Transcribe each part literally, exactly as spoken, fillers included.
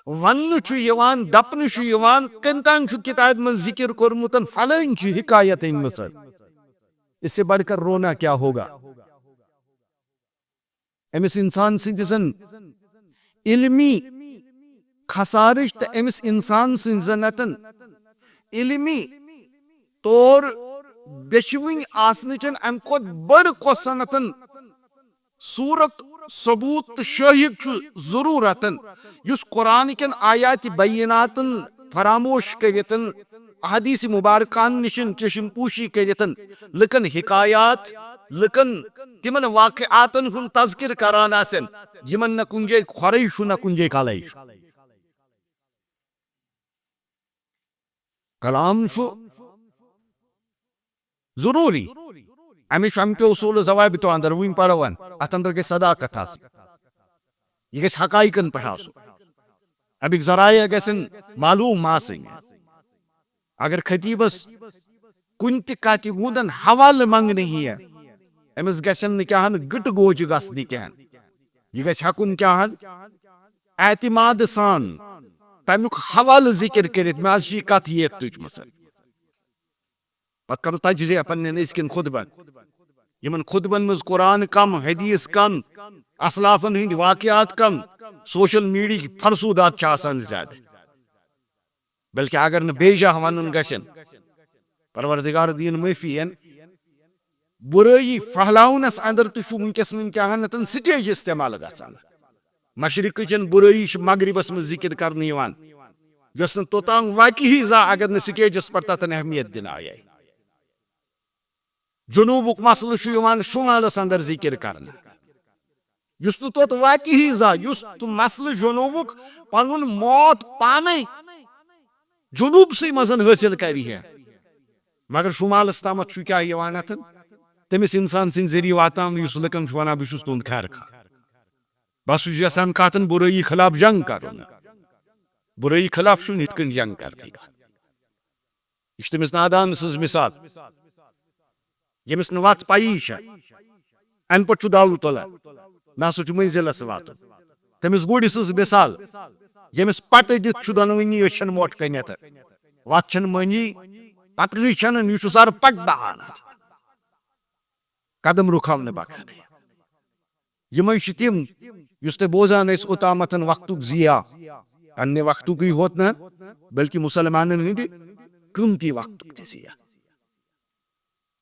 وننہٕ چھُ یِوان، دپنہٕ چھُ یِوان، کٔمۍ تام چھُ کتابہِ منٛز ذکر کوٚرمُت، فلٲنۍ چھِ حکایت أنمٕژ۔ اس سے بڑھ کر رونا کیا ہوگا؟ أمِس انسان سٕنٛدِ زن علمی خسارٕچ تہٕ أمِس انسان سٕنٛدِ زن اتن علمی طور بیٚچھوٕنۍ آسنٕچن امہِ کھۄتہٕ بٔڑ کۄس صنعتن صورت، ثبوت تہٕ شٲہد چھُ ضرورتن، یُس قرآن کٮ۪ن آیات بیناتن فراموش کٔرِتن، احادیث مبارکان نِشن چشم پوشی کٔرِتن، لُکن حکایات، لُکن تِمن واقعاتن ہُنٛد تذکر کران آسن، یِمن نہ کُنہِ جایہِ کھۄرے چھُ، نہ کُنہِ جایہِ کلے چھُ۔ کلام چھُ ضروٗری۔ اَمِچ چھُ اَمہِ کہِ اصوٗل ضوابطو اندر وٕنۍ پرو وۄنۍ۔ اَتھ اندر گژھِ صداقت آسٕنۍ۔ یہِ گژھِ حقائقن پٮ۪ٹھ آسُن۔ اَمِکۍ ذرایع گژھن معلوم آسٕنۍ۔ اگر خطیبس کُنہِ تہِ کتھِ ہُنٛدن حوالہٕ منٛگنہٕ یِیہِ، أمِس گژھن نہٕ کیٛاہ ہن گٕٹہٕ گوجہِ گژھنہِ کینٛہہ۔ یہِ گژھِ ہٮ۪کُن کیٛاہ ہن اعتماد سان تمیُک حوالہٕ ذکر کٔرِتھ، مےٚ حظ چھِ یہِ کتھ ییٚتہِ تُجمٕژ۔ پتہٕ کرو تجزیہ پننٮ۪ن أزکٮ۪ن خطبن۔ یِمن خطبن منٛز قرآن کم، حدیث کم، اسلافن ہٕنٛدۍ واقعات کم، سوشل میڈیاہٕکۍ فرسودات چھِ آسان زیادٕ۔ بلکہ اگر نہٕ بیجا ونُن گژھن، پروردگار دین معافی ین، برٲیی پھہلاونس اندر تہِ چھُ وٕنکیٚس وٕنکیٚہن اتن سٹیج استعمال گژھان۔ مشرقٕچن برٲیی چھِ مغربس منٛز ذکر کرنہٕ یِوان، یۄس نہٕ توٚتام واقعی زانٛہہ اگر نہٕ سٹیجس پٮ۪ٹھ تتن اہمیت دِنہٕ آیے۔ جنوبُک مسلہٕ چھُ یِوان شمالس اندر ذکر کرنہٕ، یُس نہٕ توٚت واقعی زانٛہہ، یُس تہٕ مسلہٕ جنوبُک پنُن موت پانے جنوبسٕے منٛز حٲصِل کرِ ہے۔ مگر شمالس تامتھ چھُ کیٛاہ یِوان اتھن؟ تٔمِس انسان سٕنٛدِ ذٔریعہٕ واتناونہٕ یُس لُکن چھُ ونان، "بہٕ چھُس تُہُنٛد خیر خواہ، بہٕ ہسا چھُس یژھان کتھن برٲیی خلاف جنگ کرُن۔" برٲیی خلاف چھُنہٕ یِتھ کٔنۍ جنگ کرنٕے۔ یہِ چھِ تٔمِس نادان سٕنٛز مثال، ییٚمِس نہٕ وَتھ پَیی چھےٚ، اَمہِ پَتہٕ چھُ داوٕ تُلان، مےٚ ہسا چھُ مٔنزِلَس واتُن۔ تٔمِس گُرۍ سٕنٛز مثال، ییٚمِس پَٹہٕ دِتھ چھُ دۄنوٕنی أچھَن مۄٹھ کٔنِتھ، وَتھ چھَنہٕ مٲنی، پَتہٕ گٔے چھَنہٕ، یہِ چھُ سَر پَٹہٕ دَہان اَتھ۔ قدم رُکاونہٕ بغٲرٕے۔ یِمے چھِ تِم، یُس تُہۍ بوزان ٲسۍ اوٚتامَتھ وقتُک ضیاع، پننہِ وقتُکٕے ہوت نہٕ، بلکہِ مُسلمانن ہٕنٛدِ قۭمتی وقتُک تہِ ضیاع۔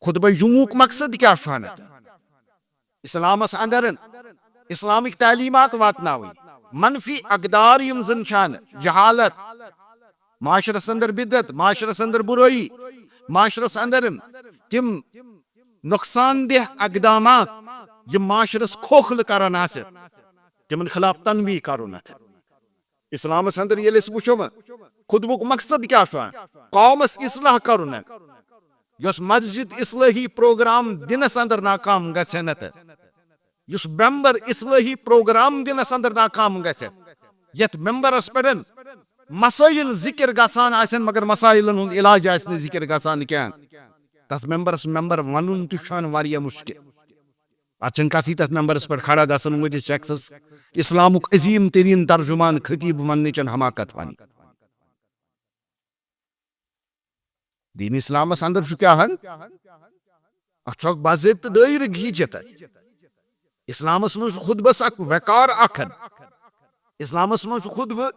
خطبہ جمعہُک مقصد کیٛاہ چھُ ہن؟ اسلامس اندر اسلامٕکۍ تعلیمات واتناوٕنۍ، منفی اقدار یِم زن چھِ ہن، جہالت، معاشرس اندر بدعت، معاشرس اندر برٲیی، معاشرس اندر تِم نۄقصان دہ اقدامات یِم معاشرس کھوکھلہٕ کران آسن، تِمن خلاف تنبیہ کرُن۔ اتھ اسلامس اندر ییٚلہِ أسۍ وٕچھو وۄنۍ، خطبُک مقصد کیٛاہ چھُ؟ قومس اصلاح کرُن۔ یۄس مسجد اصلاحی پروگرام دِنس اندر ناکام گژھِ نہ تہٕ یُس ممبر اصلاحی پروگرام دِنس اندر ناکام گژھِ، یتھ ممبرس پٮ۪ٹھ مسائل ذکر گژھان آسن مگر مسائلن ہُنٛد علاج آسہِ نہٕ ذکر گژھان کینٛہہ، تتھ ممبرس ممبر ونُن تہِ چھُ ہن واریاہ مشکل۔ اتھ چھنہٕ کتھٕے تتھ ممبرس پٮ۪ٹھ کھڑا گژھن وٲلِس شخصس اسلامُک عظیم ترین ترجمان خطیب وننٕچ حماقت ونٕنۍ۔ دین اسلامس اندر چھُ کیٛاہ ہن؟ اتھ چھُ اکھ باضٲبطہٕ دٲیرٕ گیٖچھِتھ۔ اسلامس منٛز چھُ خطبس اکھ وقار اکھ ہن۔ اسلامس منٛز چھُ خطبہٕ،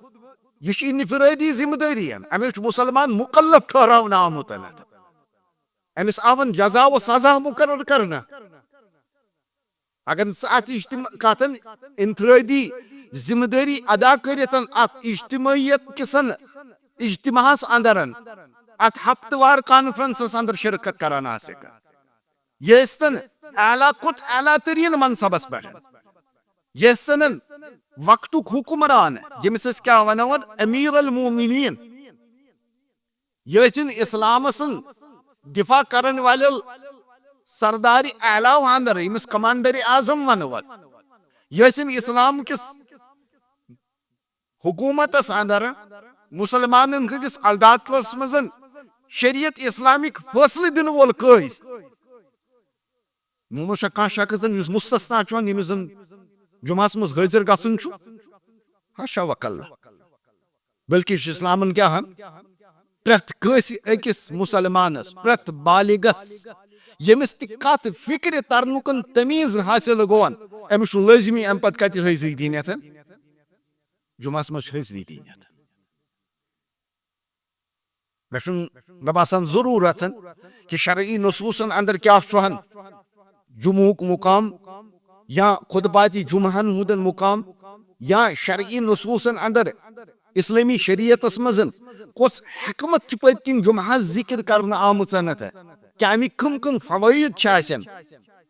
یہِ چھِ انفرٲدی ذمہٕ دٲری ہن۔ امیُک چھُ مسلمان مکلف ٹھہراونہٕ آمُت۔ امس آون جزا و سزا مقرر کرنہٕ۔ اگر نہٕ ژٕ اتھ اجتماع کتھن انفرٲدی ذمہٕ دٲری ادا کٔرِتھ اتھ اجتماعیت کِسن اجتماعس اندر اتھ ہفتہٕ وار کانفرنسس اندر شرکت کران آسکھ، یہِ ٲسۍتن اعلیٰ کھۄتہٕ اعلیٰ ترین منصبس پٮ۪ٹھ، یہِ ٲسۍتن وقتُک حکمران، ییٚمِس أسۍ کیٛاہ ونو وۄنۍ، امیر المومنین، یہِ ٲسِن اسلام سُنٛد دفاع کرن والٮ۪و سردار اعلیٰ اندر، ییٚمِس کمانڈر اعظم ونو، یہِ ٲسِن اسلام کِس حکومتس اندر مسلمانن ہٕنٛدِس عدالتس منٛز شریعت اسلامٕکۍ فٲصلہٕ دِنہٕ وول قٲضۍ۔ وۄنۍ ما چھا کانٛہہ شخص زن یُس مستثنا چھُ، ییٚمِس زن جمعس منٛز حٲضِر گژھُن چھُ؟ حاشا وکلا۔ بلکہ یہِ چھُ اسلامن کیٛاہ ہن؟ پرٛٮ۪تھ کٲنٛسہِ أکِس مسلمانس، پرٛٮ۪تھ بالغس، ییٚمِس تہِ کتھ فکرِ ترنُکن تمیٖز حٲصِل گوٚون، أمِس چھُ لٲزمی امہِ پتہٕ کتہِ حٲضری دِنۍ یتھ؟ جمعس منٛز چھِ حٲضری دِنۍ یتھ۔ مےٚ چھُنہٕ، مےٚ باسان، ضروٗرت کہِ شرعی نصوصن اندر کیٛاہ چھُ ہن جمعہُک مقام یا خطبات جمعہن ہُنٛدن مقام یا شرعی نصوصن اندر اسلامی شریعتس منٛز کۄس حکمت چھِ پٔتۍ کِنۍ جمعہس ذکر کرنہٕ آمٕژ؟ کیٛاہ اَمِکۍ کٕم کٕم فوٲیِد چھِ آسن؟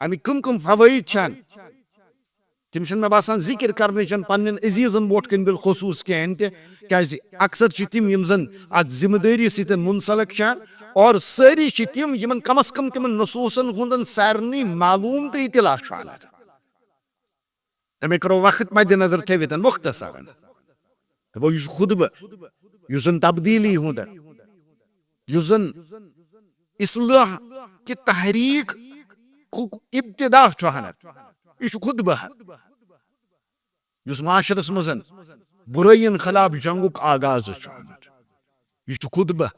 اَمِکۍ کٕم کٕم فوٲیِد چھِ ہن؟ تِم چھِنہٕ مےٚ باسان ذکر کرنٕچ پننٮ۪ن عزیزن برونٛٹھ کَنہِ بالخصوص کِہیٖنۍ تہِ، کیازِ اکثر چھِ تِم یِم زن اتھ ذمہٕ دٲری سۭتۍ منسلک چھِ اور سٲری چھِ تِم یِمن کم از کم تِمن نصوصن ہُنٛدن سارنٕے معلوم تہٕ اطلاع چھُ آمُت۔ تَمے کَرو وقت مدِ نظر تھٲوِتھ مختصرن۔ دَپو، یُس خطبہٕ، یُس زن تبدیلی ہُنٛد، یُس زن اصلاح کہِ تحریک ابتدا چھُ ہنت، یہِ چھُ خطبہٕ۔ یُس معاشرس منٛز برٲیین خلاف جنگُک آغاز چھُ ہنت، یہِ چھُ خطبہٕ۔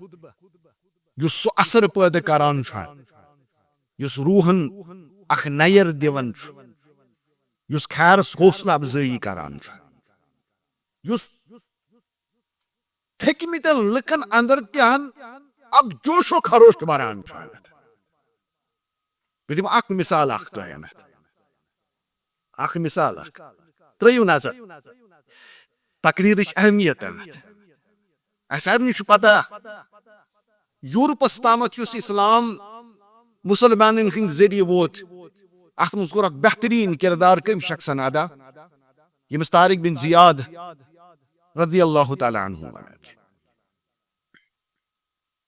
یُس سُہ اثر پٲدٕ کران چھُ، یُس روحن اکھ نیر دِوان چھُ، یُس خیرس حوصلہٕ افزٲیی کران چھُ، یُس تھٔکمٕتٮ۪ن لُکن اندر تہِ ہن اکھ جوش و خروش بڑان چھُ۔ بہٕ دِمہٕ اکھ مثال اکھ تۄہہِ۔ اکھ مثال اکھ۔ ترٲیِو نظر تقریرٕچ اہمیت۔ اسہِ سارنٕے چھُ پتہ، یورپس تامتھ یُس اسلام مسلمانن ہٕنٛدۍ ذٔریعہٕ ووت، اتھ منٛز کوٚر اکھ بہترین کردار کٔمۍ شخصن ادا؟ ییٚمِس طارق بن زیاد رضی اللہ تعالیٰ عنہ ونان چھِ،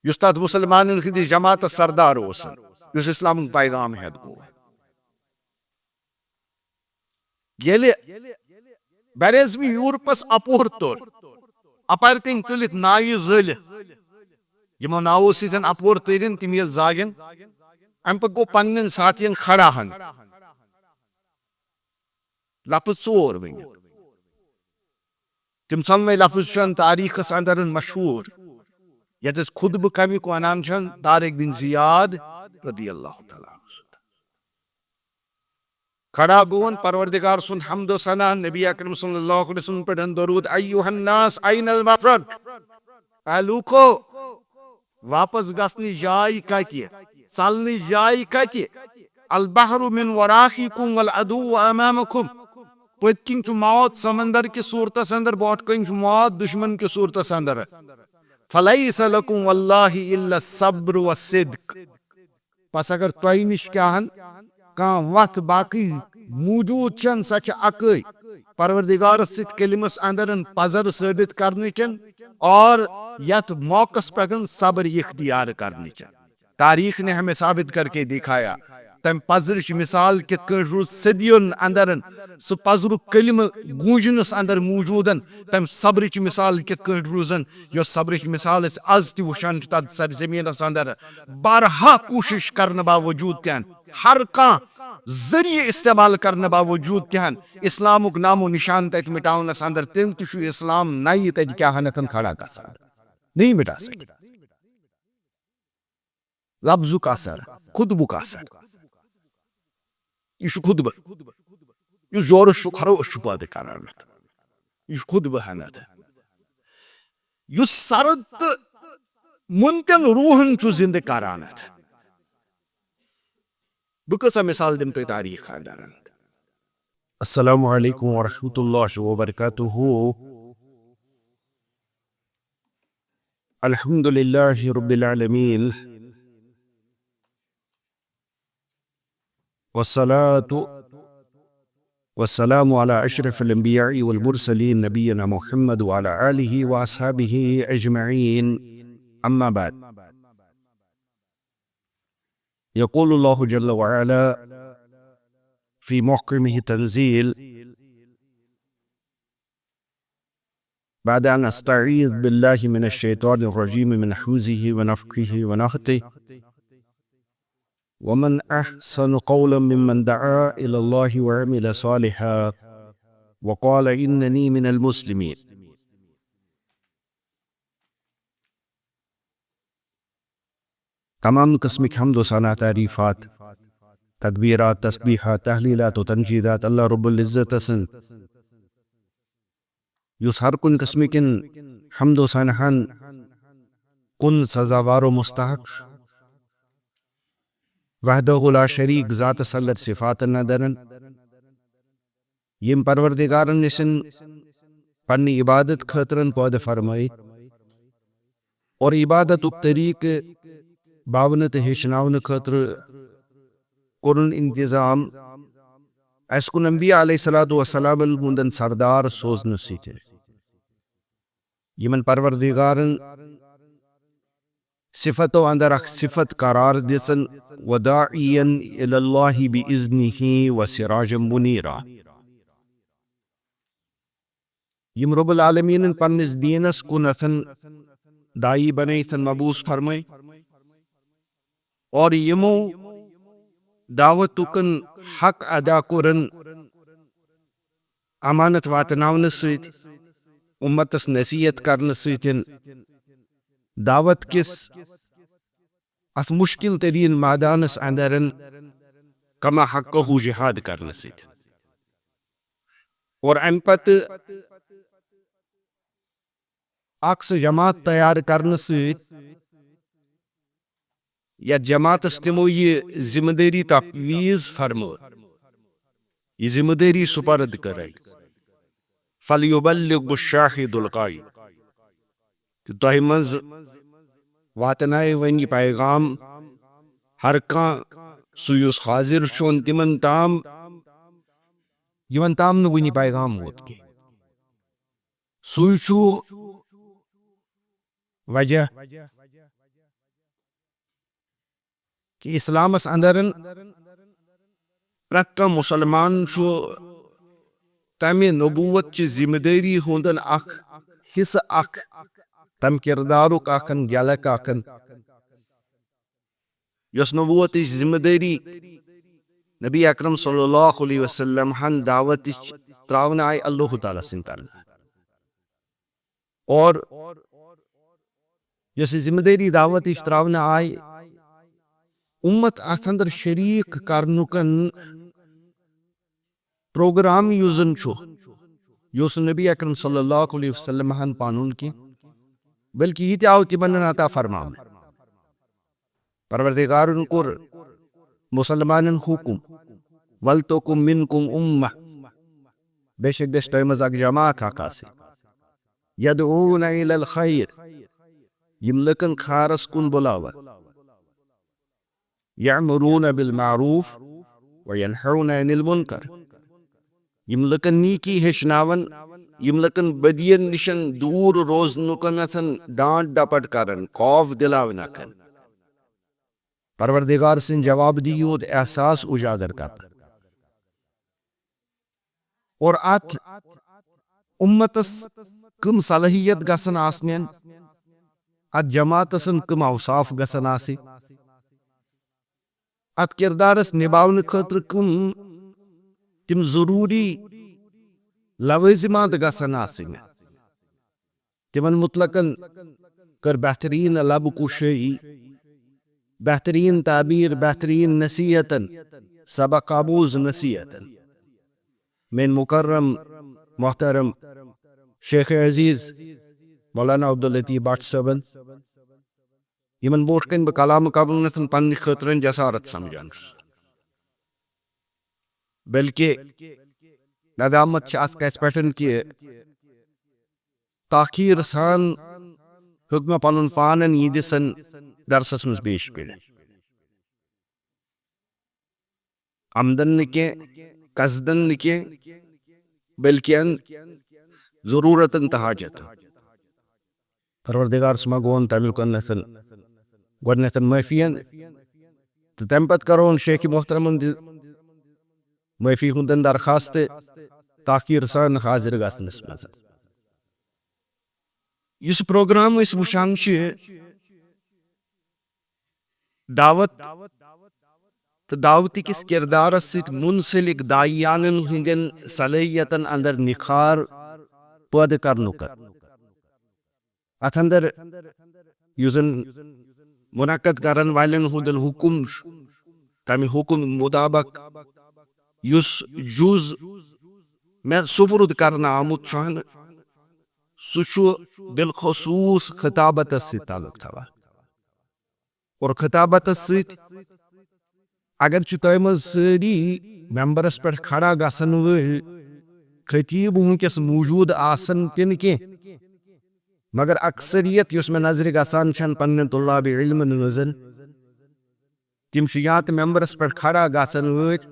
یُس تتھ مسلمانن ہٕنٛدِ جماعتس سردار اوس، یُس اسلامُک پیغام ہٮ۪تھ گوٚو۔ ییٚلہِ براعظمی یورپس اپور توٚر، اپارِ کِنۍ تُلِتھ ناوِ زٲلِتھ، یِمو ناوو سۭتۍ اپور تٔرِن تِم ییٚلہِ زاگن، امہِ پتہٕ گوٚو پننٮ۪ن ساتھین کھڑا ہن۔ لفظ ژور ؤنِتھ۔ تِم ژۄنوَے لفظ چھِ تاریخس اندر مشہوٗر، یتھ أسۍ خطبہٕ کمیُک ونان چھِ، طارق بن زیاد رضی اللہ تعالیٰ عنہ سُنٛد۔ کھڑا گوٚوُن پروردگار سُنٛد حمد و ثنا، نبی اکرم صلی اللہ علیہ وسلم پٮ۪ٹھ درود، ایھا الناس این المفر؟ اے لوٗکو، واپس گژھنٕچ جاے کتہِ؟ ژلنٕچ جاے کتہِ؟ البحر من ورائکم والعدو امامکم۔ پٔتۍ کِنۍ چھُ موت سمندر کِس صورتس اندر، برونٛٹھ کَنہِ چھُ موت دشمن کِس صورتس اندر۔ فلیس لکم واللہ الا الصبر والصدق۔ پس اگر تۄہہِ نِش کیٛاہ ہن کانٛہہ وتھ باقٕے موجود چھن، سۄ چھِ اکٕے، پروردگارس سۭتۍ کلمس اندرن پزر ثٲبت کرنٕچن اور یتھ موقعس پٮ۪ٹھ صبر اختیار کرنٕچن۔ تاریخ نے ہمیں ثابت کر کے دکھایا۔ تم پزرچ مثال کِتھ کٲٹھۍ روٗز صدیون اندرن سُہ پزرُک کلمہٕ گوٗنجنس اندر موجودن، تم صبرچ مثال کِتھ کٲٹھۍ روٗزن، یۄس صبرٕچ مثال أسۍ از تہِ وٕچھان چھِ تتھ سرزمینس اندر۔ بارہا کوٗشش کرنہٕ باوجود تہِ ہن، ہر کانٛہہ ذٔریعہٕ استعمال کرنہٕ باوجود تہِ ہن، اسلامُک نام و نشان تتہِ مٹاونس اندر، تیٚلہِ تہِ چھُ اسلام نَیہِ تتہِ کیٛاہ ہنتھن کھڑا گژھان، نٔیہِ مٹا سۭتۍ۔ لفظُک اثر، خطبُک اثر۔ یہِ چھُ خطبہٕ، یُس زورٕ چھُ خروش چھُ پٲدٕ کران۔ یہِ چھُ خطبہٕ ہنتھ، یُس سرد تہٕ مُنتٮ۪ن روحن چھُ زندٕ کران۔ بہٕ کۭژاہ مثال دِمہٕ تۄہہِ تاریخ اندر؟ السلام علیکم ورحمۃ اللہ وبرکاتہ۔ الحمد لله رب العالمين، والصلاة والسلام على أشرف الأنبياء والمرسلين نبينا محمد وعلى آله وأصحابه أجمعين. أما بعد، يقول الله جل وعلا في محكمه التنزيل، بعد أن أستعيذ بالله من الشيطان الرجيم من همزه ونفخه ونفثه، ومن أحسن قولا ممن دعا إلى الله وعمل صالحا وقال إنني من المسلمين. تمام قسمٕکۍ حمد و ثنا، تعریفات، تکبیرات، تسبیحات، تحلیلات و تمجیدات اللہ رب العزت سٕنٛد، یُس ہر کُنہِ قسمٕکٮ۪ن حمد و ثناہن کُن سزاوار و مستحق چھُ۔ وحدہ لا شریک ذات سلط صفاتن اندرن، یم پروردگارن نِشن پننہِ عبادت خٲطرن پٲدٕ فرمٲے اور عبادتُک طریقہٕ باونہٕ تہٕ ہیٚچھناونہٕ خٲطرٕ کوٚرُن انتظام اسہِ کُن انبیاء علیہ الصلوۃ والسلامن ہُنٛدن سردار سوزنہٕ سۭتۍ۔ یِمن پروردگارن صفتو اندر اکھ صفت قرار دِژن، وداعیا الی اللہ باذنہ وسراجا منیرا۔ یم رب العالمینن پننس دینس کُنتھن داعی بنٲیتھن مبعوث فرمٲے اور یمو دعوتُکن حق ادا کوٚرن امانت واتناونہٕ سۭتۍ، امتس نصیحت کرنہٕ سۭتۍ، دعوت کِس اتھ مشکل ترین میدانس اندرن کما حقہ جہاد کرنہٕ سۭتۍ۔ اور امہِ پتہٕ اکھ سُہ جماعت تیار کرنہٕ سۭتۍ، یتھ جماعتس تِمو یہِ ذمہ دٲری تفویض فرمٲو، یہِ ذمہ دٲری سپرد کٔرٕے، فلیبلغ الشاہد الغائب، تہٕ تۄہہِ منٛز واتنایہِ وۄنۍ یہِ پیغام ہر کانٛہہ سُہ یُس حاضر چھُ تِمن تام، یِمن تام نہٕ وُنہِ پیغام ووت کینٛہہ۔ سُے چھُ وجہ کہِ اسلامس اندرن پرٛٮ۪تھ کانٛہہ مسلمان چھُ تمہِ نبوت چہِ ذمہ دٲری ہُنٛدن اکھ حصہٕ، اکھ تمہِ کردارُک اکھ جھلک اکھ، یۄس نبوتٕچ ذمہ دٲری نبی اکرم صلی اللہ علیہ وسلم ہن دعوتٕچ تراونہٕ آیہِ اللہ تعالیٰ سٕنٛدِ طرفہٕ۔ اور یۄس یہِ ذمہ دٲری دعوتٕچ تراونہٕ آیہِ، اُمت اتھ اندر شریک کرنُکن پروگرام یُس زن چھُ، یہِ اوس نہٕ نبی اکرم صلی اللہ علیہ وسلم ہن پانُن کینٛہہ، بلکہِ یہِ تہِ آو تِمن عطا فرماونہٕ۔ پروردگارن کوٚر مسلمانن حکم، "ولتکن منکم امہ"، بے شک گژھِ تۄہہِ منٛز اکھ جماعت اکھ آسٕنۍ، "یدعون الی الخیر"، یِم لُکن خیرس کُن بُلاوان، "یأمرون بالمعروف وینہون عن المنکر"، یِم لُکن نیکی ہیٚچھناون، یِم لُکن بدین نِشن دوٗر روزنُکنتھن ڈانٹ ڈپٹ کرن، خوف دِلاونکھن۔ پروردگار سٕنٛدِ جواب دِیہِ یوت احساس اجاگر کرنہٕ۔ اور اتھ اُمتس کم صلٲحیت گژھن آسنٮ۪ن، اتھ جماعتس کم اوصاف گژھن آسٕنۍ، اتھ کردارس نباونہٕ خٲطرٕ کم تِم ضروٗری لوٲزمات گژھن آسٕنۍ۔ تِمن متعلقن کٔر بہترین لب کشٲیی، بہترین تعبیر، بہترین نصیحتن، سبق آموز نصیحتن۔ میٲنۍ مکرم محترم شیخ عزیز مولانا عبداللطیف بٹ صٲبن، یِمن برونٛٹھ کنہِ بہٕ کلام کرنس پننہِ خٲطرٕ جسارت سمجھان چھُس، بلکہِ ندامت چھِ اتھ کتھِ پٮ۪ٹھ کہِ تاخیر سان ہیوٚک مےٚ پنُن پانن یِہنٛدِس درسس منٛز پیش کٔرِتھ۔ آمدن نہٕ کینٛہہ، قصدن نہٕ کینٛہہ، بلکہِ ضرورتن تہٕ حاجتن۔ پروردگار سما گون تمیُک گۄڈنیتھن، گۄڈنیتھن معٲفی ہن، تہٕ تمہِ پتہٕ کرون شیخ محترمن تہِ معٲفی ہُنٛدن درخواست تاخیر سان حاضر گژھنس منٛز۔ یُس پروگرام أسۍ وٕچھان چھِ، دعوت تہٕ دعوتی کِس کردارس سۭتۍ منسلک داعیانن ہٕنٛدٮ۪ن صلٲحیتن اندر نکھار پٲدٕ کرنُک۔ اتھ اندر یُس زن منعقد کرن والٮ۪ن ہُنٛدٮ۪ن حکم چھُ، تمہِ حکم مطابق یُس جُز مےٚ سپرد کرنہٕ آمُت چھُ، سُہ چھُ بالخصوص خطابتس سۭتۍ تعلق تھاوان۔ اور خطابتس سۭتۍ اگرچہِ تۄہہِ منٛز سٲری ممبرس پٮ۪ٹھ کھڑا گژھن وٲلۍ خطیب وٕنکیٚس موجود آسن تہِ نہٕ کینٛہہ، مگر اکثریت یۄس مےٚ نظرِ گژھان چھن پننٮ۪ن طلاب علمن منٛز، تِم چھِ یا تہٕ ممبرس پٮ۪ٹھ کھڑا گژھن وٲلۍ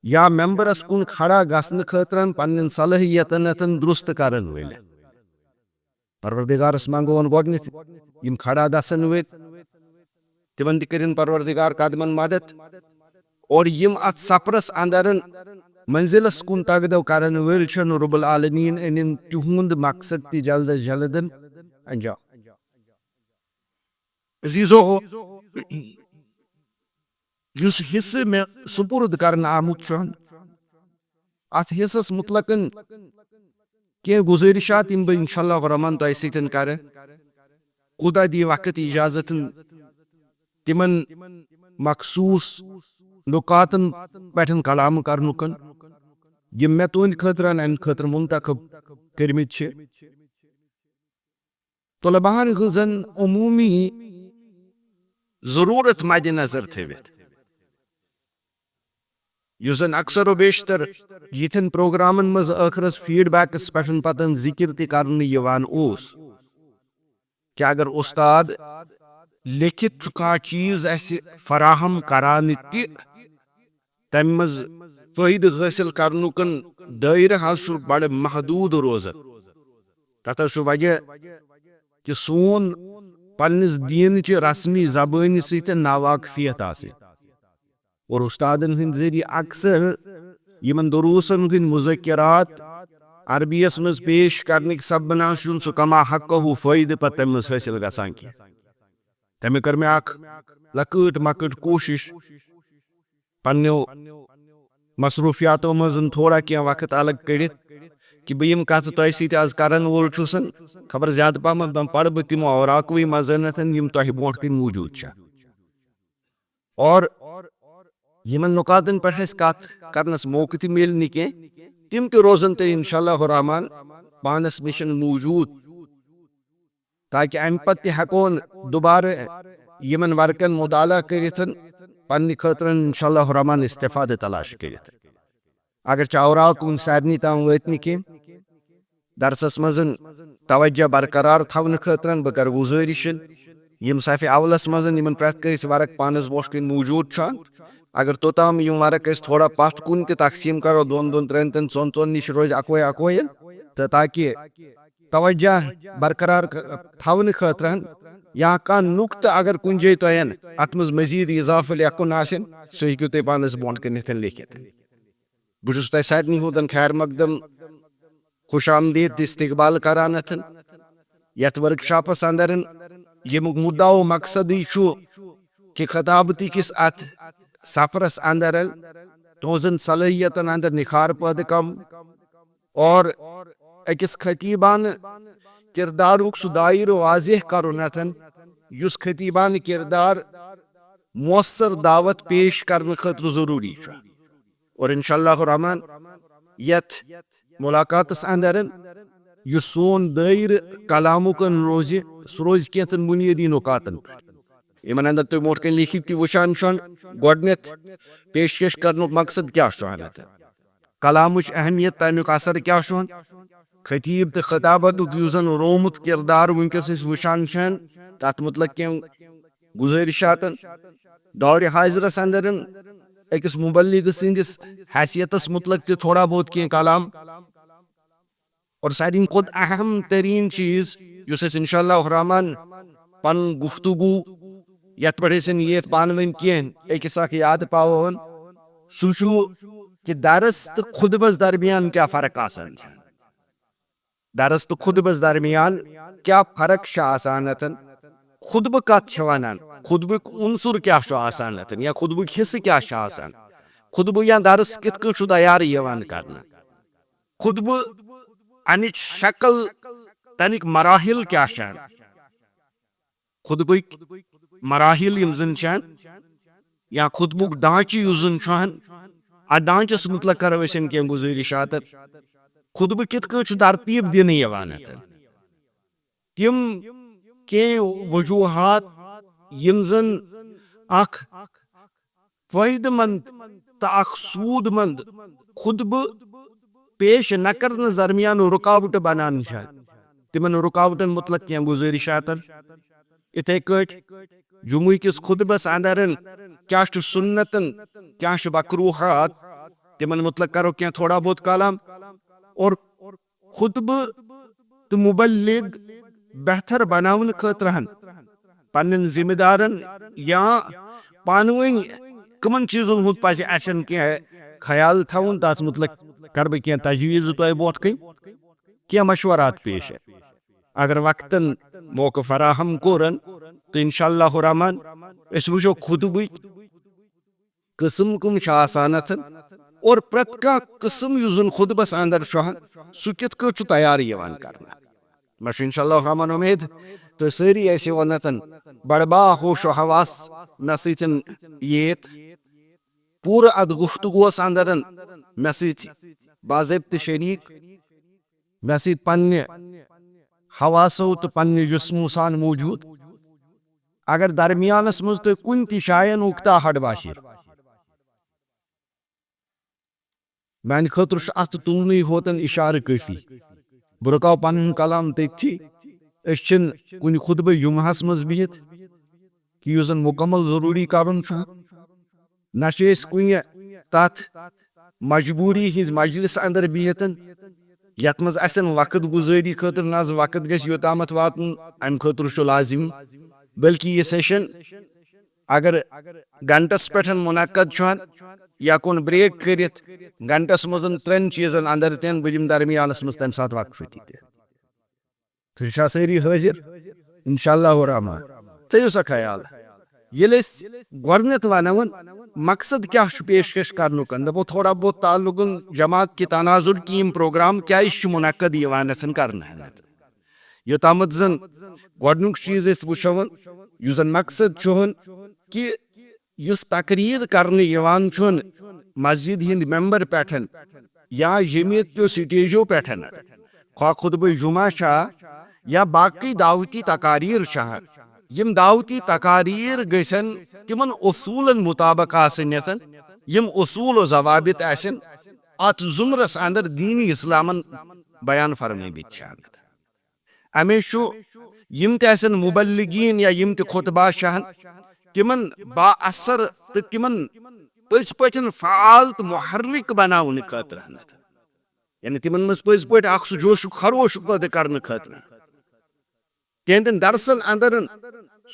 یا ممبرس کُن کھڑا گژھنہٕ خٲطرٕ پننٮ۪ن صلٲحیتن درست کرن وٲلۍ۔ پروردگارس منگون گۄڈنیتھ یِم کھڑا گژھن وٲلۍ، تِمن تہِ کٔرِن پروردگار قدمن مدد، اور یِم اتھ سفرس اندرن منزلس کُن تگدو کرن وٲلۍ چھن، رب العالمین أنِن تِہُنٛد مقصد تہِ جلد از جلد انجام۔ عزیزو، یُس حصہٕ مےٚ سپرد کرنہٕ آمُت چھُ، اتھ حصس متعلقن کینٛہہ گزٲرشات یِم بہٕ انشاء اللہ الرحمن تۄہہِ سۭتۍ کرٕ۔ خدا دی وقت اجازت تِمن مخصوص نکاتن پٮ۪ٹھ کلام کرنُکن، یِم مےٚ تُہنٛدِ خٲطرٕ، اَمہِ خٲطرٕ منتخب کٔرمٕتۍ چھِ۔ طلباہن ہٕنٛزن عموٗمی ضروٗرت مدِ نظر تھٲوِتھ، یُس زن اکثر و بیشتر یِتھٮ۪ن پروگرامن منٛز ٲخرس فیڈ بیکس پٮ۪ٹھ پتن ذکر تہِ کرنہٕ یِوان اوس، کہِ اگر استاد لیکھِتھ چھُ کانٛہہ چیٖز اسہِ فراہم کران تہِ، تمہِ منٛز فٲیدٕ حٲصِل کرنُکن دٲیرٕ حظ چھُ بڑٕ محدوٗد روزان۔ تتھ حظ چھُ وجہ کہِ سون پننِس دیٖنچہِ رسمی زبٲنہِ سۭتۍ ناواقفیت آسٕنۍ۔ اور استادن ہٕنٛدۍ ذٔریعہٕ اکثر یِمن دروسن ہٕنٛدۍ مذکرات عربی یس منٛز پیش کرنٕکۍ سببہٕ نہ حظ چھُنہٕ سُہ کما حقہ فٲیدٕ پتہٕ تمہِ منٛز حٲصِل گژھان کینٛہہ۔ تمہِ کٔر مےٚ اکھ لۄکٕٹ مۄکٕٹ کوٗشش پننیو مصروفیاتو منٛز تھوڑا کینٛہہ وقت الگ کٔڑِتھ کہِ بہٕ یِم کتھٕ تۄہہِ سۭتۍ آز کرن وول چھُسن، خبر زیادٕ پہمتھ زن پرٕ بہٕ تِمو اوراقوٕے منٛز یِم تۄہہِ برونٛٹھ کنہِ موجود چھِ۔ اور یِمن نکاتن پٮ۪ٹھ اسہِ کتھ کرنس موقعہٕ تہِ میلہِ نہٕ کینٛہہ، تِم تہِ روزن تۄہہِ انشاء اللہ الرحمن پانس نِش موجود، تاکہ امہِ پتہٕ تہِ ہٮ۪کون دوبارٕ یِمن ورقن مطالعہ کٔرِتھ پننہِ خٲطرٕ انشاء اللہ الرحمن استفادٕ تلاش کٔرِتھ۔ اگرچہِ اوراق وُنہِ سارنٕے تام وٲتۍ نہٕ کینٛہہ، درسس منٛز توجہ برقرار تھاونہٕ خٲطرٕ بہٕ کرٕ گُزٲرِش، یِم صفِ اولس منٛز یِمن پرٛٮ۪تھ کٲنٛسہِ ورق پانس برونٛٹھ کنہِ موجود چھُ، اگر توٚتام یِم ورق أسۍ تھوڑا پتھ کُن تہِ تقسیٖم کرو دۄن دۄن ترٛٮ۪ن ترٛٮ۪ن ژۄن ژۄن نِش روزِ اکوے اکوے، تہٕ تاکہِ توجہ برقرار ک-، تھاونہٕ خٲطرٕ یا کانٛہہ نُقطہٕ اگر کُنہِ جایہِ تۄہہِ اتھ منٛز مزید اضافہٕ لیکھُن آسہِ، سُہ ہیٚکِو تُہۍ پانس برونٛٹھ کنہِ لیکھِتھ۔ بہٕ چھُس تۄہہِ سارنٕے ہُنٛدن خیر مقدم، خوش آمدید تہٕ استقبال کران اتھن یتھ ورکشاپس اندر۔ ییٚمیُک مُدعا و مقصدٕے چھُ کہِ خطابتی کِس اتھ سفرس اندر تُہنٛزن صلٲحیتن اندر نکھار پٲدٕ کرُن اور أکِس خطیبانہٕ کردارُک سُہ دایرٕ واضح کرُن اتھن، یُس خطیبانہٕ کردار مؤثر دعوت پیش کرنہٕ خٲطرٕ ضروٗری چھُ۔ اور انشاء اللہ الرحمن یتھ ملاقاتس اندر یُس سون دٲیرٕ کلامُکن روزِ، سُہ روزِ کینٛژن بُنیٲدی نکاتن پٮ۪ٹھ۔ یِمن اندر تُہۍ برونٛٹھ کنہِ لیکھِتھ تہِ وٕچھان چھُ، گۄڈٕنیتھ پیشکش کرنُک مقصد کیٛاہ چھُ؟ اہن، کلامٕچ اہمیت، تمیُک اثر کیٛاہ چھُ؟ خطیب تہٕ خطابتُک یُس زن رومُت کردار وٕنکیٚس أسۍ وٕچھان چھِ، تتھ متعلق کینٛہہ گُزٲرِشاتن۔ دورِ حاضرس اندر أکِس مبلغ سٕنٛدِس حیثیتس متعلق تہِ تھوڑا بہت کینٛہہ کلام۔ اور ساروی کھۄتہٕ اہم ترین چیز یُس أسۍ انشاء اللہ الرحمن پنُن گفتگو یتھ پٮ۪ٹھ أسۍ یتھ پانہٕ ؤنۍ کینٛہہ أکِس اکھ یاد پاوون، سُہ چھُ کہِ درس تہٕ خطبس درمیان کیٛاہ فرق آسان چھِ۔ درس تہٕ خطبس درمیان کیٛاہ فرق چھِ آسان اتھن؟ خطبہٕ کتھ چھِ ونان؟ خطبُک عنصر کیٛاہ چھُ آسان اتھن؟ یا خطبُک حصہٕ کیٛاہ چھُ آسان؟ خطبہٕ یا درس کِتھ کٔنۍ چھُ تیار یِوان کرنہٕ؟ خطبہٕ، امِچ شکل، تمیُک مراحل کیٛاہ چھِ؟ خطبٕکۍ مراحل یِم زن چھِ، یا خطبُک ڈھانچہٕ یُس زن چھُ، اتھ ڈھانچس متعلق کرو أسۍ کینٛہہ گزٲرِشات۔ خطبہٕ کِتھ کٔنۍ چھُ ترتیب دِنہٕ یِوان اتھ؟ تِم کینٛہہ وجوہات یِم زن اکھ فٲیدٕ مند تہٕ اکھ سوٗد مند خطبہٕ پیش نہ کرنس درمیان رکاوٹہٕ بنان چھِ، تِمن رکاوٹن متعلق کینٛہہ گزٲرِشات۔ یِتھے کٲٹھۍ جمعہ کِس خطبس اندر کیٛاہ چھُ سنتن، کیٛاہ چھُ مکروہات، تِمن متعلق کرو کینٛہہ تھوڑا بہت کلام۔ اور خطبہٕ تہٕ مبلغ بہتر بناونہٕ خٲطرٕ ہن پننٮ۪ن ذمہ دارن یا پانہٕ ؤنۍ کٕمن چیٖزن ہُنٛد پزِ اَسٮ۪ن کینٛہہ خیال تھاوُن، تتھ متعلق کرٕ بہٕ کینٛہہ تجویٖز تۄہہِ برونٛٹھ کَنۍ، کینٛہہ مشورات پیش۔ اگر وقتن موقعہٕ فراہم کوٚرن، تہٕ انشاء اللہ الرحمن أسۍ وٕچھو خطبٕکۍ قٕسم کٕم چھِ آسان اتھ، اور پرٛٮ۪تھ کانٛہہ قٕسم یُس زن خطبس اندر چھُ آسان، سُہ کِتھ کٲٹھۍ چھُ تیار یِوان کرنہٕ۔ مےٚ چھُ انشاء اللہ الرحمن امید تُہۍ سٲری ٲسِو ونان بڑٕ باہوش و حواس مےٚ سۭتۍ یِتھ پوٗرٕ اتھ گفتگوس اندر مےٚ سۭتۍ باضٲبطہٕ شریک، مےٚ سۭتۍ پننہِ حواسو تہٕ پننہِ جسمو سان موجود۔ اگر درمیانس منٛز تُہۍ کُنہِ تہِ جایہِ نُکتہٕ ہٹ باسہِ، میانہِ خٲطرٕ چھُ اتھ تُلنٕے ہوتن اشارٕ کٲفی۔ بہٕ رُکاو پنُن کلام تٔتھی۔ أسۍ چھِنہٕ کُنہِ خطبہٕ جمعہس منٛز بِہِتھ کہِ یُس زن مکمل ضروٗری کرُن چھُ، نہ چھِ أسۍ کُنہِ تتھ مجبوٗری ہٕنٛز مجلس اندر بِہِتھ، یتھ منٛز اسٮ۪ن وقت گُزٲری خٲطرٕ نہ حظ وقت گژھِ یوٚتامتھ واتُن، امہِ خٲطرٕ چھُ لازم، بلکہِ یہِ سیشن اگر گھنٹس پٮ۪ٹھ منعقد چھُ یا کُن بریک کٔرِتھ گھنٹس منٛز ترٛٮ۪ن چیٖزن اندر تہِ، بہٕ دِمہٕ درمیانس منٛز تمہِ ساتہٕ وقفہٕ تہِ۔ تُہۍ چھا سٲری حٲضِر؟ انشاء اللہ الرحمن۔ تھٲیِو سا خیال، ییٚلہِ أسۍ گۄڈٕنٮ۪تھ ونو مقصد کیٛاہ چھُ پیشکش کرنُک، دپو تھوڑا بہت تعلق جماعت کہِ تناظر کہِ یِم پروگرام کیٛازِ چھِ منعقد یِوان یژھان کرنہٕ۔ یوٚتامَتھ زن گۄڈٕنیُک چیٖز أسۍ وٕچھو، یُس زن مقصد چھُ کہِ یُس تقریر کرنہٕ یِوان چھُ مسجد ہٕنٛدۍ ممبر پٮ۪ٹھ یا ییٚمہِ تہِ سٹیجو پٮ۪ٹھ، خواہ خطبہ جمعہ چھا یا باقی دعوتی تقاریر چھا، یِم دعوتی تقاریر گژھن تِمن اصوٗلن مطابق آسٕنۍ، یِم اصوٗل و ضوابط آسن اتھ زمرس اندر دین اسلامن بیان فرمٲومٕتۍ چھِ۔ امی چھُ یِم تہِ آسن مبلغین یا یِم تہِ خطبہ چھِ ہن، تِمن با اثر تہٕ تِمن پٔزۍ پٲٹھۍ فعال تہٕ محرک بناونہٕ خٲطرٕ ہن۔ یعنی تِمن منٛز پٔزۍ پٲٹھۍ اکھ سُہ جوشُک خروشُک پٲدٕ کرنہٕ خٲطرٕ، تِہنٛدٮ۪ن درسن اندر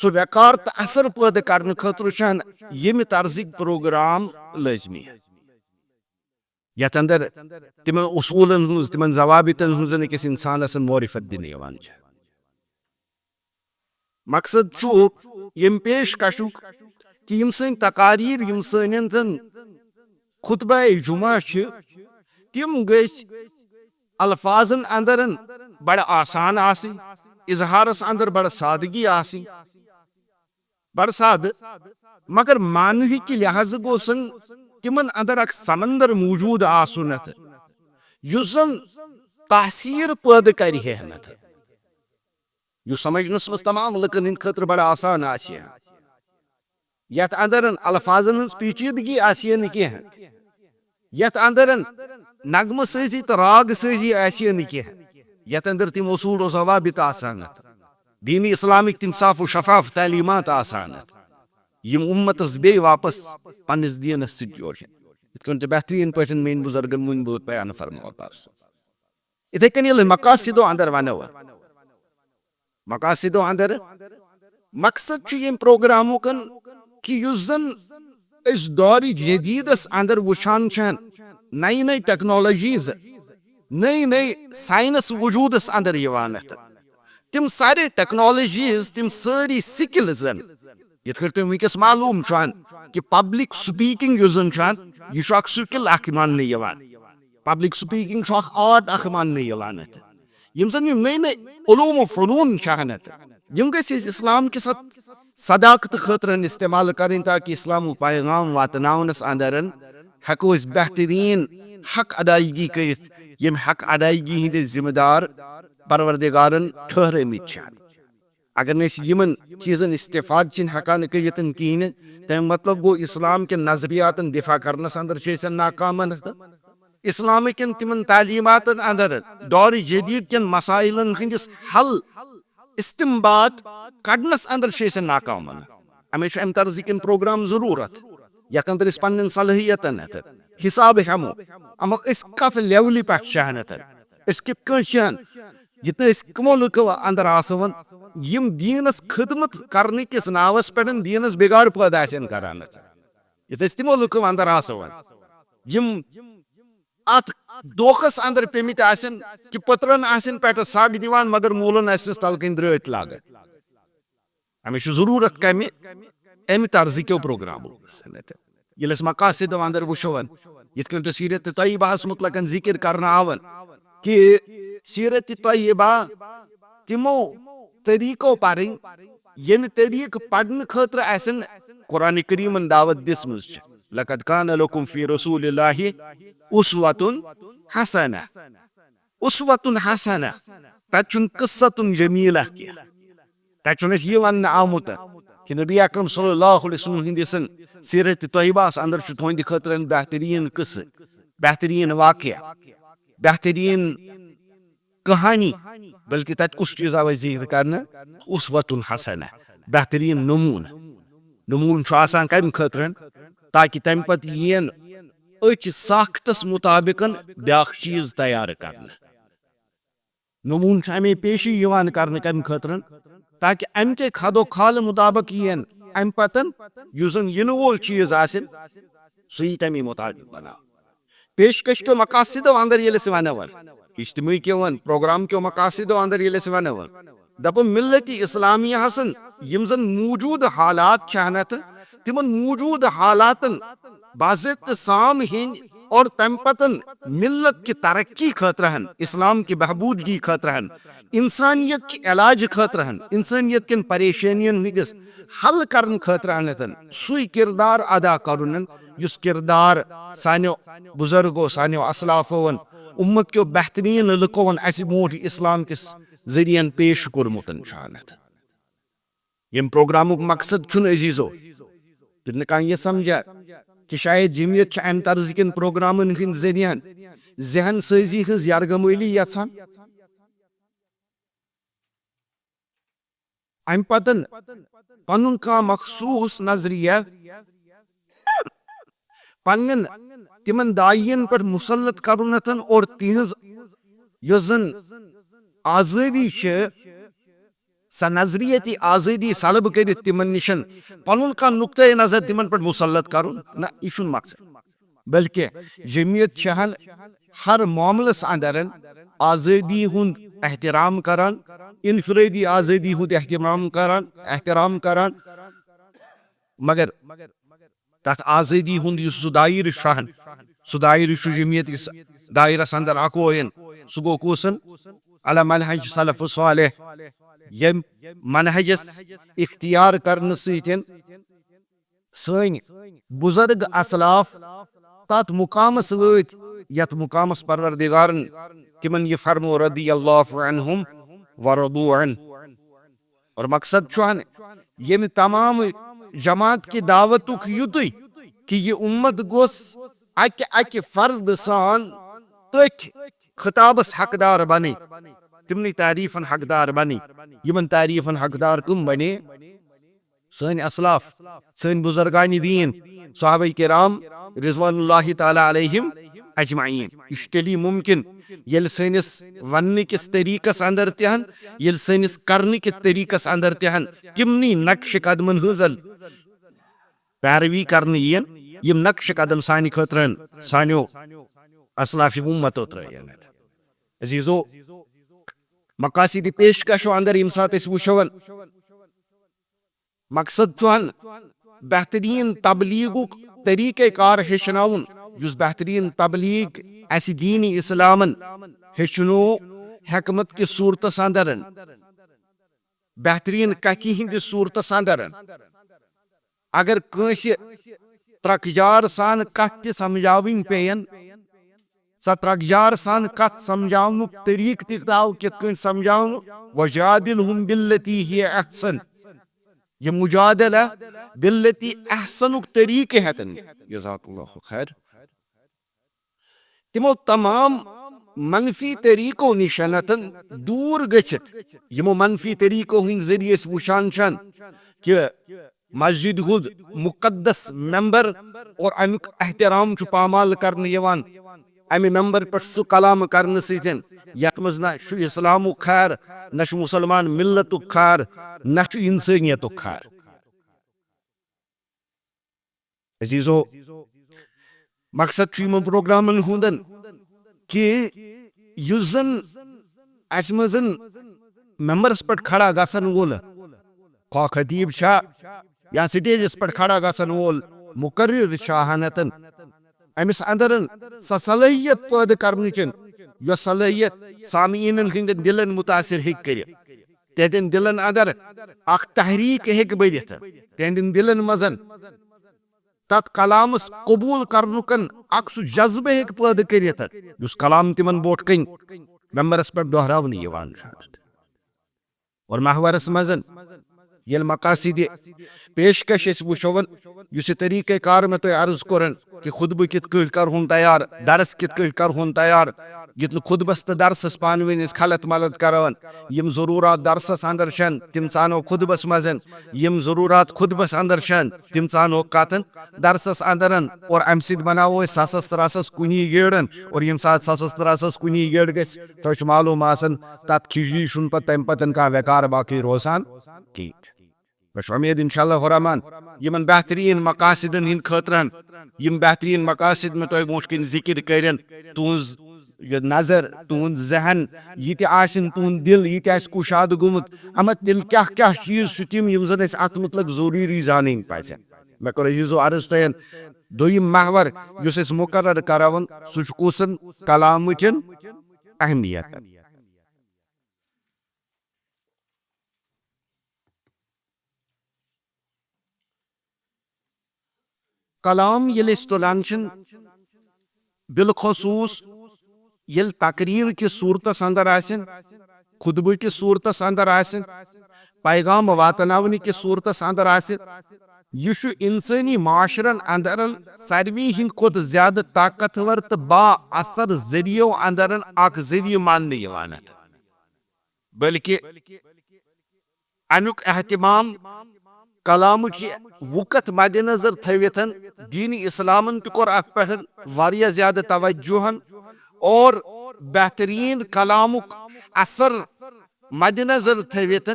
سُہ وقار تہٕ اثر پٲدٕ کرنہٕ خٲطرٕ چھِ ہن ییٚمہِ طرزٕکۍ پروگرام لٲزمی۔ یتھ اندر تِمن اصوٗلن ہٕنٛز، تِمن ضوابطن ہٕنٛز أکِس انسانس معرفت دِنہٕ یِوان چھِ۔ مقصد چھُ ییٚمہِ پیش کشُک کہِ یِم سٲنۍ تقاریر، یِم سٲنٮ۪ن زن خطبہ جمعہ چھِ، تِم گٔژھۍ الفاظن اندر بڑٕ آسان آسٕنۍ، اظہارس اندر بڑٕ سادگی آسٕنۍ، بڑٕ سادٕ، مگر معنہٕ کہِ لحاظہٕ گوٚژھن تِمن اندر اکھ سمندر موجود آسُن اتھ، یُس زن تاثیر پٲدٕ کرِ ہے نتھ، یُس سمجھنس منٛز تمام لُکن ہٕنٛدِ خٲطرٕ بڑٕ آسان آسہِ ہے۔ یتھ اندر الفاظن ہٕنٛز پیچیدگی آسہِ ہے نہٕ کینٛہہ، یتھ اندر نغمہٕ سٲزی تہٕ راگ سٲزی آسہِ ہے نہٕ کینٛہہ، یتھ اندر تِم اصوٗل و ضوابط آسان اتھ، دین اسلامٕکۍ تِم صاف و شفاف تعلیمات آسان اتھ، یِم امتس بیٚیہِ واپس پننِس دینس سۭتۍ جوڑِ۔ یِتھ کٔنۍ تہِ بہترین پٲٹھۍ میٲنۍ بزرگن وُنۍ بہٕ بیان فرماوٕ۔ یِتھے کٔنۍ ییٚلہِ مقاصدو اندر ونو، مقاصدو اندر مقصد چھُ ییٚمہِ پروگرامُک کہِ یُس زن أسۍ دورِ جدیدس اندر وٕچھان چھِ، نَیہِ نَیہِ ٹیکنالوجیز، نٔے نٔے ساینس وجودس اندر یِوان اتھ۔ تِم سارے ٹیکنالوجیز، تِم سٲری سکلز، یِتھ کٔنۍ تۄہہِ وٕنکیٚس معلوم چھُ کہِ پبلک سپیکنگ یُس زن چھُ، یہِ چھُ اکھ سکل اکھ ماننہٕ یِوان۔ پبلک سپیکنگ چھُ اکھ آرٹ اکھ ماننہٕ یِوان اتھ۔ یِم زن یِم نٔے نٔے علوم و فنون چھِ ہن اتھ، یِم گٔژھۍ أسۍ اسلام کِس اتھ صداقتہٕ خٲطرٕ استعمال کرٕنۍ، تاکہِ اسلامُک پیغام واتناونس اندر ہٮ۪کو أسۍ بہتریٖن حق ادائیگی کٔرِتھ، ییٚمہِ حق ادائیگی ہٕنٛدۍ ذمہٕ دار پروردگارن ٹھہرٲومٕتۍ چھِ۔ اگر نہٕ أسۍ یِمن چیٖزن استفاد چھِنہٕ ہٮ۪کان کٔرِتھ کِہیٖنۍ، تَمیُک مطلب گوٚو اسلام کٮ۪ن نظریاتن دفاع کرنس اندر چھِ أسۍ ناکامن تہٕ اسلام کٮ۪ن تِمن تعلیماتن اندر دور جدید کٮ۪ن مسائلن ہٕنٛدِس حل استنباط کڑنس اندر چھِ أسۍ ناکامن۔ اَمے چھُ اَمہِ طرزٕکٮ۪ن پروگرام ضروٗرت، یتھ اندر أسۍ پننٮ۪ن صلٲحیتن ہٮ۪تھ حساب ہٮ۪مو، اما أسۍ کتھ لیولہِ پٮ۪ٹھ چھِ ہن، أسۍ کِتھ کٔنۍ چھِ ہن، یہِ تہٕ أسۍ کٕمو لُکو اندر آسو ہن، یِم دیٖنس خدمت کرنہٕ کِس ناوس پٮ۪ٹھ دیٖنس بگاڑ پٲدٕ آسن کران۔ یہِ تہٕ أسۍ تِمو لُکو اندر آسو ہن، یِم اتھ دھوکس اندر پیمٕتۍ آسن کہِ پٔترن آسن پٮ۪ٹھٕ سگ دِوان، مگر موٗلن آسنس تل کِنۍ درٛٲتۍ لاگان۔ أمِس چھُ ضروٗرت کمہِ؟ امہِ طرزٕکیو پروگرامو۔ ییٚلہِ أسۍ مقاصدو اندر وٕچھو، یِتھ کٔنۍ تہِ سیرت طیبہس متعلق ذکر کرنہٕ آو کہِ سیرت طیبہ تِمو طریقو پرٕنۍ، ییٚمہِ طریقہٕ پرنہٕ خٲطرٕ اسن قرآن کریمن دعوت دِژمٕژ چھِ۔ لقد کان لکم فی رسول اللہ اسوۃ حسنہ۔ اسوۃ حسنہ، تتہِ چھُنہٕ قصۃ جمیلہ کینٛہہ۔ تتہِ چھُنہٕ اَسہِ یہِ وننہٕ آمُت کہِ نبی اکرم صلی اللہ علیہ وسلم ہٕنٛدِس سیرت طیبہس اندر چھُ تُہنٛدِ خٲطرٕ بہتریٖن قصہٕ، بہتریٖن واقعہ، بہتریٖن کہانی، بلکہ تتہِ کُس چیٖز آو اَسہِ ذکر کرنہٕ؟ اسوۃ حسنہ، بہتریٖن نمونہٕ۔ نمونہٕ چھُ آسان کمہِ خٲطرٕ؟ تاکہِ تمہِ پتہٕ یِین أتھۍ ساختس مطابق بیاکھ چیٖز تیار کرنہٕ۔ نمونہٕ چھُ اَمے پیشی یِوان کرنہٕ کمہِ خٲطرٕ؟ تاکہِ امہِ کے خد و خال مطابق یِین امہِ پتن یُس زن یِنہٕ وول چیٖز آسہِ، سُہ یی تَمی مطابق بناونہٕ۔ پیشکش کیو مقاصدو اندر ییٚلہِ أسۍ ونو، اجتماعی کیو ون، پروگرام کیو مقاصدو اندر ییٚلہِ أسۍ ونو، دپو ملت اسلامیہ ہسن یِم زن موجود حالات چھِ ہن اتھ، تِمن موجود حالاتن باضابطہ سام ہیٚنۍ اور تمہِ پتن ملت کہِ ترقی خٲطرٕ ہن، اسلام کہِ بہبودگی خٲطرٕ ہن، انسانیت کہِ علاج خٲطرٕ ہن، انسانیت کٮ۪ن پریشٲنین ہٕنٛدِس حل کرنہٕ خٲطرٕ ہن سُے کردار ادا کرُن، یُس کردار سانیو بزرگو، سانیو اسلافو، امت کیو بہترین لُکو اسہِ برونٛٹھ اسلام کِس ذٔریعن پیش کوٚرمُت چھُ۔ ییٚمہِ پروگرامُک مقصد چھُنہٕ عزیزو، ییٚلہِ نہٕ کانٛہہ یہِ سمجھِ کہِ شاید جمعیت چھِ امہِ طرزٕ کٮ۪ن پروگرامن ہٕنٛدۍ ذٔریعن ذہن سٲزی ہٕنٛز یرغمٲلی یژھان، امہِ پتن پنُن کانٛہہ مخصوص نظریہ پننٮ۪ن تِمن داعین پٮ۪ٹھ مسلط کرُن اور تِہنٛز یۄس زن آزٲدی چھِ، سۄ نظریتی آزٲدی سلب کٔرِتھ تِمن نِشن پنُن کانٛہہ نقطۂ نظر تِمن پٮ۪ٹھ مسلط کرُن، نہ، یہِ چھُنہٕ مقصد۔ بلکہ جمعیت چھِ ہن ہر معاملس اندر آزٲدی ہُنٛد احترام کران، انفرٲدی آزٲدی ہُنٛد احترام کران، احترام کران، مگر تتھ آزٲدی ہُنٛد یُس سُہ دایرٕ چھُ ہن، سُہ دایرٕ چھُ جمعیت کِس دایرس اندر اکوین۔ سُہ گوٚو کُسن؟ علی منہج سلف صالح، ییٚمہِ منہجس اختیار کرنہٕ سۭتۍ سٲنۍ بزرگ اسلاف تتھ مقامس وٲتۍ، یتھ مقامس پروردگارن تِمن یہِ فرمو، رضی اللہ عنہم ورضوا عنہ۔ اور مقصد چھُ ہن ییٚمہِ تمام جماعت کہِ دعوتُک یُتُے کہِ یہِ اُمت گوٚژھ اکہِ اکہِ فرد سان تٔتھۍ خطابس حقدار بنٕنۍ، تِمنٕے تعریفن حقدار بنٕنۍ، یِمن تعریفن حقدار کٕم بنے؟ سٲنۍ اسلاف، سٲنۍ بزرگان دین، صحابہ کرام رضوان اللہ تعالیٰ علیہم اجمعین۔ یہِ چھُ تیٚلی ممکن ییٚلہِ سٲنِس وننہٕ کِس طریقس اندر تہِ ہن، ییٚلہِ سٲنِس کرنہٕ کِس طریقس اندر تہِ ہن تِمنٕے نقش قدمن ہٕنٛز پیروی کرنہٕ یِن، یِم نقش قدم سانہِ خٲطرٕ ہن سانیو اسلاف امتو ترٲیِن۔ عزیزو، مقاصد پیشکشو اندر ییٚمہِ ساتہٕ أسۍ وٕچھو، مقصد چھُ ہن بہتریٖن تبلیغُک طریقہ کار ہیٚچھناوُن، یُس بہتریٖن تبلیغ اسہِ دین اسلامن ہیٚچھنو حکمت کِس صورتس اندر۔ بہترین کتھِ ہندس صورتس اندر۔ اگر کٲنسہِ ترکجار سان کتھ تہِ سمجھاوٕنۍ پیٚین، سۄ ترکجار سان کتھ سمجھاونُک طریقہٕ تہِ ترٛاو کِتھ کٔنۍ سمجھاونہٕ، وجادلہم بالتی ہی احسن۔ یہِ مجادلہ بالتی احسنُک طریقہٕ ہٮ۪تن۔ جزاک اللہ خیر۔ تِمو تمام منفی طریقو نِشنتن دوٗر گٔژھِتھ، یِمو منفی طریقو ہٕنٛدۍ ذٔریعہٕ أسۍ وٕچھان چھن کہِ مسجد ہُنٛد مقدس ممبر اور امیُک احترام چھُ پامال کرنہٕ یِوان۔ امہِ ممبر پٮ۪ٹھ سُہ کلام کرنہٕ سۭتۍ یتھ منٛز نہ چھُ اسلامُک خیر، نہ چھُ مسلمان ملتُک خیر، نہ چھُ انسٲنیتُک خیر۔ عزیزو، مقصد چھُ یِمن پروگرامن ہُنٛدن کہِ یُس زن اسہِ منٛز ممبرس پٮ۪ٹھ کھڑا گژھن وول خواہ خطیب چھا یا سٹیجس پٮ۪ٹھ کھڑا گژھن وول مقرر چھا ہنتن، أمِس اندر سۄ صلٲحیت پٲدٕ کرنٕچ، یۄس صلٲحیت سامعیٖنن ہٕنٛدٮ۪ن دِلن متاثر ہیٚکہِ کٔرِتھ، تِہنٛدٮ۪ن دِلن اندر اکھ تحریک ہیٚکہِ بٔرِتھ، تِہنٛدٮ۪ن دِلن منٛز تتھ کلامس قبول کرنُک اکھ سُہ جذبہٕ ہیٚکہِ پٲدٕ کٔرِتھ، یُس کلام تِمن برونٛٹھ کنہِ ممبرس پٮ۪ٹھ دۄہراونہٕ یِوان چھُ۔ اور محورس منٛز ییٚلہِ مقاصد پیشکش أسۍ وٕچھو، یُس یہِ طریقہ کار مےٚ تۄہہِ عرض کوٚرن کہِ خطبہٕ کِتھ کٲٹھۍ کرہون تیار، درس کِتھ کٲٹھۍ کرہون تیار، یُتھ نہٕ خطبس تہٕ درسس پانہٕ ؤنۍ أسۍ خلط ملط کرون۔ یِم ضروٗرات درسس اندر چھن، تِم ژانو خطبس منٛز۔ یِم ضروٗرات خطبس اندر چھن، تِم ژانو کتن درسس اندرن۔ اور امہِ سۭتۍ بناوو أسۍ سسس تہٕ رسس کُنی گیڑن۔ اور ییٚمہِ ساتہٕ سسس تہٕ رسس کُنی گیڑ گژھِ، تۄہہِ چھُ معلوم آسان، تتھ کھجی چھُنہٕ پتہٕ تمہِ پتن کانٛہہ ویکار باقٕے روزان کِہیٖنۍ۔ مےٚ چھُ اُمید انشاءاللہ الرحمن یِمن بہتریٖن مقاصدن ہٕنٛدِ خٲطرٕ، یِم بہتریٖن مقاصد مےٚ تۄہہِ برونٛٹھ کِنۍ ذِکِر کٔرِن، تُہٕنٛز یہِ نظر، تُہُنٛد ذہن، یہِ تہِ آسن، تُہُنٛد دِل یہِ تہِ آسہِ کُشادٕ گوٚمُت، اما تیٚلہِ کیٛاہ کیٛاہ چیٖز چھِ تِم، یِم زن اَسہِ اتھ مُتعلق ضروٗری زانٕنۍ پزن؟ مےٚ کوٚر عزیزو عرض تۄہہِ، دوٚیِم محور یُس أسۍ مُقرر کرون، سُہ چھُ کُسن؟ کلامٕچن اہمیتن۔ کلام ییٚلہِ أسۍ تُلان چھِن، بالخصوص ییٚلہِ تقریر کِس صورتس اندر آسن، خطبہٕ کِس صورتس اندر آسن، پیغام واتناونہٕ کِس صورتس اندر آسن، یہِ چھُ انسٲنی معاشرن اندرن ساروی ہٕنٛدِ کھۄتہٕ زیادٕ طاقتور تہٕ با اثر ذٔریعو اندرن اکھ ذٔریعہٕ ماننہٕ یِوان۔ بلکہ امیُک اہتمام کلامٕچ یہِ وُکت مد نظر تھٲوِتھ دین اسلامن تہِ کوٚر اتھ پٮ۪ٹھ واریاہ زیادٕ توجہن اور بہترین کلامُک اثر مد نظر تھٲوِتھ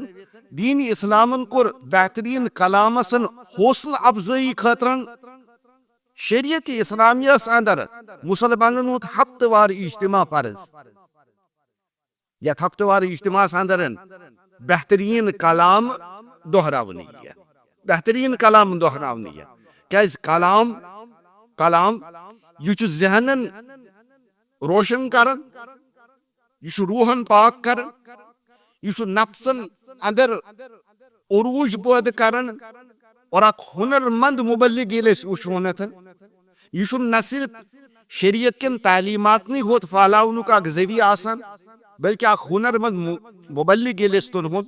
دین اسلامن کوٚر بہترین کلامسن حوصلہٕ افزٲیی خٲطرن شریعت اسلامیہ اندر مسلمانن ہُنٛد ہفتہٕ وار اجتماع فرض۔ یتھ ہفتہٕ وار اجتماعس اندر بہترین کلام دہراونہٕ یِیہِ، بہترین کلام دہراونہٕ یِیہِ۔ کیازِ کلام، کلام یہِ چھُ ذہنن روشن کران، یہِ چھُ روحن پاک کران، یہِ چھُ نفسن اندر عروج پٲدٕ کران۔ اور اکھ ہُنر مند مبلغ ییٚلہِ أسۍ وٕچھون اتھن، یہِ چھُنہٕ نہ صرف شریعت کٮ۪ن تعلیماتنٕے ہوت پھہلاونُک اکھ ذٔریعہٕ آسان، بلکہِ اکھ ہُنر مند مُ-، مبلغ ییٚلہِ أسۍ تُلہون،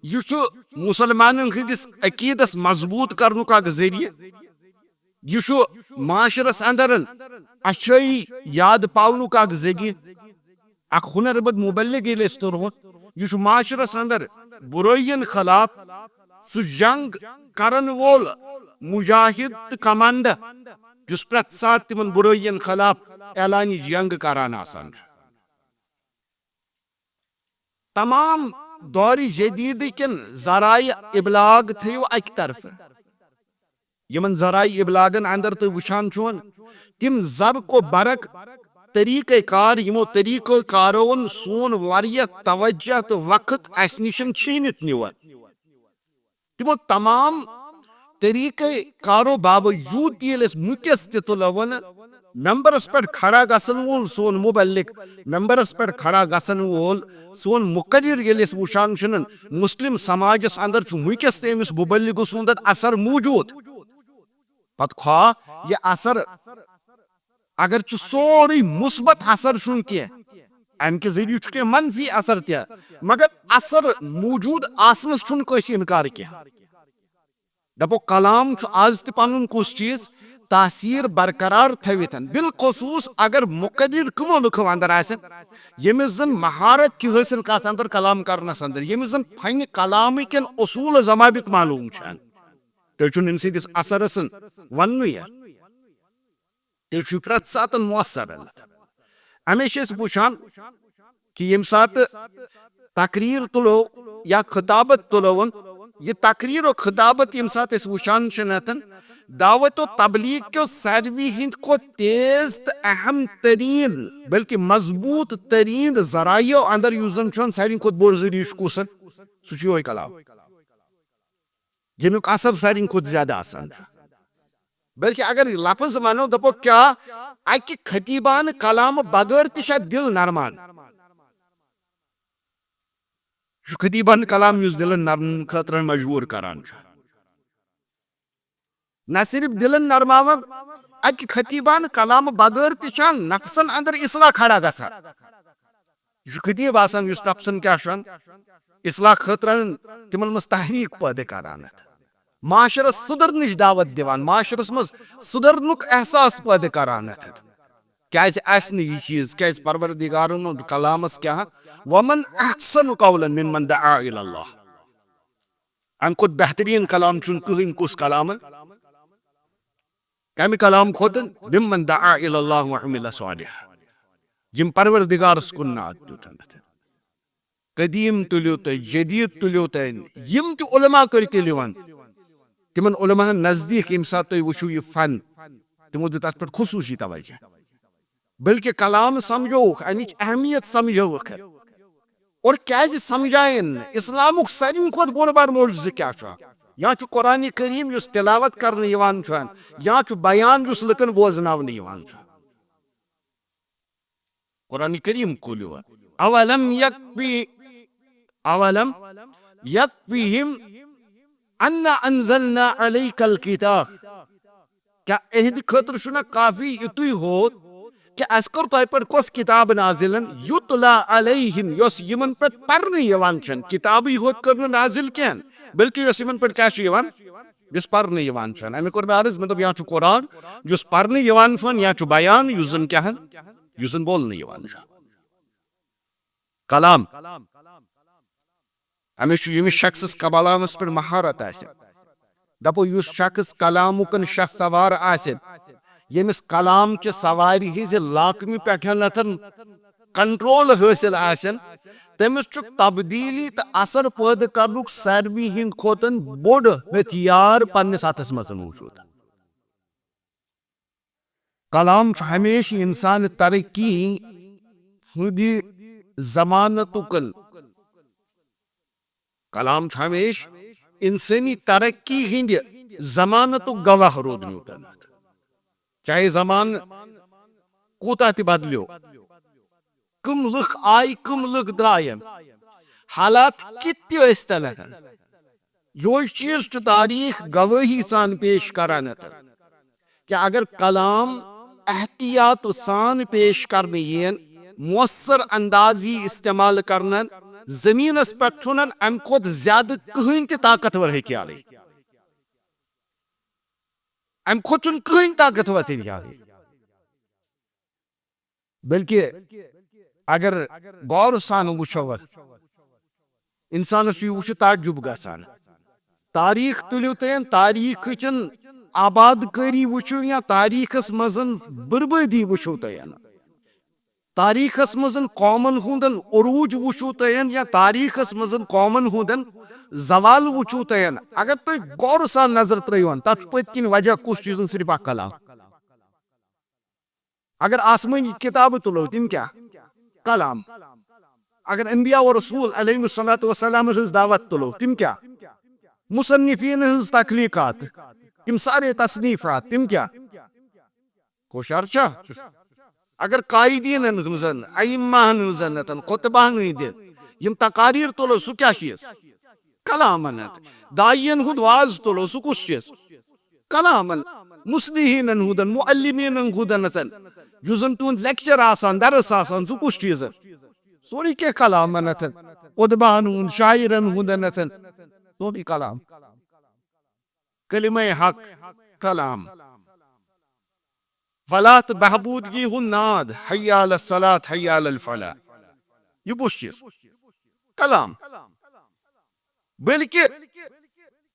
یہِ چھُ مُسلمانن ہٕنٛدِس عقیدس مضبوٗط کرنُک اکھ ذٔریعہٕ۔ یہِ چھُ معاشرس اندر اچھٲیی یاد پاونُک اکھ ذٔریعہٕ۔ اکھ ہُنر مند مبلغ ییٚلہِ أسۍ تُلہون، یہِ چھُ معاشرس اندر بُرٲیین خلاف سُہ جنگ کرن وول مجاہد تہٕ کمانڈر، یُس پرٛٮ۪تھ ساتہٕ تِمن بُرٲیین خلاف اعلانِ جنگ کران آسان چھُ۔ تمام دورِ جدیدٕکٮ۪ن ذرائع ابلاغ تھٲیِو اکہِ طرفہٕ۔ یِمن ذرائع ابلاغن اندر تُہۍ وٕچھان چھِو، تِم زبق و برق طریقہ کار، یِمو طریقہ کارو سون واریاہ توجہ تہٕ وقت اسہِ نِش چھینِتھ نِوان۔ تِمو تمام طریقہ کارو باوجود تہِ ییٚلہِ أسۍ مُکِس تہِ تُلون، ممبرس پٮ۪ٹھ کھڑا گژھن وول سون مبلغ، ممبرس پٮ۪ٹھ کھڑا گژھن وول سون مقرر ییٚلہِ أسۍ وٕچھان چھِنہٕ مسلم سماجس اندر چھُ وٕنکیٚس تہِ أمِس مبلغ سُنٛد اثر موجود۔ پتہٕ خواہ یہِ اثر اگر چھُ سورُے مثبت اثر چھُنہٕ کینٛہہ، امہِ کہِ ذٔریعہٕ چھُ کینٛہہ منفی اثر تہِ، مگر اثر موجود آسنس چھُنہٕ کٲنٛسہِ انکار کینٛہہ۔ دپو کلام چھُ آز تہِ پنُن کُس چیز تاثیر برقرار تھٲوِتھ، بالخصوص اگر مقرر کمو لُکو اندر آسن، ییٚمِس زن مہارت چھِ حٲصِل کتھ اندر کلام کرنس اندر، ییٚمِس زن فن کلامٕکٮ۪ن اصول ضوابط معلوم چھِ۔ تیٚلہِ چھُنہٕ أمۍ سٕنٛدِس اثرس وننُے۔ تیٚلہِ چھُ پرٛٮ۪تھ ساتہٕ مؤثر۔ اَمے چھِ أسۍ وٕچھان کہِ ییٚمہِ ساتہٕ تقریر تُلو یا خطابت تُلوُن، یہِ تقریر و خطابت ییٚمہِ ساتہٕ أسۍ وٕچھان چھِ نتن، دعوت و تبلیغ کیو ساروی ہٕنٛدۍ کھۄتہٕ تیز تہٕ اہم ترین بلکہ مضبوط ترین ذرایعو اندر یُس زن چھُ ساروی کھۄتہٕ بوٚڑ ذٔریعہٕ چھُ کُس؟ سُہ چھُ یِہوٚے کلام، ییٚمیُک اثر ساروی کھۄتہٕ زیادٕ آسان چھُ۔ بلکہ اگر لفظ ونو، دپو کیا اکہِ خطیبانہٕ کلام بغٲر تہِ چھا دل نرمان؟ یہِ چھُ خطیبانہٕ کلام یُس دلن نرمن خٲطرٕ مجبور کران چھُ۔ نہ صرف دلن نرماوان، اکہِ خطیبانہٕ کلام بغٲر تہِ چھا نفسن اندر اصلاح کھڑا گژھان۔ یہِ چھُ خطیب آسان یُس نفسن کیٛاہ چھُ اصلاح خٲطرٕ تِمن منٛز تحریک پٲدٕ کران اتھ۔ معاشرس سُدھرنٕچ دعوت دِوان، معاشرس منٛز سُدھرنُک احساس پٲدٕ کران اتھ۔ کیٛازِ آسہِ نہٕ یہِ چیٖز؟ کیٛازِ پروردگارن ووٚن کلامس کیٛاہ؟ ومن احسن قولا ممن دعا الی اللہ۔ امہِ کھۄتہٕ بہتریٖن کلام چھُنہٕ کٕہٕنۍ۔ کُس کلام؟ کمہِ کلام کھۄتہٕ؟ ممن دعا الی اللہ وعمل صالحا۔ یِم پروردگارس کُن ناد دیُت۔ قدیم تُلِو تُہۍ، جدید تُلِو تُہۍ، یِم تہِ علماء کٔرۍ تیٚلہِ وَن، تِمن علماءن نزدیٖک ییٚمہِ ساتہٕ تُہۍ وٕچھِو یہِ فن، تِمو دیُت اتھ پٮ۪ٹھ خصوٗصی توجہ۔ بلکہ کلام سمجھووُکھ، امِچ اہمیت سمجھووُکھ۔ اور کیازِ سمجھاین نہٕ؟ اسلامُک ساروی کھۄتہٕ بوٚڑ بار معجزٕ کیٛاہ چھُ؟ یا چھُ قرآن کریم یُس تلاوت کرنہٕ یِوان چھُ، یا چھُ بیان یُس لُکن بوزناونہٕ یِوان چھُ۔ قرآن کریم کھوٗلِو۔ اولم یکفی، اولم یکفیہم انا انزلنا علیک الکتاب۔ کیا اہدِ خٲطرٕ چھُنہ کافی یُتُے ہوت کہ اسہِ کٔر تۄہہِ پٮ۪ٹھ کۄس کتاب نازل؟ یتلا علیہم، یۄس یِمن پٮ۪ٹھ پرنہٕ یِوان چھن۔ کتابٕے ہوت کٔر نہٕ نازل کینٛہہ، بلکہ یۄس یِمن پٮ۪ٹھ کیٛاہ چھِ یِوان؟ یُس پرنہٕ یِوان چھن۔ امی کوٚر مےٚ عرض، مطلب، یا چھُ قرآن یُس پرنہٕ یِوان چھُن، یا چھُ بیان یُس زن کیٛاہ ہن، یُس زن بولنہٕ یِوان چھُ۔ کلام۔ أمِس چھُ ییٚمِس شخصس کلامس پٮ۪ٹھ مہارت آسہِ۔ دپو یُس شخص کلامُکن شاہ سوار آسہِ، ییٚمِس کلام چہِ سوارِ ہٕنٛزِ لاکمہِ پٮ۪ٹھ نتھن کنٹرول حٲصِل آسن، تٔمِس چھُ تبدیلی تہٕ اثر پٲدٕ کرنُک ساروی ہٕنٛدِ کھۄتہٕ بوٚڑ ہتھیار پننِس اتھس منٛز موجود۔ کلام چھُ ہمیشہِ انسان ترقی ہٕنٛدِ ضمانتُک، کلام چھُ ہمیشہِ انسٲنی ترقی ہٕنٛدِ ضمانتُک گواہ روٗدمُت۔ چاہے زمانہٕ کوٗتاہ تہِ بدلیو، کم لُکھ آیہِ، کم لُکھ درٛایہِ، حالات کِتھ تہِ ٲسۍ تن، یہوے چیز چھُ تاریخ گوٲہی سان پیش کران۔ کہ اگر کلام احتیاط سان پیش کرنہٕ یِن، مؤثر انداز یی استعمال کرنہٕ، زمینس پٮ۪ٹھ چھُنہٕ امہِ کھۄتہٕ زیادٕ کٕہٕنۍ تہِ طاقتور ہتھیارٕے۔ امہِ کھۄتہٕ چھُنہٕ کٕہٕنۍ طاقتور ہتھیارٕے۔ بلکہ اگر غور سان وٕچھو، انسانس چھُ یہِ وٕچھِتھ تعجب گژھان۔ تاریخ تُلِو تُہۍ، تاریخ چن آباد کٲری وٕچھِو یا تاریخس منٛز بربٲدی وٕچھِو تُہۍ، تاریخس منٛز قومن ہُنٛد عروج وٕچھِو تُہۍ یا تاریخس منٛز قومن ہُنٛد زوال وٕچھِو تُہۍ۔ اگر تُہۍ غور سان نظر ترٲیِو، تتھ چھُ پٔتۍ کِنۍ وجہ کُس چیٖزن؟ صرف اکھ کلام۔ اگر آسمٲنی کتابہٕ تُلو، تِم کیٛاہ؟ کلام۔ اگر انبیاء و رسول علیہم الصلوۃ والسلام ہٕنٛز دعوت تُلو، تِم کیٛاہ؟ مصنفین ہٕنٛز تخلیقات، تِم سارے تصنیفات، تِم کیٛاہ؟ کوشار چھا؟ اگر قائدینن ہٕنٛزن، ائمہن ہٕنٛزن، خطبہن ہٕنٛدِ یِم تقاریر تُلو، سُہ کیٛاہ چھُ یہِ؟ کلامن ہُنٛد۔ داعین ہُنٛد واز تُلو، سُہ کُس چیٖز؟ کلامن۔ مصلحینن ہُنٛدن، معلمینن ہُنٛدن، یُس زن تُہُنٛد لیکچر آسان، درس آسان، سُہ کُس چیٖز؟ سورُے کینٛہہ کلامن۔ ادباہن ہُنٛد، شاعرن ہُنٛدن، سورُے کلام۔ کلمہ حق، کلام۔ فلاح تہٕ بہبودگی ہُنٛد ناد، حی علی الصلاۃ، حی علی الفلاح۔ یہِ کُس چیٖز؟ کلام۔ بلکہ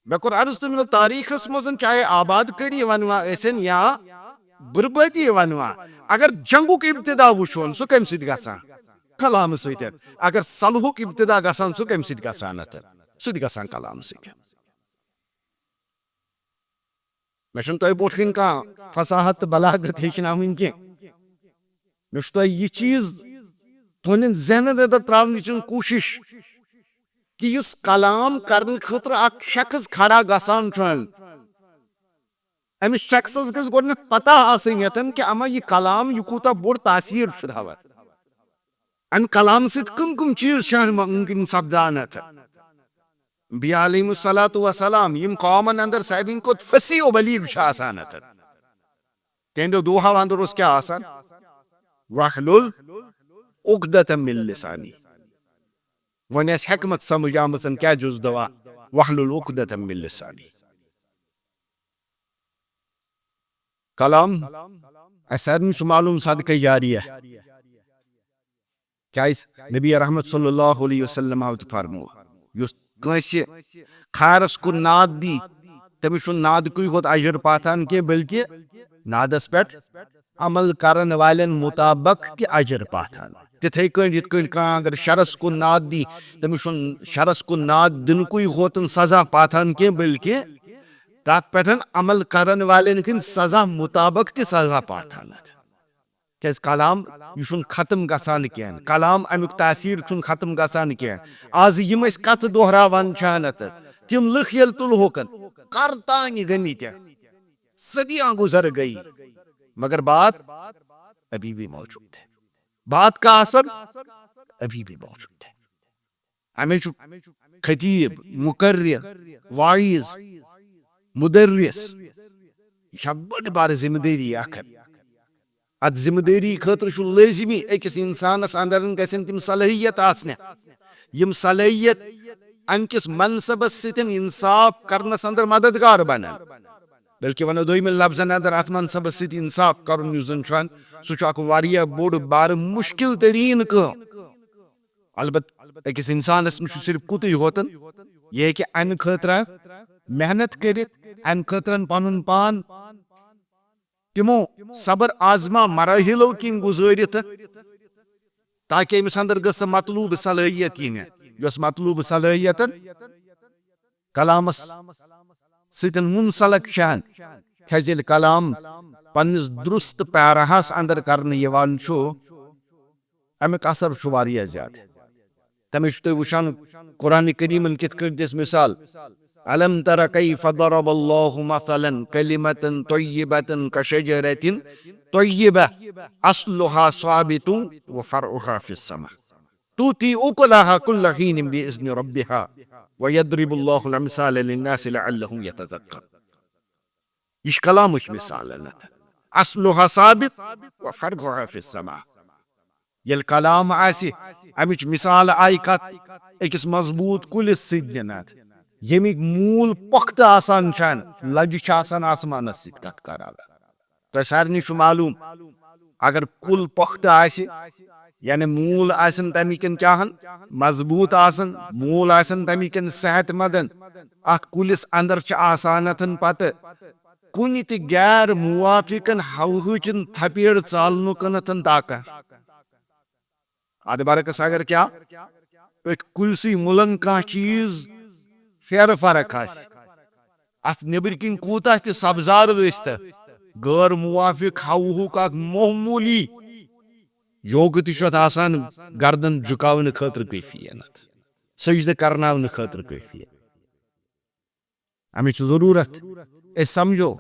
مےٚ کوٚر عرض تُہۍ ؤنِو، تاریخس منٛز چاہے آباد کٲری ونوا ٲسِن یا بربٲدی ونوا، اگر جنگُک ابتدا وٕچھون، سُہ کمہِ سۭتۍ گژھان؟ کلامہٕ سۭتۍ۔ اگر صلحُک ابتدا گژھان، سُہ کمہِ سۭتۍ گژھان؟ اتھ سُہ تہِ گژھان کلامہٕ سۭتۍ۔ مےٚ چھُنہٕ تۄہہِ برونٛٹھ کَنہِ کانٛہہ فصاحت تہٕ بلاغت ہیٚچھناوٕنۍ کینٛہہ۔ مےٚ چھُ تۄہہِ یہِ چیٖز تُہنٛدٮ۪ن ذہنن اندر ترٛاونٕچ کوٗشِش کہِ یُس کلام کرنہٕ خٲطرٕ اکھ شخص کھڑا گژھان چھُ، أمِس شخصس گژھِ گۄڈٕنٮ۪تھ پتہ آسٕنۍ ییٚتٮ۪ن کہِ اما یہِ کلام، یہِ کوٗتاہ بوٚڑ تاثیر چھُ تھاوان۔ امہِ کلام سۭتۍ کم کم چیٖز چھِ ممکن سپدان اتھ۔ انبیاء علیہم الصلوۃ والسلام، یِم قومن اندر ساروی کھۄتہٕ فصیح و بلیغ چھِ آسان اتھ، تِہنٛدیو دوہو اندر اوس کیٛاہ آسان؟ واحلل عقدۃ من لسانی۔ وۄنۍ آسہِ حکمت سمجھ آمٕژ، کیٛاہ جُز دوا؟ واحلل عقدۃ من لسانی۔ کلام، اسہِ سارنٕے چھُ معلوم صدقہ جاریہ۔ کیازِ نبی رحمت صلی اللہ علیہ وسلم آو تہٕ فرموو، یُس کٲنٛسہِ خارس کُن ناد دی، تٔمِس چھُنہٕ نادکُے ہوت اجر پاتھان کینٛہہ، بلکہِ نادس پٮ۪ٹھ عمل کرن والٮ۪ن مطابق تہِ اجر پاتھان۔ تِتھے کٔنۍ یِتھ کٔنۍ کانٛہہ اگر شرس کُن ناد دی، تٔمِس چھُنہٕ شرس کُن ناد دِنکُے ہوتن سزا پاتھان کینٛہہ، بلکہِ تتھ پٮ۪ٹھ عمل کرن والٮ۪ن ہٕنٛدِ سزا مطابق تہِ سزا پاتھان۔ کیازِ کلام، یہِ چھُنہٕ ختم گژھان کینٛہہ۔ کلام، امیُک تاثیر چھُنہٕ ختم گژھان کینٛہہ۔ آز یِم أسۍ کتھٕ دۄہراوان چھِ انت، تِم لُکھ ییٚلہِ تُلہوکن، کرتانہِ گٔمٕتۍ، صدیاں گزر گئی، مگر بات ابھی بھی موجود ہے۔ بات کا اثر ابھی بھی موجود ہے۔ ہمیں چھُ خطیب، مقرر، واعظ، مدرس، یہِ چھا بٔڑ بار ذمہ دٲری اکھ۔ اتھ ذمہ دٲری خٲطرٕ چھُ لٲزمی أکِس انسانس اندر گژھن تِم صلٲحیت آسنہِ، یِم صلٲحیت امہِ کِس منصبس سۭتۍ انصاف کرنس اندر مددگار بنن۔ بلکہ ونو دوٚیمہِ لفظن اندر اتھ منصبس سۭتۍ انصاف کرُن یُس زن چھُ، سُہ چھُ اکھ واریاہ بوٚڑ بار مشکل ترین کٲم۔ البتہ أکِس انسانس نِش چھُ صرف کُتُے ہوتن، یہِ ہیٚکہِ امہِ خٲطرٕ محنت کٔرِتھ، امہِ خٲطرٕ پنُن پان تِمو صبر آزما مراحلو کِنۍ گُزٲرِتھ، تاکہِ أمِس اندر گٔژھ سۄ مطلوب صلٲحیت یِنہِ، یۄس مطلوب صلٲحیتن کلامس سۭتۍ منسلک چھِ۔ کیازِ ییٚلہِ کلام پننِس درست پیراہس اندر کرنہٕ یِوان چھُ، امیُک اثر چھُ واریاہ زیادٕ۔ تمے چھُ تُہۍ وٕچھان قرآن کریمن کِتھ کٔنۍ دِژ مثال، الم تر کیف ضرب اللہ مثلا کلمة طیبة کشجرة طیبة اصلها ثابت وفرعها فی السماء تؤتی اکلها کل حین باذن ربها ویضرب اللہ الامثال للناس لعلهم یتذکرون۔ یہِ چھِ کلامٕچ مثال۔ اصلها ثابت وفرعها فی السماء۔ ییٚلہِ کلام آسہِ، امِچ مثال آیہِ کتھ؟ أکِس مضبوط کُلِس سۭتۍ دِنہٕ، ییٚمِکۍ موٗل پۄختہٕ آسان چھِ، لجہِ چھِ آسان آسمانس سۭتۍ کتھ کران۔ تۄہہِ سارنٕے چھُ معلوم، اگر کُل پۄختہٕ آسہِ، یعنی موٗل آسن تَمہِ کِنۍ کیٛاہن مضبوٗط آسن، موٗل آسن تَمہِ کِنۍ صحت مندن، اَتھ کُلِس اندر چھِ آسان اَتھن پتہٕ کُنہِ تہِ غیر موافقن ہوہٕچن تھپیڑ ژالنُک اَتھن طاقت۔ اتھ برعکس اگر کیا أتھۍ کُلۍ سٕے مُلن کانٛہہ چیٖز پھیرٕ فرق آسہِ، اتھ نیٚبرۍ کِنۍ کوٗتاہ تہِ سبزار ٲسۍ تہٕ غٲر موافق ہوہُک اکھ معموٗلی یوگہٕ تہِ چھُ اتھ آسان گردن جُکاونہٕ خٲطرٕ کیفیت، سجدٕ کرناونہٕ خٲطرٕ کیفیت۔ امِچ چھِ ضروٗرت۔ أسۍ سمجھو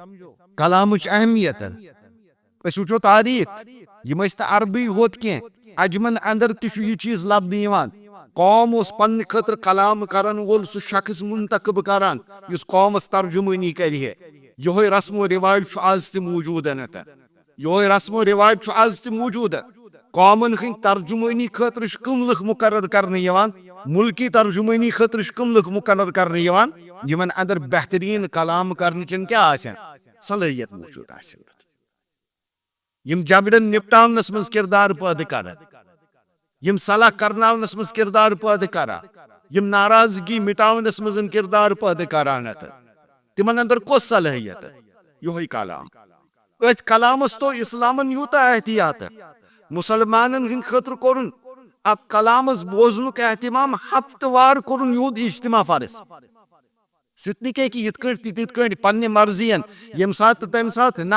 کلامٕچ اہمیت۔ أسۍ وٕچھو تاریٖخ، یِم ٲسۍ نہٕ عربٕے ہوت کینٛہہ، عجمن اندر تہِ چھُ یہِ چیٖز لبنہٕ یِوان۔ قوم اوس پننہِ خٲطرٕ کلام کرن وول سُہ شخص منتخب کران یُس قومس ترجمٲنی کرِ ہے۔ یِہوٚے رسم و رواج چھُ آز تہِ موٗجوٗد۔ یِہوٚے رسم و رواج چھُ آز تہِ موٗجوٗد۔ قومن ہٕنٛدۍ ترجمٲنی خٲطرٕ چھِ کٕم لُکھ مُقرر کرنہٕ یِوان؟ مُلکی ترجمٲنی خٲطرٕ چھِ کٕم لُکھ مُقرر کرنہٕ یِوان؟ یِمن اندر بہتریٖن کلام کرنٕچن کیٛاہ آسن؟ صلٲحیت موٗجوٗد آسن۔ یِم جھگڑن نپٹاونس منٛز کردار پٲدٕ کرن، یِم صلاح کرناونس منٛز کردار پٲدٕ کران، یِم ناراضگی مٹاونس منٛز کردار پٲدٕ کران۔ تِمن اندر کۄس صلٲحیت؟ یِہوٚے کلام۔ أتھۍ کلامس تو اسلامن یوٗتاہ احتیاط۔ مسلمانن ہٕنٛدِ خٲطرٕ کوٚرُن اکھ کلامس بوزنُک اہتمام، ہفتہٕ وار کوٚرُن یِہُنٛد اجتماع فرض۔ سُہ تہِ نہٕ کینٛہہ کہِ یِتھ کٲٹھۍ تہِ تِتھ کٲٹھۍ پننہِ مرضی ین، ییٚمہِ ساتہٕ تہٕ تمہِ ساتہٕ نہ۔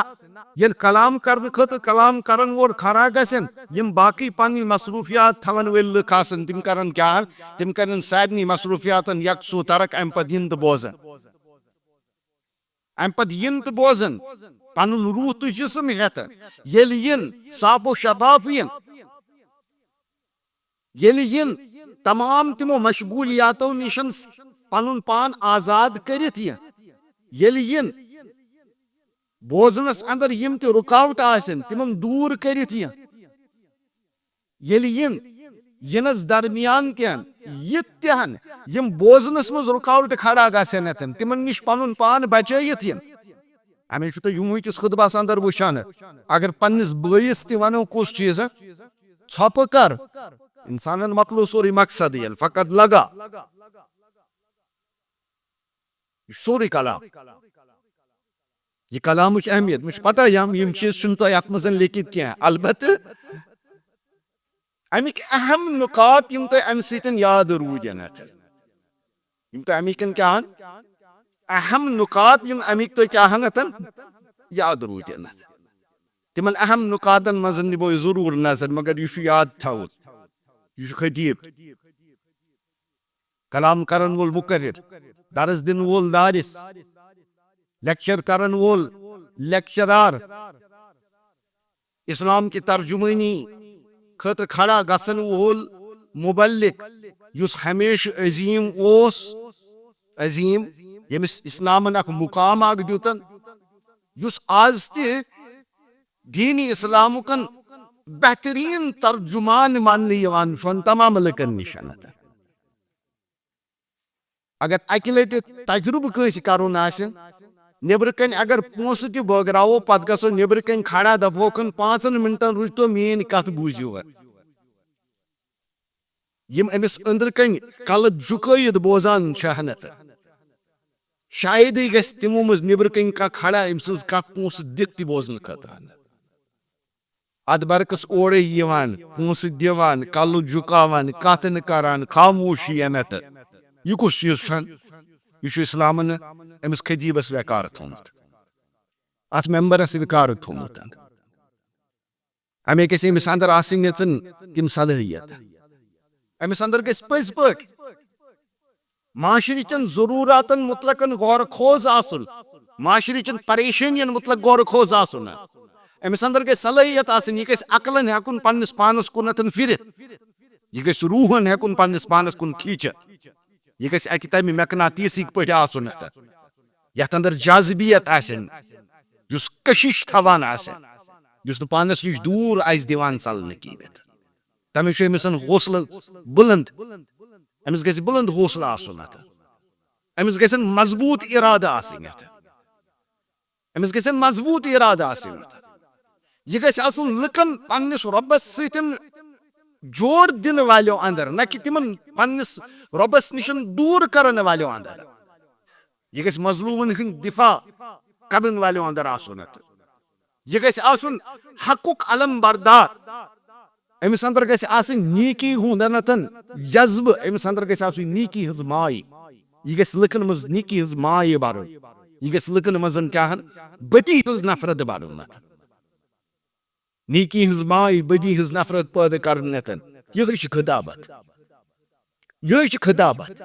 ییٚلہِ کلام کرنہٕ خٲطرٕ کلام کرن وول کھڑا گژھن، یِم باقٕے پنٕنۍ مصروفیات تھاون وٲلۍ لُکھ آسن، تِم کرن کیٛاہ؟ تِم کرن سارنٕے مصروفیاتن یکسوٗ ترک، امہِ پتہٕ یِن تہٕ بوزن۔ امہِ پتہٕ یِن تہٕ بوزن، پنُن روح تہٕ جسم ہٮ۪تھ۔ ییٚلہِ یِن، صاف و شفاف یِن، ییٚلہِ یِن، تمام تِمو مشغولیاتو نِش پنُن پان آزاد کٔرِتھ یِن، ییٚلہِ یِن، بوزنس اندر یِم تہِ رُکاوٹ آسن، تِمن دوٗر کٔرِتھ یِن۔ ییٚلہِ یِن، یِنس درمیان تہِ ہن، یِتھ تہِ ہن، یِم بوزنس منٛز رُکاوٹ کھڑا گژھن اتٮ۪ن، تِمن نِش پنُن پان بچٲیِتھ یِن۔ امی چھُ تُہۍ یِموٕے کِس خطبس اندر وٕچھان۔ اگر پننِس بٲیِس تہِ ونو کُس چیٖز، ژھۄپہٕ کر، انسانن مۄکلو سورُے مقصد ییٚلہِ فقط لگا۔ یہِ چھُ سورُے کلام۔ یہِ کلامٕچ اہمیت، مےٚ چھِ پتہ یِم، یِم چیٖز چھِنہٕ تۄہہِ اَتھ منٛز لیکھِتھ کینٛہہ، البتہٕ اَمِکۍ اہم نُکات یِم تۄہہِ اَمہِ سۭتۍ یاد روٗدۍ اَتھ، یِم تۄہہِ اَمِکٮ۪ن کیٛاہ ہن، اہم نُکات یِم اَمِکۍ تۄہہِ کیٛاہ ہن اَتھن یاد روٗدۍ اَتھ، تِمن اہم نُکاتن منٛز نِمو أسۍ ضروٗر نظر، مگر یہِ چھُ یاد تھاوُن، یہِ چھُ خطیب۔ کلام کرن وول مقرر، درس دِنہٕ وول دارس، لیکچر کرن وول لیکچرار، اسلام کہِ ترجمٲنی خٲطرٕ کھڑا گژھن وول مبلغ، یُس ہمیشہٕ عظیم اوس، عظیم، ییٚمِس اسلامن اکھ مقام اکھ دیُتن، یُس آز تہِ دینِ اسلامُکن بہترین ترجمان ماننہٕ یِوان چھُ تمام لُکن نِش۔ اگر اکہِ لٹہِ تجربہٕ کٲنٛسہِ کرُن آسہِ، نیبرٕ کنہِ اگر پونٛسہٕ تہِ بٲگراوو، پتہٕ گژھو نیبرٕ کنہِ کھڑا، دپہوکھن، پانٛژن منٹن روٗزتو، میٲنۍ کتھ بوٗزِو۔ یِم أمِس أنٛدرٕ کنہِ کلہٕ جُکٲیِتھ بوزان چھِ ہنتہٕ، شایدٕے گژھِ تِمو منٛز نیبرٕ کنہِ کانٛہہ کھڑا أمۍ سٕنٛز کتھ پونٛسہٕ دِتھ تہِ بوزنہٕ خٲطرٕ۔ اتھ برعکس اورے یِوان، پونٛسہٕ دِوان، کلہٕ جُکاوان، کتھ نہٕ کران، خاموشی انتہٕ۔ یہِ کُس چیٖز چھُ؟ یہِ چھُ اسلامن أمِس خطیبس وقار تھوٚومُت، اتھ ممبرس وقار تھوٚومُت۔ امے گژھِ أمِس اندر آسٕنۍ یژھن تِم صلٲحیت۔ أمِس اندر گژھِ پٔزۍ پٲٹھۍ معاشرٕچن ضروٗراتن مُتعلقن غور خوض آسُن، معاشرٕچن پریشٲنین مُتعلق غور خوض آسُن۔ أمِس اندر گژھِ صلٲحیت آسٕنۍ، یہِ گژھِ عقلن ہٮ۪کُن پننِس پانس کُنتھ پھِرِتھ، یہِ گژھِ روحن ہٮ۪کُن پننِس پانس کُن کھیٖچِتھ، یہِ گژھِ اکہِ تمہِ مقناطیسٕکۍ پٲٹھۍ آسُن اتھ، یتھ اندر جاذبیت آسن، یُس کشش تھاوان آسن، یُس نہٕ پانس نِش دوٗر آسہِ دِوان ژلنہٕ کینٛہہ۔ تمہِ چھُ أمِس حوصلہٕ بلند، أمِس گژھِ بلند حوصلہٕ آسُن اتھ، أمِس گژھن مضبوط ارادٕ آسٕنۍ اتھ، أمِس گژھن مضبوط ارادٕ آسٕنۍ اتھ۔ یہِ گژھِ آسُن لُکن پننِس رۄبس سۭتۍ جوڑ دِنہٕ والیو اندر، نہ کہِ تِمن پننِس رۄبس نِش دوٗر کرن والیو اندر۔ یہِ گژھِ مظلومن ہٕنٛدۍ دفاع کرن والیو اندر آسُن اتھ۔ یہِ گژھِ آسُن حقُک علم بردار۔ أمِس اندر گژھِ آسٕنۍ نیکی ہُنٛد انتن جذبہٕ، أمِس اندر گژھِ آسٕنۍ نیکی ہٕنٛز ماے۔ یہِ گژھِ لُکن منٛز نیکی ہٕنٛز ماے بڑُن۔ یہِ گژھِ لُکن منٛز کیٛاہ ہن؟ بدی ہٕنٛز نفرت بڑُن اتھ۔ نیکی ہٕنٛز ماے، بدی ہٕنٛز نفرت پٲدٕ کرُن اتھن۔ یِہوٚے چھِ خطابت۔ یِہوٚے چھِ خطابت۔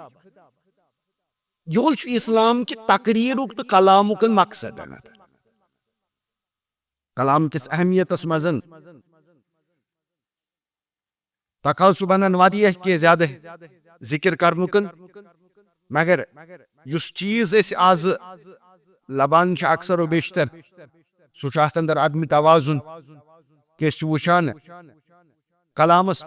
یِہوٚے چھُ اسلام کہِ تقریرُک تہٕ کلامُک مقصد اتھ۔ کلام کِس اہمیتس منٛز تقاضہٕ چھُ بنان واریاہ کینٛہہ زیادٕ ذکر کرنُک، مگر یُس چیٖز أسۍ آز لبان چھِ اکثر و بیشتر، سُہ چھُ اتھ اندر عدم توازن۔ کہِ أسۍ چھِ وٕچھان کلامس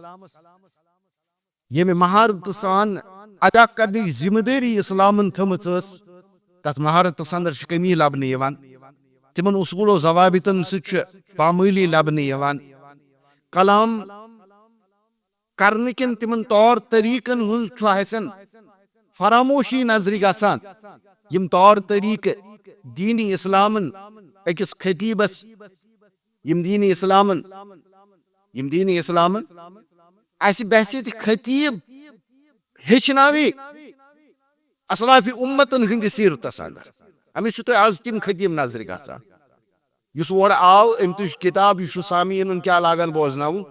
ییٚمہِ مہارتہٕ سان ادا کرنٕچ ذمہٕ دٲری اسلامن تھٲمٕژ ٲس، تتھ مہارتس اندر چھِ کمی لبنہٕ یِوان۔ تِمن اصول و ضوابطن سۭتۍ چھِ پامٲلی لبنہٕ یِوان۔ کلام کرنہٕ کٮ۪ن تِمن طور طریقن ہُنٛد چھُ اَسٮ۪ن فراموشی نظرِ گژھان۔ یِم طور طریقہٕ دین اسلامن أکِس خطیبس، یِم دین اسلامن، یِم دین اسلامن اَسہِ بحیثیت خطیب ہیٚچھناوِ اسلاف امتن ہٕنٛدِ سیرتس اندر۔ أمِس چھُ تۄہہِ از تِم خطیب نظرِ گژھان، یُس اورٕ آو، أمۍ تُج کِتاب، یہِ چھُ سامعیٖنن کیٛاہ لاگان بوزناوُن۔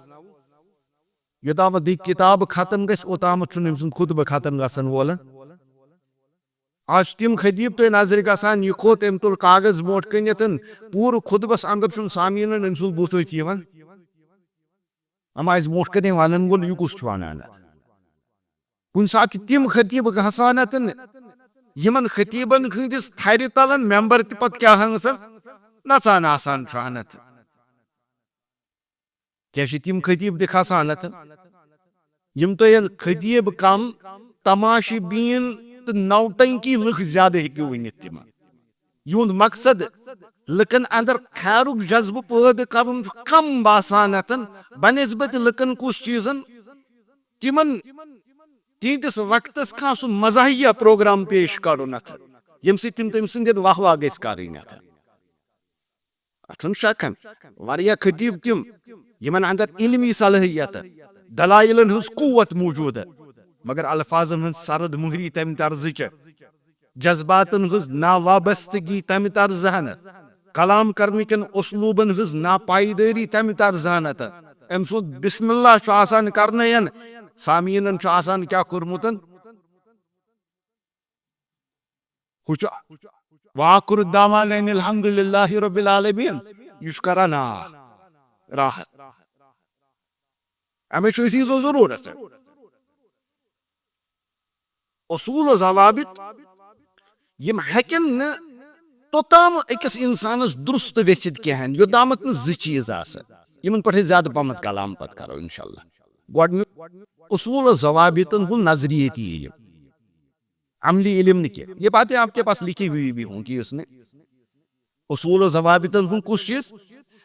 یوٚتامَتھ یہِ کِتاب ختم گژھِ، اوٚتامَتھ چھُنہٕ أمۍ سُنٛد خطبہٕ ختم گژھن وول۔ آز چھِ تِم خطیب تۄہہِ نظرِ گژھان، یہِ کھوٚت، أمۍ تُل کاغذ برونٛٹھ کَنٮ۪تھ، پوٗرٕ خطبس اندر چھُنہٕ سامعیٖنن أمۍ سُنٛد بُتھ أتھۍ یِوان۔ اما آز برونٛٹھ کَنہِ وَنان وول، یہِ کُس چھُ وَنان اَتھ؟ کُنہِ ساتہٕ چھِ تِم خطیب گژھان اَتھ، یِمن خطیبن ہٕنٛدِس تھرِ تلن ممبر تہِ پتہٕ کیٛاہ ہن گژھان، نژان آسان چھُ ہن اَتھ۔ کیٛاہ چھِ تِم خطیب تہِ کھسان اَتھ؟ یِم تۄہہِ خطیب کم تماشہٕ بیٖن تہٕ نوٹنکی لُکھ زیادٕ ہیٚکِو ؤنِتھ تِمن۔ یِہُنٛد مقصد لُکن اندر خیرُک جذبہٕ پٲدٕ کرُن چھُ کم باسان اَتھ بنسبت لُکن کُس چیٖزن تِمن تِہنٛدِس وقتس کانٛہہ سُہ مزاحیہ پروگرام پیش کرُن اَتھ، ییٚمہِ سۭتۍ تِم تٔمۍ سٕنٛدٮ۪ن واہ واہ گٔژھۍ کرٕنۍ اَتھ۔ اَتھ چھُنہٕ شک ہن۔ واریاہ خطیب تِم، یِمن اندر علمی صلٲحیت، دلائلن ہٕنٛز قوت موجود، مگر الفاظن ہٕنٛز سرد مُہری تَمہِ طرزٕچ، جذباتن ہٕنٛز ناوابستگی تَمہِ طرزٕ ہن، کلام کرنہٕ کٮ۪ن اسلوبن ہٕنٛز ناپائیدٲری تَمہِ طرزٕ ہن۔ تہٕ أمۍ سُنٛد بسم اللہ چھُ آسان کرنہٕ یَن، سامعیٖنن چھُ آسان کیٛاہ کوٚرمُت؟ ہُہ چھُ واخر دعوانا ان الحمد للہ رب العالمین۔ یہِ چھُ کران آ راحت۔ اَمِچ چھُ اسی زو ضروٗرت۔ اصول و ضوابط یِم ہیٚکن نہٕ توٚتام أکِس انسانس درست ویٚژھِتھ کینٛہہ، یوٚتامتھ نہٕ زٕ چیٖز آسن۔ یِمن پٮ۪ٹھ أسۍ زیادٕ پہمتھ کلام پتہٕ کرو انشاءاللہ۔ گۄڈٕنیُک اصول و ضوابطن ہُنٛد نظریٲتی علم، عملی علم نہٕ کینٛہہ۔ یہ باتیں آپ کے پاس لکھی ہوئی بھی ہوں گی اس میں۔ اصول و ضوابطن ہُنٛد کُس چیٖز؟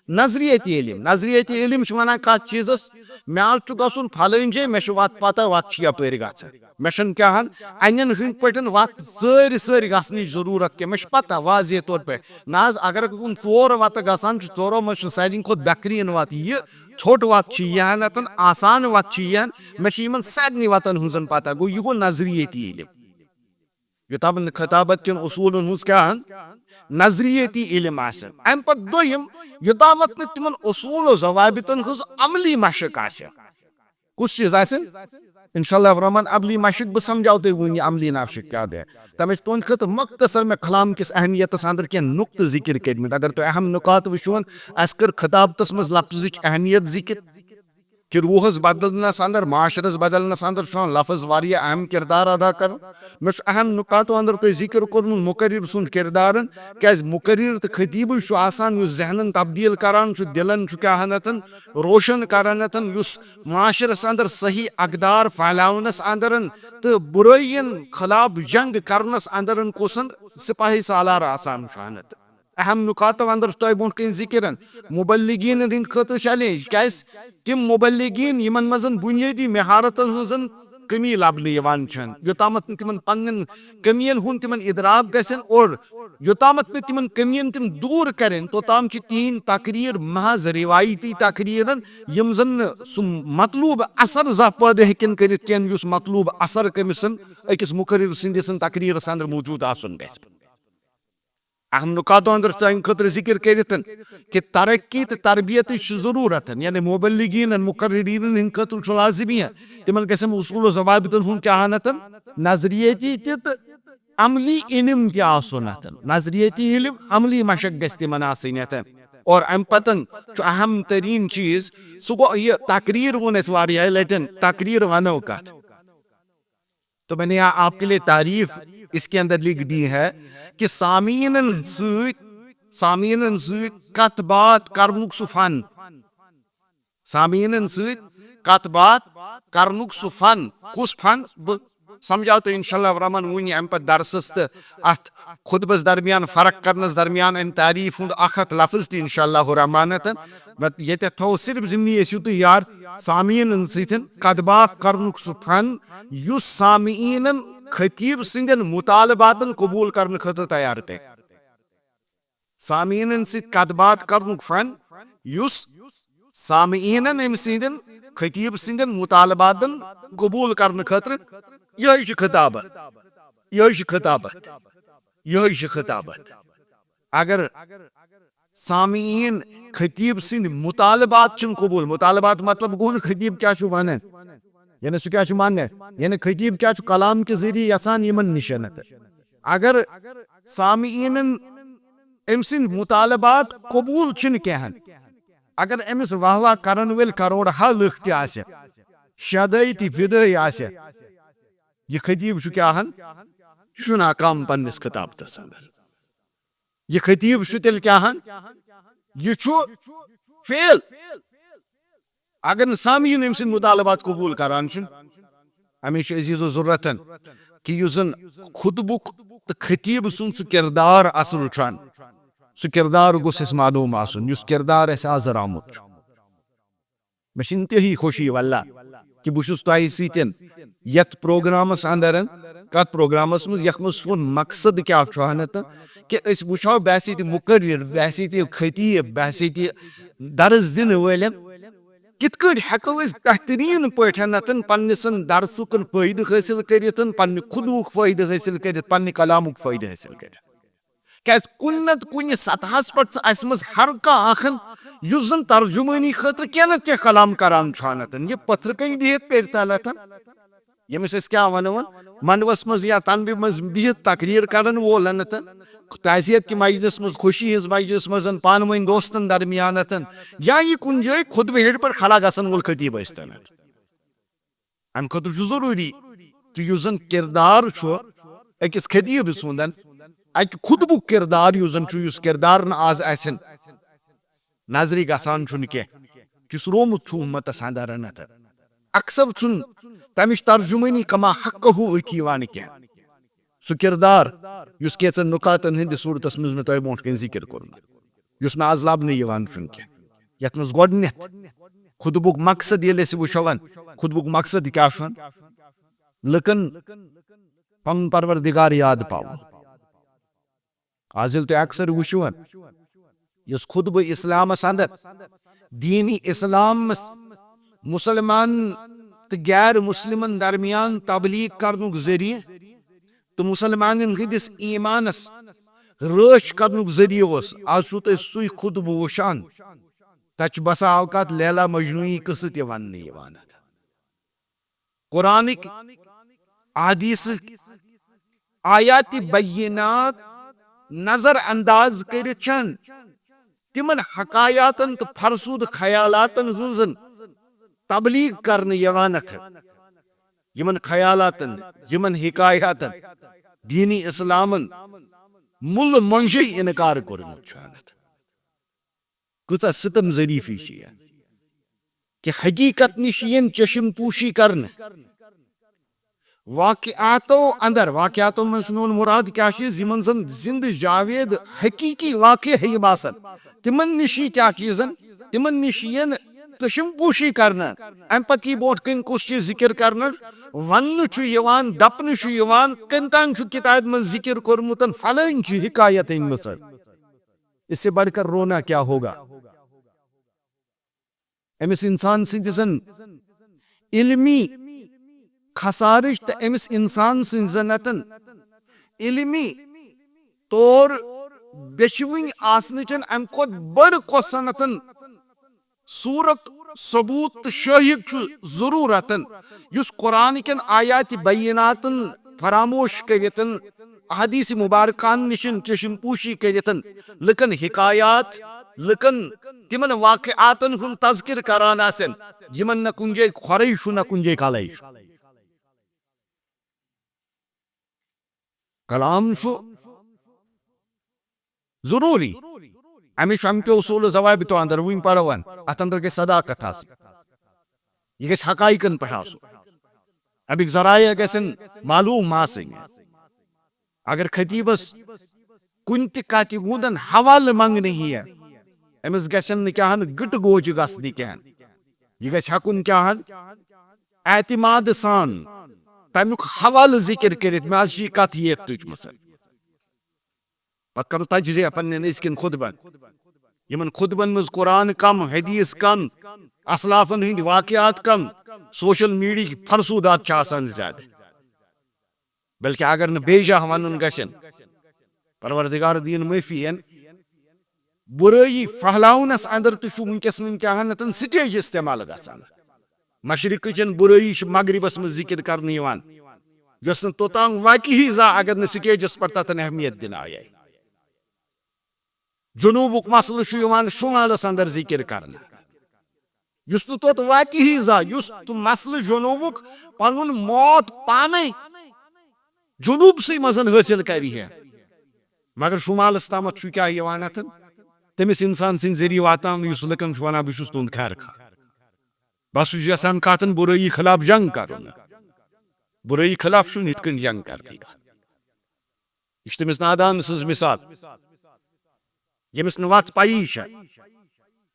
نظریٲتی علم۔ نظریٲتی علم چھُ ونان کتھ چیٖزس، مےٚ حظ چھُ گژھُن فلٲنۍ جایہِ، مےٚ چھُ وتھ پتہ، وتھ چھِ یپٲرۍ گژھان۔ مےٚ چھَنہٕ کیٛاہ ہن انٮ۪ن ہٕنٛدۍ پٲٹھۍ وتھ سٲرۍ سٲرۍ گژھنٕچ ضروٗرت کینٛہہ، مےٚ چھُ پتہ واضح طور پٲٹھۍ۔ نہ حظ، اگر کُن ژور وتہٕ گژھان چھِ، ژورو منٛز چھِ ساروی کھۄتہٕ بہتریٖن وتھ یہِ، ژھوٚٹ وتھ چھِ یہِ ہن اتٮ۪ن، آسان وتھ چھِ یہِ ہن، مےٚ چھِ یِمن سارنٕے وتن ہٕنٛزن پتہ۔ گوٚو، یہِ گوٚو نظریٲتی علم۔ یوٚتام نہٕ خطابت کٮ۪ن اصوٗلن ہٕنٛز کیٛاہ ہن نظریٲتی علم آسن۔ امہِ پتہٕ دوٚیِم، یوٚتامتھ نہٕ تِمن اصوٗل و ضوابطن ہٕنٛز عملی مشق آسہِ۔ کُس چیٖز آسہِ؟ انشاءاللہ الرحمن، عملی مشق، بہٕ سمجھاو تۄہہِ وُنہِ یہِ عملی مشق کیٛاہ گٔے۔ تَمہِ چھِ تُہنٛدِ خٲطرٕ مختصر مےٚ کلام کِس اہمیتس اندر کینٛہہ نقطہٕ ذکر کٔرمٕتۍ۔ اگر تُہۍ اہم نکات وٕچھون، اسہِ کٔر خطابتس منٛز لفظٕچ اہمیت ذکر، کہِ روحس بدلنس اندر، معاشرس بدلنس اندر چھُ لفظ واریاہ اہم کردار ادا کران۔ مےٚ چھُ اہم نکاتو اندر تۄہہِ ذکر کوٚرمُت مقرر سُنٛد کردارن، کیازِ مقرر تہٕ خطیبٕے چھُ آسان یُس ذہنن تبدیل کران چھُ، دلن چھُ کیٛاہ ہنتن روشن کران اتن، یُس معاشرس اندر صحیح اقدار پھہلاونس اندرن تہٕ برٲیین خلاف جنگ کرنس اندرن کُسن سپاہی سالار آسان چھُ ہنت۔ اہم نکاتو اندر چھُ تۄہہِ برونٛٹھ کَنہِ ذکر، مبلغین ہٕنٛدِ خٲطرٕ چیلنج، کیازِ تِم مبلغین یِمن منٛز بنیٲدی مہارتن ہٕنٛز کمی لبنہٕ یِوان چھن، یوٚتامتھ نہٕ تِمن پننٮ۪ن کمین ہُنٛد تِمن ادراک گژھن اور یوٚتامتھ نہٕ تِمن کمین تِم دور کرن، توٚتام چھِ تِہنٛدۍ تقریر محض روایتی تقریرن، یِم زن نہٕ سُہ مطلوب اثر زانٛہہ پٲدٕ ہیٚکن کٔرِتھ کینٛہہ، یُس مطلوب اثر کٔمِس أکِس مقرر سٕنٛدِس تقریرس اندر موجود آسُن گژھِ۔ اہم نکاتو اندر چھُ سانہِ خٲطرٕ ذکر کٔرِتھ کہِ ترقی تہٕ تربیتٕچ چھِ ضروٗرت، یعنی مبلغین، مقررین ہٕنٛدِ خٲطرٕ چھُ لازمی، تِمن گژھن اصوٗل و ضوابطن ہُنٛد کیٛاہ ہن اتن نظریٲتی تہِ تہٕ عملی علم تہِ آسُن اتن۔ نظریٲتی علم، عملی مشق گژھِ تِمن آسٕنۍ اتن۔ اور امہِ پتن چھُ اہم ترین چیز، سُہ گوٚو یہِ تقریر۔ ووٚن اسہِ واریاہ لٹٮ۪ن، تقریر ونو کتھ۔ تو میں نے یہاں آپ کے لیے تعریف اس کے اندر لکھ دی ہے کہ سامعینن سۭتۍ، سامعینن سۭتۍ کتھ باتھ کرنُک سُہ فن، سامعینن سۭتۍ کتھ باتھ کرنُک سُہ فن۔ کُس فن؟ بہٕ سمجھاو تۄہہِ انشاءاللہ الرحمن وُنہِ امہِ پتہٕ درسس تہٕ اتھ خطبس درمیان، فرق کرنس درمیان امہِ تعریف ہُنٛد اکھ اکھ لفظ تہِ انشاءاللہ الرحمن۔ تہٕ مت-، ییٚتٮ۪تھ تھاوو صرف ضمنی أسۍ یِتُے یار، سامعیٖنن سۭتۍ کتھ باتھ کرنُک سُہ فن یُس سامعیٖنن خطیب سٕنٛدٮ۪ن مطالباتن قبول کرنہٕ خٲطرٕ تیار کرِ۔ سامعیٖنن سۭتۍ کتھ باتھ کرنُک فن یُس سامعیٖنن أمۍ سٕنٛدٮ۪ن خطیب سٕنٛدٮ۪ن مطالباتن قبول کرنہٕ خٲطرٕ، یِہوٚے چھِ خطابت، یِہوٚے چھِ خطابت، یِہوٚے چھِ خطابت۔ اگر سامعیٖن خطیب سٕنٛدۍ مطالبات چھِنہٕ قبول، مطالبات مطلب گوٚو نہٕ خطیب کیٛاہ چھُ ونان، یعنی سُہ کیٛاہ چھُ مانان، یعنی خطیب کیٛاہ چھُ کلام کہِ ذٔریعہٕ یژھان یِمن نِش۔ اگر سامعیٖنن أمۍ سٕنٛدۍ مطالبات قبول چھِنہٕ کینٛہہ، اگر أمِس واہ واہ کرن وٲلۍ کرور ہا لُکھ تہِ آسہِ، شدٲے تہِ فدٲے آسہِ، یہِ خطیب چھُ کیٛاہ ہن؟ یہِ چھُ ناکام پننِس خطابتس اندر۔ یہِ خطیب چھُ تیٚلہِ کیٛاہ ہن؟ یہِ چھُ فیل۔ اگر نہٕ سامعیٖن أمۍ سٕنٛدۍ مطالبات قبول کران چھِ، اَمِچ چھِ عزیز و ضروٗرتن کہِ یُس زن خطبُک تہٕ خطیب سُنٛد سُہ کردار اصل چھُ، سُہ کردار گوٚژھ اَسہِ معلوم آسُن، یُس کردار اَسہِ آز آمُت چھُ۔ مےٚ چھِ انتہٲیی خوشی واللہ کہِ بہٕ چھُس تۄہہِ سۭتۍ یتھ پروگرامس اندر، کتھ پروگرامس منٛز، یتھ منٛز سون مقصد کیٛاہ چھُ ہن تہٕ کہِ أسۍ وٕچھو بحیثیت مقرر، بحیثیت خطیب، بحیثیت درس دِنہٕ وٲلٮ۪ن کِتھ کٲٹھۍ ہٮ۪کو أسۍ بہتریٖن پٲٹھۍ نتن پننِسن درسُکن فٲیدٕ حٲصِل کٔرِتھ، پننہِ خطبُک فٲیدٕ حٲصِل کٔرِتھ، پننہِ کلامُک فٲیدٕ حٲصِل کٔرِتھ۔ کیازِ کُنہِ نتہٕ کُنہِ سطحس پٮ۪ٹھ چھُ اسہِ منٛز ہر کانٛہہ اکھ ہن یُس زن ترجمٲنی خٲطرٕ کینٛہہ نتہٕ کینٛہہ کلام کران چھُ نتن۔ یہِ پتھرٕ کنۍ بِہِتھ پٔرۍ تلتن، ییٚمِس أسۍ کیٛاہ ونو، منوس منٛز یا تنبہِ منٛز بِہِتھ تقریر کرن وول نتن، تعزیت کہِ مجلس منٛز، خوشی ہٕنٛز مجلس منٛز، پانہٕ ؤنۍ دوستن درمیان نتن، یا یہِ کُنہِ جایہِ خطبہٕ ہیٚرِ پٮ۪ٹھ کھڑا گژھن وول خطیب ٲسۍ تن۔ امہِ خٲطرٕ چھُ ضروٗری کہِ یُس زن کردار چھُ أکِس خطیب سُنٛد، اکہِ خطبُک کردار یُس زن چھُ، یُس کردار نہٕ آز اسہِ نظرِ گژھان چھُنہٕ کینٛہہ، یُس رومُت چھُ امتس اندر نتہٕ۔ اکثر چھُنہٕ تمِچ ترجمٲنی کما حقہ أتھۍ یِوان کینٛہہ۔ سُہ کردار یُس کینٛژن نکاتن ہٕنٛدِس صورتس منٛز مےٚ تۄہہِ برونٛٹھ کنہِ ذکر کوٚرمُت، یُس مےٚ آز لبنہٕ یِوان چھُنہٕ کینٛہہ، یتھ منٛز گۄڈٕنیتھ خطبُک مقصد ییٚلہِ أسۍ وٕچھو، خطبُک مقصد کیٛاہ چھُ؟ لُکن پنُن پروردگار یاد پاوُن۔ آز ییٚلہِ تُہۍ اکثر وٕچھِو، یُس خطبہٕ اسلامس اندر، دینِ اسلامس، مسلمان تہٕ غیر مسلمن درمیان تبلیغ کرنُک ذٔریعہٕ تہٕ مسلمانن ہٕنٛدِس ایمانس رٲچھ کرنُک ذٔریعہٕ اوس، آز چھُو تُہۍ سُے خطبہٕ وٕچھان۔ تتہِ چھُ بسا اوقات لیلا مجنوٗیی قصہٕ تہِ وننہٕ یِوان۔ قرآنٕکۍ، احادیثٕکۍ آیات بینات نظر انداز کٔرِتھ چھن تِمن حکایاتن تہٕ فرسودٕ خیالاتن ہٕنٛز تبلیغ کرنہٕ یِوان اتھ۔ یِمن خیالاتن، یِمن حکایاتن دینِ اسلامن مُلہٕ مۄنجے انکار کوٚرمُت چھُ اتھ۔ کۭژاہ ستم ظریفی چھِ یہِ کہِ حقیقت نِش یِن چشم پوشی کرنہٕ۔ واقعاتو اندر، واقعاتو منٛز چھُ میون مراد کیٛاہ چھُ، یِمن زن زندٕ جاوید حقیقی واقع ہیٚیہِ باسن، تِمن نِش یی کیٛاہ چیٖزن، تِمن نِش یِن چشم پوشی کرنہٕ۔ امہِ پتہٕ یی برونٛٹھ کنہِ کُس چیٖز ذکر کرنہٕ، وننہٕ چھُ یِوان، دپنہٕ چھُ یِوان، کٔمۍ تام چھُ کتابہِ منٛز ذکر کوٚرمُت، فلٲنۍ چھِ حکایت أنمٕژ۔ اس سے بڑھ کر رونا کیا ہوگا؟ أمِس انسان سٕنٛدِ زن علمی خسارٕچ تہٕ أمِس انسان سٕنٛدِ زن اتن علمی طور بیچھوٕنۍ آسنٕچن امہِ کھۄتہٕ بٔڑ کۄس صنعتن صورت، ثبوت تہٕ شٲہد چھُ ضروٗرتن، یُس قرآن کٮ۪ن آیات بیناتن فراموش کٔرِتن، احادیث مبارکان نِشن چشم پوشی کٔرِتن، لُکن حکایات لُکن تِمن واقعاتن ہُنٛد تذکرٕ کران آسن، یِمن نہ کُنہِ جایہِ کھۄرے چھُ، نہ کُنہِ جایہِ کلے چھُ۔ کلام چھُ ضروٗری۔ اَمِچ چھُ اَمہِ تہِ اصوٗل ضوابطو اندر وٕنۍ پرو وۄنۍ۔ اتھ اندر گژھِ صداقت آسٕنۍ۔ یہِ گژھِ حقائقن پٮ۪ٹھ آسُن۔ اَمِکۍ ذرایع گژھن معلوم آسٕنۍ۔ اگر خطیبس کُنہِ تہِ کتھِ ہُنٛدن حوالہٕ منٛگنہٕ یِیہِ، أمِس گژھن نہٕ کیٛاہ ہن گٕٹہٕ گوجہِ گژھنہِ کینٛہہ۔ یہِ گژھِ ہٮ۪کُن کیٛاہ ہن اعتماد سان تمیُک حوالہٕ ذکر کٔرِتھ، مےٚ حظ چھِ یہِ کتھ ییٚتہِ تُجمٕژ۔ پتہٕ کرو تجزیہ پننٮ۪ن أزکٮ۪ن خطبن۔ یِمن خطبن منٛز قرآن کم، حدیث کم، اسلافن ہٕنٛدۍ واقعات کم، سوشل میڈیاہٕکۍ فرسوٗدات چھِ آسان زیادٕ۔ بلکہ اگر نہٕ بیٚیہِ جاہ ونُن گژھن، پروردگار دِیِن معٲفی ین، برٲیی پھہلاونس اندر تہِ چھُ وٕنکیٚس وٕنکیٚہن سٹیج استعمال گژھان۔ مشرقٕچن برٲیی چھِ مغربس منٛز ذکر کرنہٕ یِوان، یۄس نہٕ توٚتام واقعی زانٛہہ اگر نہٕ سٹیجس پٮ۪ٹھ تتھن اہمیت دِنہٕ آیے۔ جنوٗبُک مسلہٕ چھُ یِوان شُمالس اندر ذکر کرنہٕ، یُس نہٕ توٚت واقعی زانٛہہ، یُس تہٕ مسلہٕ جنوٗبُک پنُن موت پانے جنوٗبسٕے منٛز حٲصِل کرِ ہے۔ مگر شُمالس تامتھ چھُ کیٛاہ یِوان اتھن؟ تٔمِس انسان سٕنٛدِ ذٔریعہٕ واتناونہٕ، یُس لُکن چھُ ونان، بہٕ چھُس تُہُنٛد خیر خواہ۔ بس سُہ چھُ یژھان کتھن برٲیی خلاف جنگ کرُن۔ برٲیی خلاف چھُنہٕ یِتھ کٔنۍ جنگ کرنٕے کانٛہہ۔ یہِ چھِ تٔمِس نادان سٕنٛز مثال، ییٚمِس نہٕ وَتھ پَیی چھےٚ،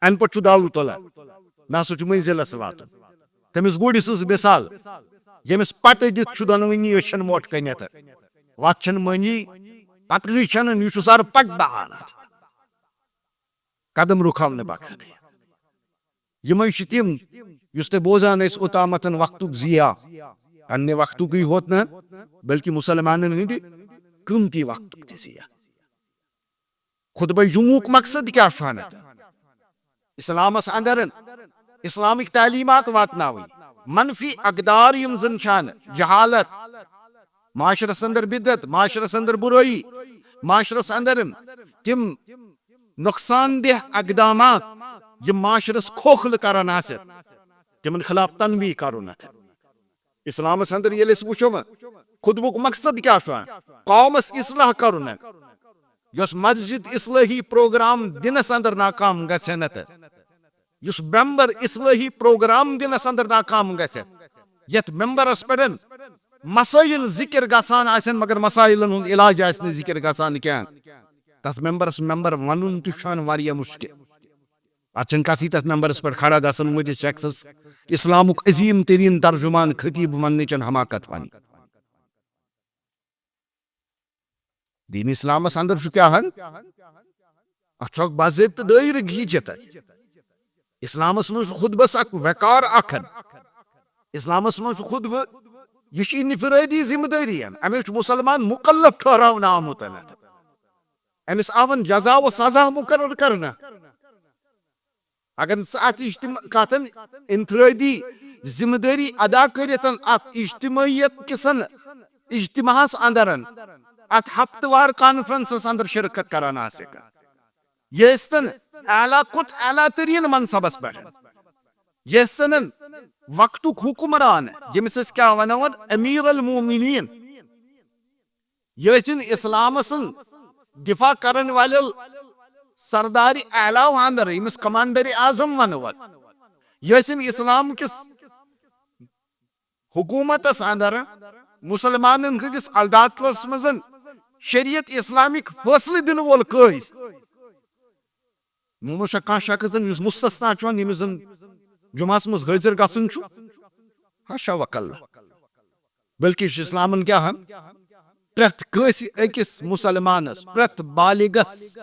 اَمہِ پَتہٕ چھُ داوُ تُلان، مےٚ ہسا چھُ مٔنزِلَس واتُن۔ تٔمِس گُرۍ سٕنٛز مثال، ییٚمِس پَٹہٕ دِتھ چھُ دۄنوٕنی أچھَن موٹ کٔنِتھ، وَتھ چھَنہٕ مٲنی، پَتہٕ چھَنہٕ، یہِ چھُ سَر پَٹہٕ دَہان اَتھ۔ قدم رُکاونہٕ بغٲرٕے۔ یِمے چھِ تِم، یُس تُہۍ بوزان ٲسۍ اوٚتامَتھ وقتُک ضیاع، پننہِ وقتُکٕے ہوت نہٕ، بلکہِ مُسلمانن ہٕنٛدِ قۭمتی وقتُک تہِ ضیاع۔ خطبہ جمعہُک مقصد کیٛاہ چھُ ہن؟ اسلامس اندر اسلامٕکۍ تعلیمات واتناوٕنۍ، منفی اقدار یِم زن چھِ ہن، جہالت، معاشرس اندر بدعت، معاشرس اندر برٲیی، معاشرس اندر تِم نۄقصان دہ اقدامات، یِم معاشرس کھوکھلہٕ کران آسن، تِمن خلاف تنبیہ کرُن۔ اتھ اسلامس اندر ییٚلہِ أسۍ وٕچھو وۄنۍ، خطبُک مقصد کیٛاہ چھُ؟ قومس اصلاح کرُن، یۄس مسجد اصلاحی پروگرام دِنس اندر ناکام گژھِ نہ تہٕ یُس ممبر اصلاحی پروگرام دِنس اندر ناکام گژھِ، یتھ ممبرس پٮ۪ٹھ مسائل ذکر گژھان آسن مگر مسائلن ہُنٛد علاج آسہِ نہٕ ذکر گژھان کینٛہہ، تتھ ممبرس ممبر ونُن تہِ چھُ ہن واریاہ مشکل۔ اتھ چھنہٕ کتھٕے تتھ ممبرس پٮ۪ٹھ کھڑا گژھن وٲلِس شخصس اسلامُک عظیم ترین ترجمان خطیب وننٕچ حماقت ونٕنۍ۔ دین اسلامس اندر چھُ کیٛاہ ہن؟ اتھ چھُ اکھ باضٲبطہٕ دٲیرٕ گیٖچھِتھ۔ اسلامس منٛز چھُ خطبس اکھ وقار اکھ ہن۔ اسلامس منٛز چھُ خطبہٕ، یہِ چھِ انفرٲدی ذمہٕ دٲری ہن۔ امیُک چھُ مسلمان مکلف ٹھہراونہٕ آمُت۔ امِس آون جزا و سزا مقرر کرنہٕ۔ اگر نہٕ ژٕ اتھ اجتماع کتھن انفرٲدی ذمہٕ دٲری ادا کٔرِتھ اتھ اجتماعیت کِسن اجتماعس اندرن، اتھ ہفتہٕ وار کانفرنسس اندر شرکت کران آسکھ، یہِ ٲسۍتن اعلیٰ کھۄتہٕ اعلیٰ تریٖن منصبس پٮ۪ٹھ، یہِ ٲسۍتن وقتُک حکمران، ییٚمِس أسۍ کیٛاہ ونو، امیر المومنین، یہِ ٲسِن اسلام سُنٛد دفاع کرن والٮ۪و سردار اعلیٰ اندر، ییٚمِس کمانڈر اعظم ونو۔ یہِ ٲسِن اسلام کِس حکومتس اندر مسلمانن ہٕنٛدِس عدالتس منٛز شریعت اسلامٕکۍ فٲصلہٕ دِنہٕ وول قٲضۍ۔ یِمو منٛز چھا کانٛہہ شخص زن یُس مستثنا چھُ، ییٚمِس زن جمعس منٛز حٲضِر گژھُن چھُ؟ حاشا وکلا۔ بلکہِ یہِ چھُ اسلامن کیٛاہ ہن؟ پرٛٮ۪تھ کٲنٛسہِ أکِس مسلمانس، پرٛٮ۪تھ بالغس،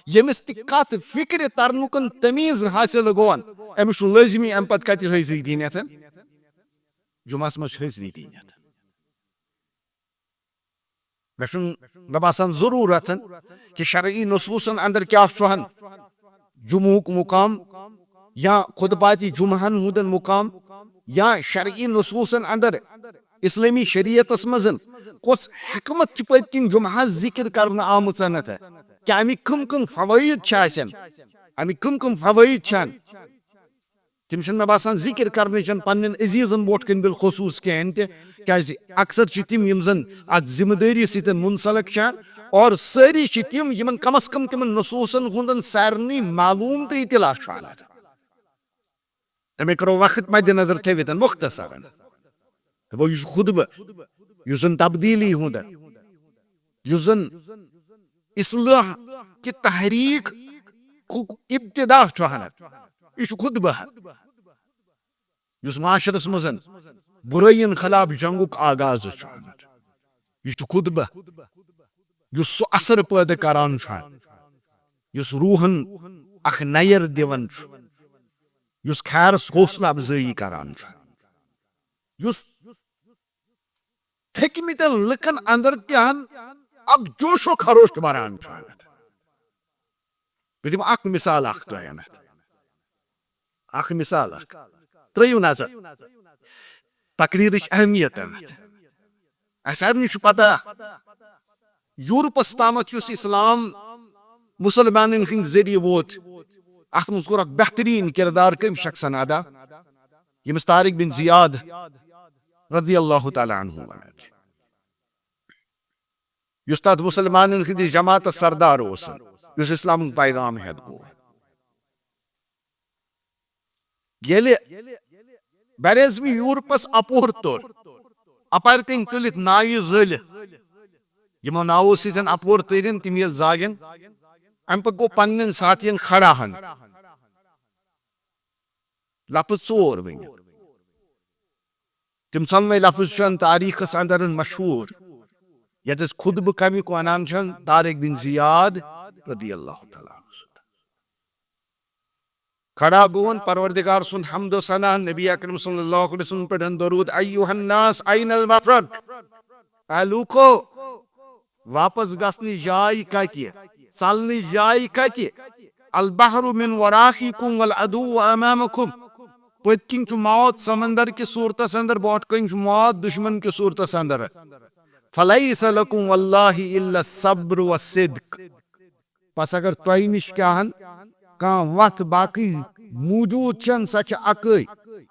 ییٚمِس تہِ کتھ فکرِ ترنُکن تمیٖز حٲصِل گوٚون، أمِس چھُ لٲزمی امہِ پتہٕ کتہِ حٲضری دِنۍ اتھن؟ جمعس منٛز چھِ حٲضری دِنۍ اتھن۔ مےٚ چھُنہٕ، مےٚ باسان، ضروٗرت کہِ شرعی نصوٗصن اندر کیٛاہ چھُ ہن جمعہُک مقام یا خطباتِ جمعہن ہُنٛدن مقام یا شرعی نصوٗصن اندر اسلٲمی شریعتس منٛز کۄس حکمت چھِ پٔتۍ کِنۍ جمعہس ذکر کرنہٕ آمٕژ؟ کیٛاہ اَمِکۍ کٕم کٕم فوٲیِد چھِ آسن؟ اَمِکۍ کٕم کٕم فوٲیِد چھِ؟ تِم چھِنہٕ مےٚ باسان ذِکِر کَرنٕچ پنٛنٮ۪ن عزیٖزَن برونٛٹھ کَنہِ بالخصوٗص کِہیٖنۍ تہِ، کیٛازِ اکثر چھِ تِم یِم زَن اَتھ ذِمہٕ دٲری سۭتۍ مُنسلک چھِ، اور سٲری چھِ تِم یِمَن کم از کم تِمَن نصوٗصَن ہُنٛد سارنٕے معلوٗم تہٕ اطلاع چھُ اَنان۔ تَمے کَرو وقت مدِ نظر تھٲوِتھ مختصرن۔ دوٚپو، یہِ چھُ خطبہٕ، یُس زَن تبدیٖلی ہُنٛد، یُس زَن اصلاح کہِ تحریک ابتدا چھُ ہنت۔ یہِ چھُ خطبہٕ ہن، یُس معاشرس منٛز برٲیین خلاف جنگُک آغاز چھُ ہنت۔ یہِ چھُ خطبہٕ، یُس سُہ اثر پٲدٕ کران چھُ، یُس روحن اکھ نیر دِوان چھُ، یُس خیرس حوصلہٕ افزٲیی کران چھُ، یُس تھٔکمٕتٮ۪ن لُکن اندر تہِ ہن اکھ جوش و خروش بڑان چھُ۔ بہٕ دِمہٕ اکھ مثال اکھ تۄہہِ انتھ۔ اکھ مثال اکھ۔ ترٲیِو نظر تقریرٕچ اہمیت انتھ۔ اسہِ سارنٕے چھُ پتہ، یورپس تامتھ یُس اسلام مسلمانن ہٕنٛدۍ ذٔریعہٕ ووت، اتھ منٛز کوٚر اکھ بہترین کردار کٔمۍ شخصن ادا؟ ییٚمِس طارق بن زیاد رضی اللہ تعالیٰ عنہ ونان چھِ، یُس تتھ مسلمانن ہٕنٛدِس جماعتس سردار اوس، یُس اسلامُک پیغام ہٮ۪تھ گوٚو۔ ییٚلہِ براعظمی یورپس اپور توٚر، اپارِ کنۍ تُلِتھ نایہِ زٲلِتھ، یِمو ناوو سۭتۍ اپور تٔرِن، تِم ییٚلہِ زاگن، امہِ پتہٕ گوٚو پننٮ۪ن ساتھین کھڑا ہن۔ لفظ ژور ؤنِتھ۔ تِم ژۄنوَے لفظ چھِ تاریخس اندر مشہوٗر، یتھ أسۍ خطبہٕ کمیُک ونان چھِ، طارق بن زیاد رضی اللہ تعالیٰ عنہ سُنٛد۔ کھڑا گوٚوُن، پروردگار سُنٛد حمد و ثنا، نبی اکرم صلی اللہ علیہ وسلم پٮ۪ٹھ درود، ایھا الناس این المفر؟ اے لوٗکو، واپس گژھنٕچ جاے کتہِ؟ ژلنٕچ جاے کتہِ؟ البحر من ورائکم والعدو امامکم۔ پٔتۍ کِنۍ چھُ موت، سمندر کہِ صورتس اندر، برونٛٹھ کَنہِ چھُ موت، دشمن کہِ صورتس اندر۔ فلیس لکم واللہ الا الصبر والصدق۔ پس اگر تۄہہِ نِش کیٛاہ ہن کانٛہہ وتھ باقٕے موجود چھن، سۄ چھِ اکٕے،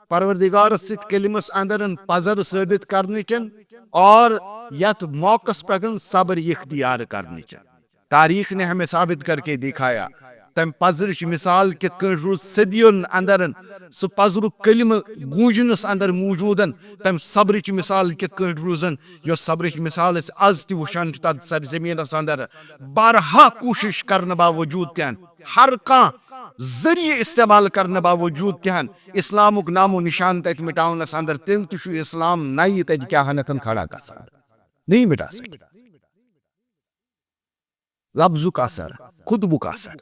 پروردگارس سۭتۍ کلمس اندرن پزر ثٲبت کرنٕچن اور یتھ موقعس پٮ۪ٹھ صبر اختیار کرنٕچن۔ تاریخ نے ہمیں ثابت کر کے دکھایا۔ تم پزرٕچ مثال کِتھ کٲٹھۍ روٗز صدیون اندرن، سُہ پزرُک کلمہٕ گوٗنجنس اندر موجودن، تم صبرٕچ مثال کِتھ کٲٹھۍ روٗزن، یۄس صبرٕچ مثال أسۍ از تہِ وٕچھان چھِ تتھ سرزمینس اندر۔ بارہا کوٗشش کرنہٕ باوجود تہِ ہن، ہر کانٛہہ ذٔریعہٕ استعمال کرنہٕ باوجود تہِ ہن، اسلامُک نام و نشان تتہِ مٹاونس اندر، تیٚلہِ تہِ چھُ اسلام نَیہِ تتہِ کیٛاہ ہنتھن کھڑا گژھان، نہیں مٹا سکے۔ لفظُک اثر، خطبُک اثر۔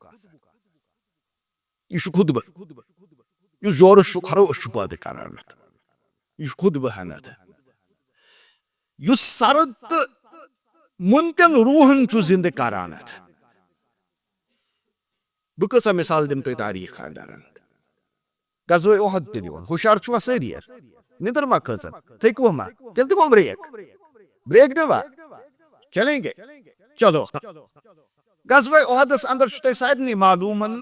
یہِ چھُ خطبہٕ، یُس زورس چھُ خروش چھُ پٲدٕ کران۔ یہِ چھُ خطبہٕ ہنتھ، یُس سرد تہٕ مُنتن روحن چھُ زندٕ کران۔ بہٕ کۭژاہ مثال دِمہٕ تۄہہِ تاریخ اندر؟ غزوہ احد تہِ دِوان، ہُشار چھُوا سٲری؟ نِدٕر ما کھٔژٕن؟ تھٔکوٕ ما؟ تیٚلہِ دِمو بریک۔ بریک دِوا؟ چلیں گے؟ چلو۔ غزوہ احدس اندر چھُ تۄہہِ سارنٕے معلوٗمن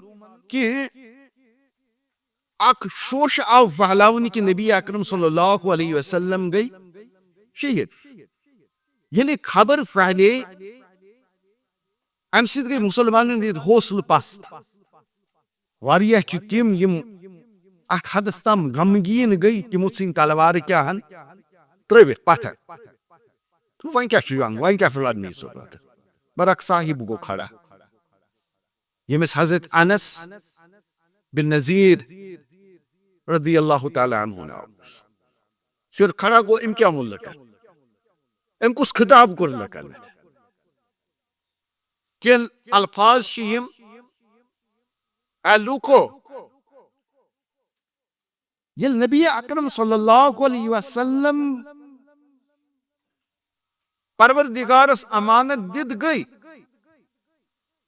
کہِ اکھ شوشہٕ آو پھہلاونہٕ کہِ نبی اکرم صلی اللہ علیہ وسلم گٔے شہید۔ ییٚلہِ خبر پھہلے، امہِ سۭتۍ گٔے مسلمانن ہٕنٛدۍ حوصلہٕ پست۔ واریاہ چھِ تِم، یِم اتھ حدس تام غمگیٖن گٔے، تِمو ژھٕنۍ تلوارٕ کیٛاہ ہن ترٲوِتھ پتھر۔ تہٕ وۄنۍ کیٛاہ چھُ یِوان، وۄنۍ کیٛاہ چھُ لڑنٕچ ضروٗرت؟ برحق صاحب گوٚو کھڑا، ییٚمِس حضرت انس بن نذیر رضی اللہ تعالیٰ عنہ ناو۔ سُہ ییٚلہِ کھڑا گوٚو، أمۍ کیٛاہ ووٚن لُکن؟ أمۍ کُس خطاب کوٚر لُکن؟ کینٛہہ الفاظ چھِ یِم، اے لوٗکو، ییٚلہِ نبی اکرم صلی اللہ علیہ وسلم پروردگارس امانت دِتھ گٔے،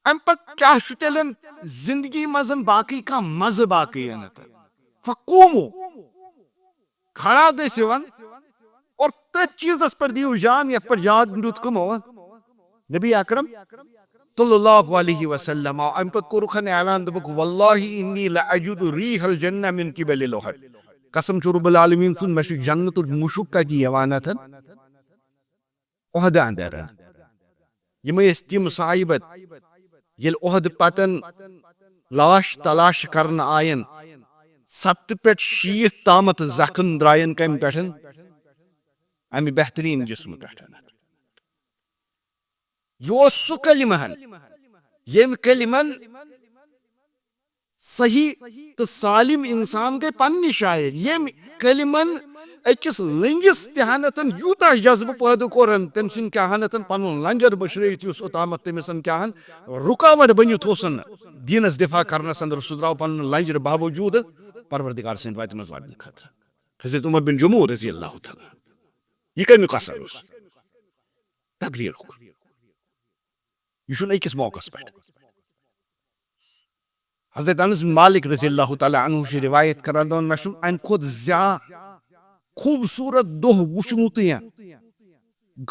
امہِ پتہٕ کیٛاہ چھُ تیٚلہِ زندگی منٛز باقٕے کانٛہہ مزٕ باقٕے انت؟ فقومو، کھڑا گٔژھِو اور تٔتھۍ چیٖزس پٮ۪ٹھ دِیِو جان یتھ پٮ۪ٹھ جان دیُت کٕمو؟ نبی اکرم صلی اللہ علیہ وسلم آو امہِ پتہٕ کوٚرُکھ اعلان، دوٚپُکھ، "واللہ انی لأجد ریح الجنہ من قبل احد۔" قسم چھُ رب العالمین سُنٛد، مےٚ چھُ جنتُک مُشُک کتہِ یِوان اتھن؟ احد اندر۔ یِمے ٲسۍ تِم صاحبت، ییٚلہِ احد پتن لاش تلاش کرنہٕ آین، ستتھ پٮ۪ٹھ شیٖتھ تامتھ زخم درٛاین کمہِ پٮ۪ٹھ؟ امہِ بہترین جسمہٕ پٮ۪ٹھ۔ یہِ اوس سُہ کلمہٕ ہن، ییٚمہِ کلمن صحیح تہٕ سالم انسان گٔے پننہِ شاید، ییٚمہِ کلمن أکِس لٔنگِس تہِ ہنتن یوٗتاہ جذبہٕ پٲدٕ کوٚرن، تٔمۍ سٕنٛدۍ کیٛاہ ہنتن پنُن لنجر بشرٲیِتھ، یُس اوٚتامتھ تٔمِس کیٛاہ ہن رُکاوٹ بٔنِتھ اوسن دینس دفاع کرنس اندر، سُہ درٛاو پنُن لنجر باوجود پروردگار سٕنٛدِ وتہِ منٛز لڑنہٕ خٲطرٕ۔ حضرت عمر بن جموع رضی اللہ تعالیٰ عنہ، یہِ کمیُک اثر اوس؟ تقریرُک۔ یہِ چھُنہٕ أکِس موقعس پٮ۪ٹھ۔ حضرت انس بن مالک رضی اللہ تعالیٰ عنہ چھُ روایت کران، دپان، مےٚ چھُنہٕ امہِ کھۄتہٕ زیادٕ خوٗبصوٗرت دۄہ وُچھمُتٕے،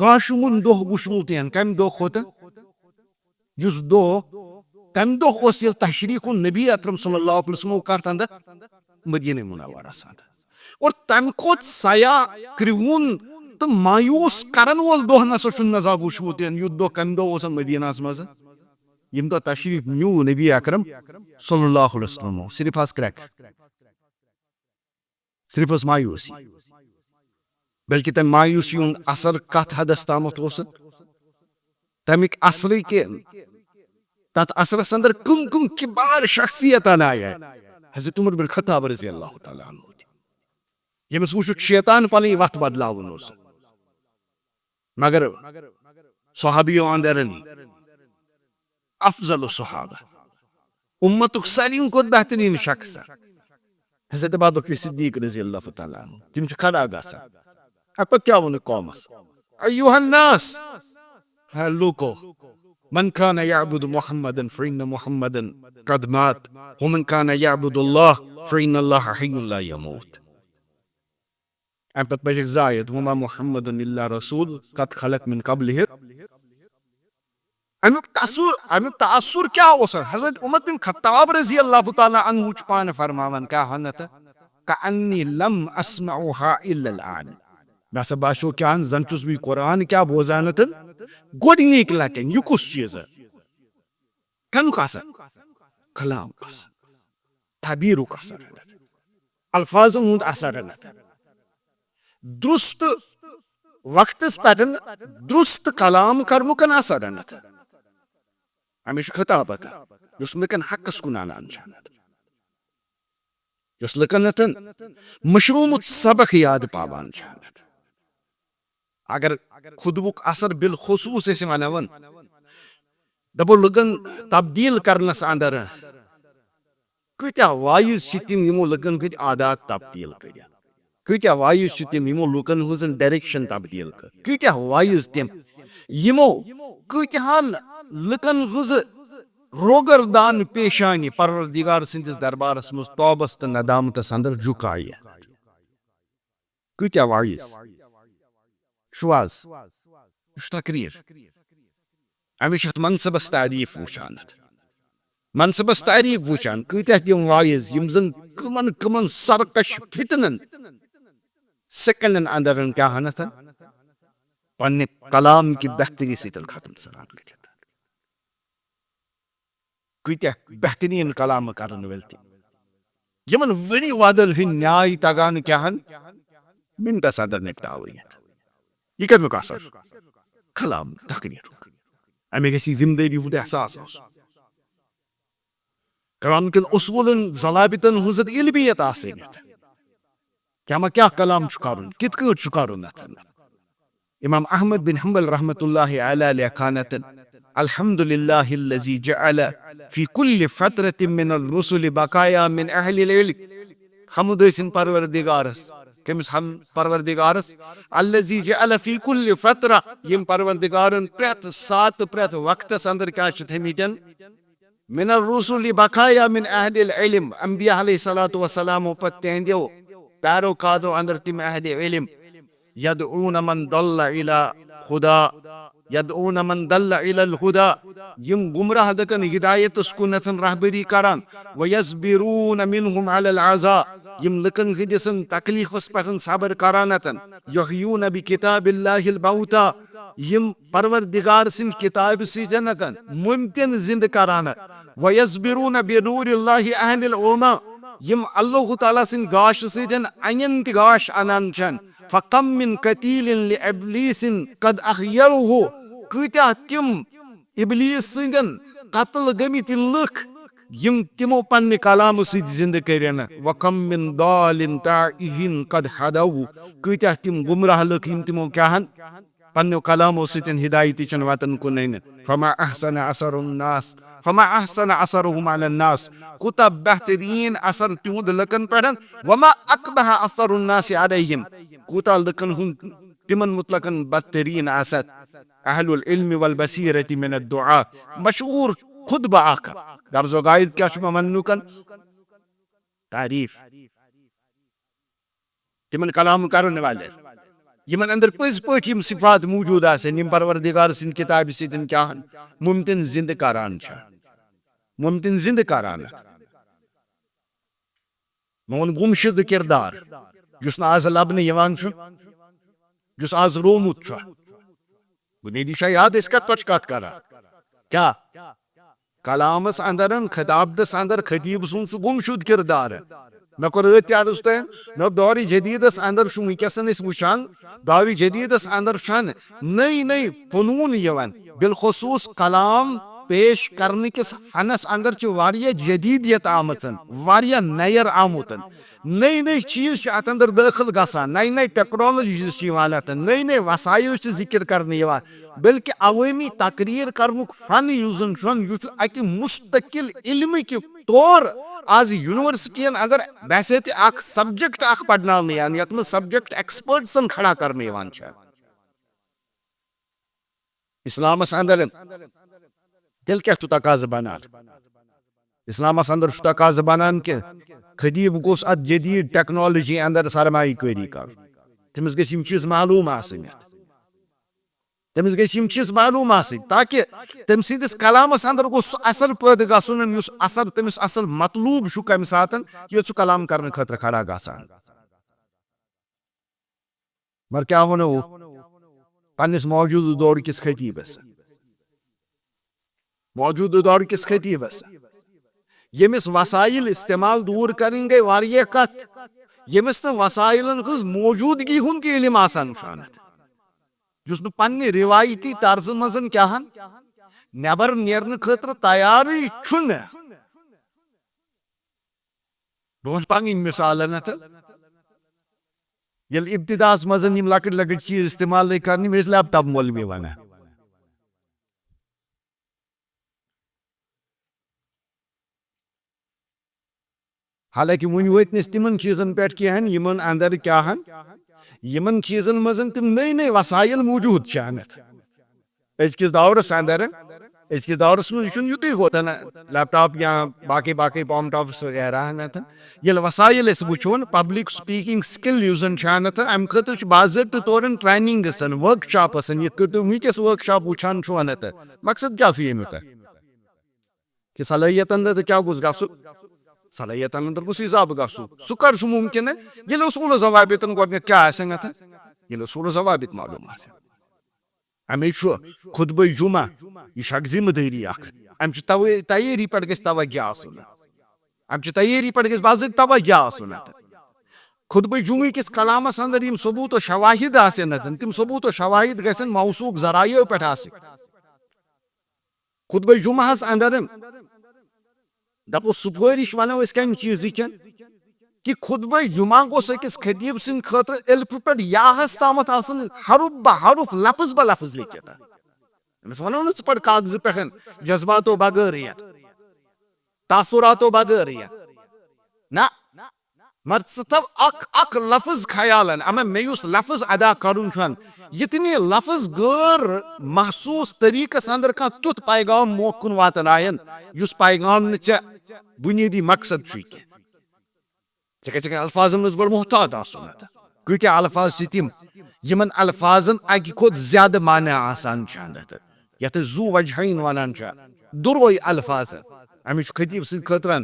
گاشہِ ہُنٛد دۄہ وُچھمُتٕے۔ کمہِ دۄہ کھۄتہٕ؟ یُس دۄہ، تمہِ دۄہ اوس ییٚلہِ تشریف النبی اکرم صلی اللہ علیہ وسلم کتھ اندر؟ مدینہ منورس اندر۔ اور تمہِ کھۄتہٕ سیاہ، کرٛہُن تہٕ مایوس کرن وول دۄہ نسا چھُنہٕ مےٚ زانٛہہ وُچھمُت، یُتھ دۄہ کمہِ دۄہ اوس مدینہس منٛز؟ ییٚمہِ دۄہ تشریف نیوٗ نبی اکرم صلی اللہ علیہ وسلم، صرف ٲس کرٛٮ۪کھ، صرف ٲس مایوسی، بلکہ تمہِ مایوسی ہُنٛد اثر کتھ حدس تامتھ اوس؟ تمیُک اثرٕے کہِ تتھ اثرس اندر کم کم کبار شخصیتن آیہِ؟ حضرت عمر بن خطاب رضی اللہ تعالیٰ عنہ تہِ، ییٚمِس وُچھِتھ شیطان پنٕنۍ وتھ بدلاوُن اوس۔ مگر صحابیو اندر افضل الصحابہ، امتُک ساروی کھۄتہٕ بہترین شخص، حضرت ابوبکر صدیق رضی اللہ تعالیٰ عنہ، تِم چھِ کھڑا گژھان۔ اَمہِ پتہٕ کیٛاہ ووٚنُکھ قومس؟ ایُّہَا الناس، ہے لوٗکو، من کان یعبد محمدن فإن محمدن قد مات، ومن کان یعبد اللہ فإن اللہ حی لا یموت۔ اَمہِ پتہٕ پٔرِکھ زٕ آیت، وما محمد الا رسول قد خلت من قبلہ۔ اَمیُک تاثر، اَمیُک تاثر کیٛاہ اوس؟ حضرت عمر بن خطاب رضی اللہ تعالیٰ عنہ چھُ پانہٕ فرماوان، کیٛاہ ہنتھ، کأنی لم اسمعها الا الآن۔ مےٚ ہسا باسیو کیٛاہ زن چھُس بہٕ یہِ قرآن کیٛاہ بوزان تہٕ گۄڈٕنِکۍ لٹہِ۔ یہِ کُس چیٖز؟ کمیُک اثر؟ کلام اثر، تعبیرُک اثر، الفاظن ہُنٛد اثر۔ درست وقتس پٮ۪ٹھ درست کلام کرنُک اثر۔ ہمیشہِ خطابت، یُس لُکن حقس کُن انان چھُ، یُس لُکن مشرومُت سبق یاد پاوان چھُ۔ اگر خطبُک اثر بالخصوص أسۍ ونو، دپو لُکن تبدیل کرنس اندر، کۭتیاہ واعظ چھِ تِم، یِمو لُکن ہٕنٛدۍ عادات تبدیل کٔرِتھ؟ کۭتیاہ واعظ چھِ تِم، یِمو لُکن ہٕنٛز direction تبدیل کٔر؟ کۭتیاہ واعظ تِم، یِمو کۭتیاہن لُکن ہٕنٛز روگردان پیشانی پروردگار سٕنٛدِس دربارس منٛز توبس تہٕ ندامتس اندر جُکایہِ؟ کۭتیاہ واعظ چھُ آز؟ یہِ چھُ تقریر۔ أمِس چھِ اَتھ منصبس تعریف وٕچھان، اَتھ منصبس تعریف وٕچھان، کۭتیاہ تِم واعظ، یِم زن کٕمن کٕمن سرکش فتنن سیکنڈن اندر کیٛاہ ہنتھ پننہِ کلام کہِ بہتری سۭتۍ ختم ژھٕنان کٔرِتھ۔ کۭتیاہ بہتریٖن کلام کرن وٲلۍ تہِ، یِمن ؤری وادن ہٕنٛدۍ نیاے تگان کیٛاہ ہن، منٹس اندر نپٹاوٕنۍ۔ یہِ کمیُک اثر؟ کلام تقریرُک۔ اَمہِ گژھِ یہِ ذمہٕ دٲری ہُنٛد احساس آسُن۔ کلام کٮ۪ن اصوٗلن، ضوابطن ہٕنٛز علمیت آسٕنۍ۔ کیٛاہ ما کیٛاہ کلام چھُ کرُن، کِتھ کٲٹھۍ چھُ کرُن اتھ؟ امام احمد بن حنبل رحمۃ اللہ علیہ لیکھان اتن، الحمد للہ الذی جعل فی کل فترۃ من الرسل بقایا من اہل العلم۔ حمد ٲسِن پروردگارس۔ کٔمِس؟ حم-، پروردگارس۔ الذی جعل فی کل فترہ، یِم پروردگارن پرٛٮ۪تھ ساتہٕ، پرٛٮ۪تھ وقتس اندر کیٛاہ چھِ تھٲمٕتٮ۪ن؟ من الرسل بقایا من اہل العلم، انبیاء علیہ الصلوۃ والسلام پتہٕ تہنٛدیو پیروکارو اندر تِم اہل علم، یدعون من ضل الی ہدی، یدعون من ضل الی الہدی، یِم گمراہ لُکن ہدایتس کُنتھ رہبری کران، ویصبرون منہم علی العذی، یِم لُکن ہٕنٛدِس تکلیفس پٮ۪ٹھ صبر کران اتن، یحیون بکتاب اللہ الموتی، یِم پروردگار سٕنٛدِ کتابہِ سۭتۍ اتن مُمتن زندٕ کران، ویصبرون بنور اللہ اہل العمی، یِم اللہ تعالیٰ سٕنٛدِ گاشہِ سۭتۍ انین تہِ گاش انان چھن، فکم من قتیل لابلیس قد احیوہ، کۭتیاہ تِم ابلیس سٕنٛدٮ۪ن قتل گٔمٕتۍ لُکھ یِم تِمو پننہِ کلامہٕ سۭتۍ زندٕ کٔرِن۔ وکم من ضال تائہ قد ہدوہ، کۭتیاہ تِم گمراہ لُکھ یِم تِمو کیاہن پننیو کلامو سۭتۍ ہدایتٕچن وتن کُن أنۍ۔ فما احسن اثر الناس، فما احسن اثرهم علی الناس، کوٗتاہ بہتریٖن اثر تِہُنٛد لُکن پٮ۪ٹھ۔ وما اقبح اثر الناس علیہم، کوٗتاہ لُکن ہُنٛد تِمن متعلقن بدتریٖن اثر۔ اہل العلم والبصیرۃ من الدعاء، مشہوٗر خطبہ اکھ۔ غرض و غایت کیٛاہ چھُ مےٚ وننُک؟ تعریف۔ تِمن کلام کرن والٮ۪ن، یِمن اندر پٔزۍ پٲٹھۍ یِم صفات موجود آسن، یِم پروردگار سٕنٛدِ کتابہِ سۭتۍ کیٛاہ مُمتن زندٕ کران چھِ، مُمتن زندٕ کران۔ مےٚ ووٚن گمشدٕ کردار، یُس نہٕ آز لبنہٕ یِوان چھُ، یُس آز روومُت چھُ۔ بنیادی چھا یاد أسۍ کتھ پٮ۪ٹھ چھِ کتھ کران؟ کیٛاہ؟ کلامس اندرن، خطابتس اندر خطیب سُنٛد سُہ گمشد کردار۔ مےٚ کوٚر أتھۍ تہِ عرض تۄہہِ، مےٚ دوٚپ دورِ جدیدس اندر چھُ وٕنکیٚسن أسۍ وٕچھان، دورِ جدیدس اندر چھَنہٕ نٔے نٔے فنوٗن یِوان، بالخصوص کلام پیش کرنہٕ کِس فنس اندر چھِ واریاہ جدیدیت آمٕژ، واریاہ نیر آمُت۔ نٔے نٔے چیٖز چھِ اتھ اندر دٲخل گژھان، نٔے نٔے ٹیکنالوجیز چھِ یِوان اتھ، نٔے نٔے وسایل چھِ ذکر کرنہٕ یِوان، بلکہ عوٲمی تقریر کرنُک فن یُس زن چھُ، یُس اکہِ مستقل علمہٕ کہِ طور آز یونیورسٹین اندر بحیثیت اکھ سبجیکٹ اکھ پرناونہٕ یِوان، یتھ منٛز سبجیکٹ ایکسپرٹسن کھڑا کرنہٕ یِوان چھُ۔ اسلامس اندر تیٚلہِ کیٛاہ چھُ تقاضہٕ بنان؟ اسلامس اندر چھُ تقاضہٕ بنان کہِ خطیب گوٚژھ اتھ جدید ٹیکنالوجی اندر سرمایہ کٲری کرُن۔ تٔمِس گژھِ یِم چیٖز معلوم آسٕنۍ اتھ۔ تٔمِس گژھِ یِم چیٖز معلوم آسٕنۍ، تاکہِ تٔمۍ سٕنٛدِس کلامس اندر گوٚژھ سُہ اثر پٲدٕ گژھُن، یُس اثر تٔمِس اصل مطلوب چھُ، کمہِ ساتن ییٚلہِ سُہ کلام کرنہٕ خٲطرٕ کھڑا گژھان۔ مگر کیٛاہ وَنو پننِس موجودٕ دور کِس خطیبس؟ موجودٕ دور کِس خطیبس، ییٚمِس وسایل استعمال دوٗر کرٕنۍ گٔے واریاہ کتھ، ییٚمِس نہٕ وسایلن ہٕنٛز موجودگی ہُنٛد تہِ علم آسان چھُ انتھ، یُس نہٕ پننہِ روایتی طرزٕ منٛز کیٛاہن نٮ۪بر نیرنہٕ خٲطرٕ تیارٕے چھُنہٕ۔ بہٕ وَنہٕ پنٕنۍ مثال انتھ۔ ییٚلہِ ابتداہس منٛز یِم لۄکٕٹۍ لۄکٕٹۍ چیٖز استعمال لٔگۍ کرنہِ، مےٚ ٲسۍ لیپ ٹاپ مولوی ونان۔ حالانکہ وُنہِ وٲتۍ نہٕ أسۍ تِمن چیٖزن پٮ۪ٹھ کینٛہہ، یِمن اندر کیٛاہن، یِمن چیٖزن منٛز تِم نٔے نٔے وسایل موجود چھِ انتھ۔ أزکِس دورس اندر، أزکِس دورس منٛز یہِ چھُنہٕ یُتُے ہوت لیپ ٹاپ یا باقٕے باقٕے پام ٹاپس وغیرہ انتھ۔ ییٚلہِ وسایل أسۍ وٕچھون، پبلک سپیکنگ سکل یُس زن چھِ انتھ، امہِ خٲطرٕ چھُ باضٲبطہٕ طورن ٹریننگ گژھان، ورک شاپ آسان، یِتھ کٲٹھۍ تُہۍ وٕنکیٚس ورک شاپ وٕچھان چھِو انتھ۔ مقصد کیٛاہ چھُ ییٚمیُک؟ کہِ صلٲحیتن تہٕ کیٛاہ گوٚژھ گژھُن؟ صلٲحیتن اندر گوٚژھ اضافہٕ گژھُن۔ سُہ کر چھُ ممکن؟ ییٚلہِ اصول ضوابطن گۄڈٕنیتھ کیٛاہ آسن اتھن؟ ییٚلہِ اصول ضوابط معلوم آسن۔ امی چھُ خطبہ جمعہ، یہِ چھِ اکھ ذمہ دٲری اکھ۔ امہِ چھِ توٲ-، تیٲری پٮ۪ٹھ گژھِ توجہ آسُن۔ امہِ چھِ تیٲری پٮ۪ٹھ گژھِ باضٲبطہٕ توجہ آسُن اتھ۔ خطبہ جمعہ کِس کلامس اندر یِم ثبوت و شواہد آسن اتھن، تِم ثبوت و شواہد گژھن موثوق ذرایعو پٮ۪ٹھ آسٕنۍ۔ خطبہ جمعہس اندر دپو سفٲرش ونو أسۍ کمہِ چیٖزٕچ؟ کہِ خطبہ جمعہ گوٚژھ أکِس خطیب سٕنٛدِ خٲطرٕ الف پٮ۪ٹھ یاہس تامتھ آسُن، حرف بہ حرف، لفظ بہ لفظ لیکھِتھ۔ أمِس ونو نہٕ ژٕ پرٕ کاغذٕ پٮ۪ٹھ جذباتو بغٲرٕے، تاثراتو بغٲرٕے۔ نہ، مگر ژٕ تھاو اکھ اکھ لفظ خیالن، اما مےٚ یُس لفظ ادا کرُن چھُ، یِتھ نہٕ لفظ غٲر محسوس طریقس اندر کانٛہہ تیُتھ پیغام موقع کُن واتناین، یُس پیغام نہٕ ژےٚ بنیٲدی مقصد چھُے کینٛہہ۔ ژےٚ گژھِ الفاظن منٛز بڑٕ محتاط آسُن۔ اتھ کۭتیاہ الفاظ چھِ تِم، یِمن الفاظن اکہِ کھۄتہٕ زیادٕ معنی آسان چھِ اندر، یتھ أسۍ ذو وجہین ونان چھِ، دُرے الفاظن۔ أمِس چھُ خطیب سٕنٛدِ خٲطرٕ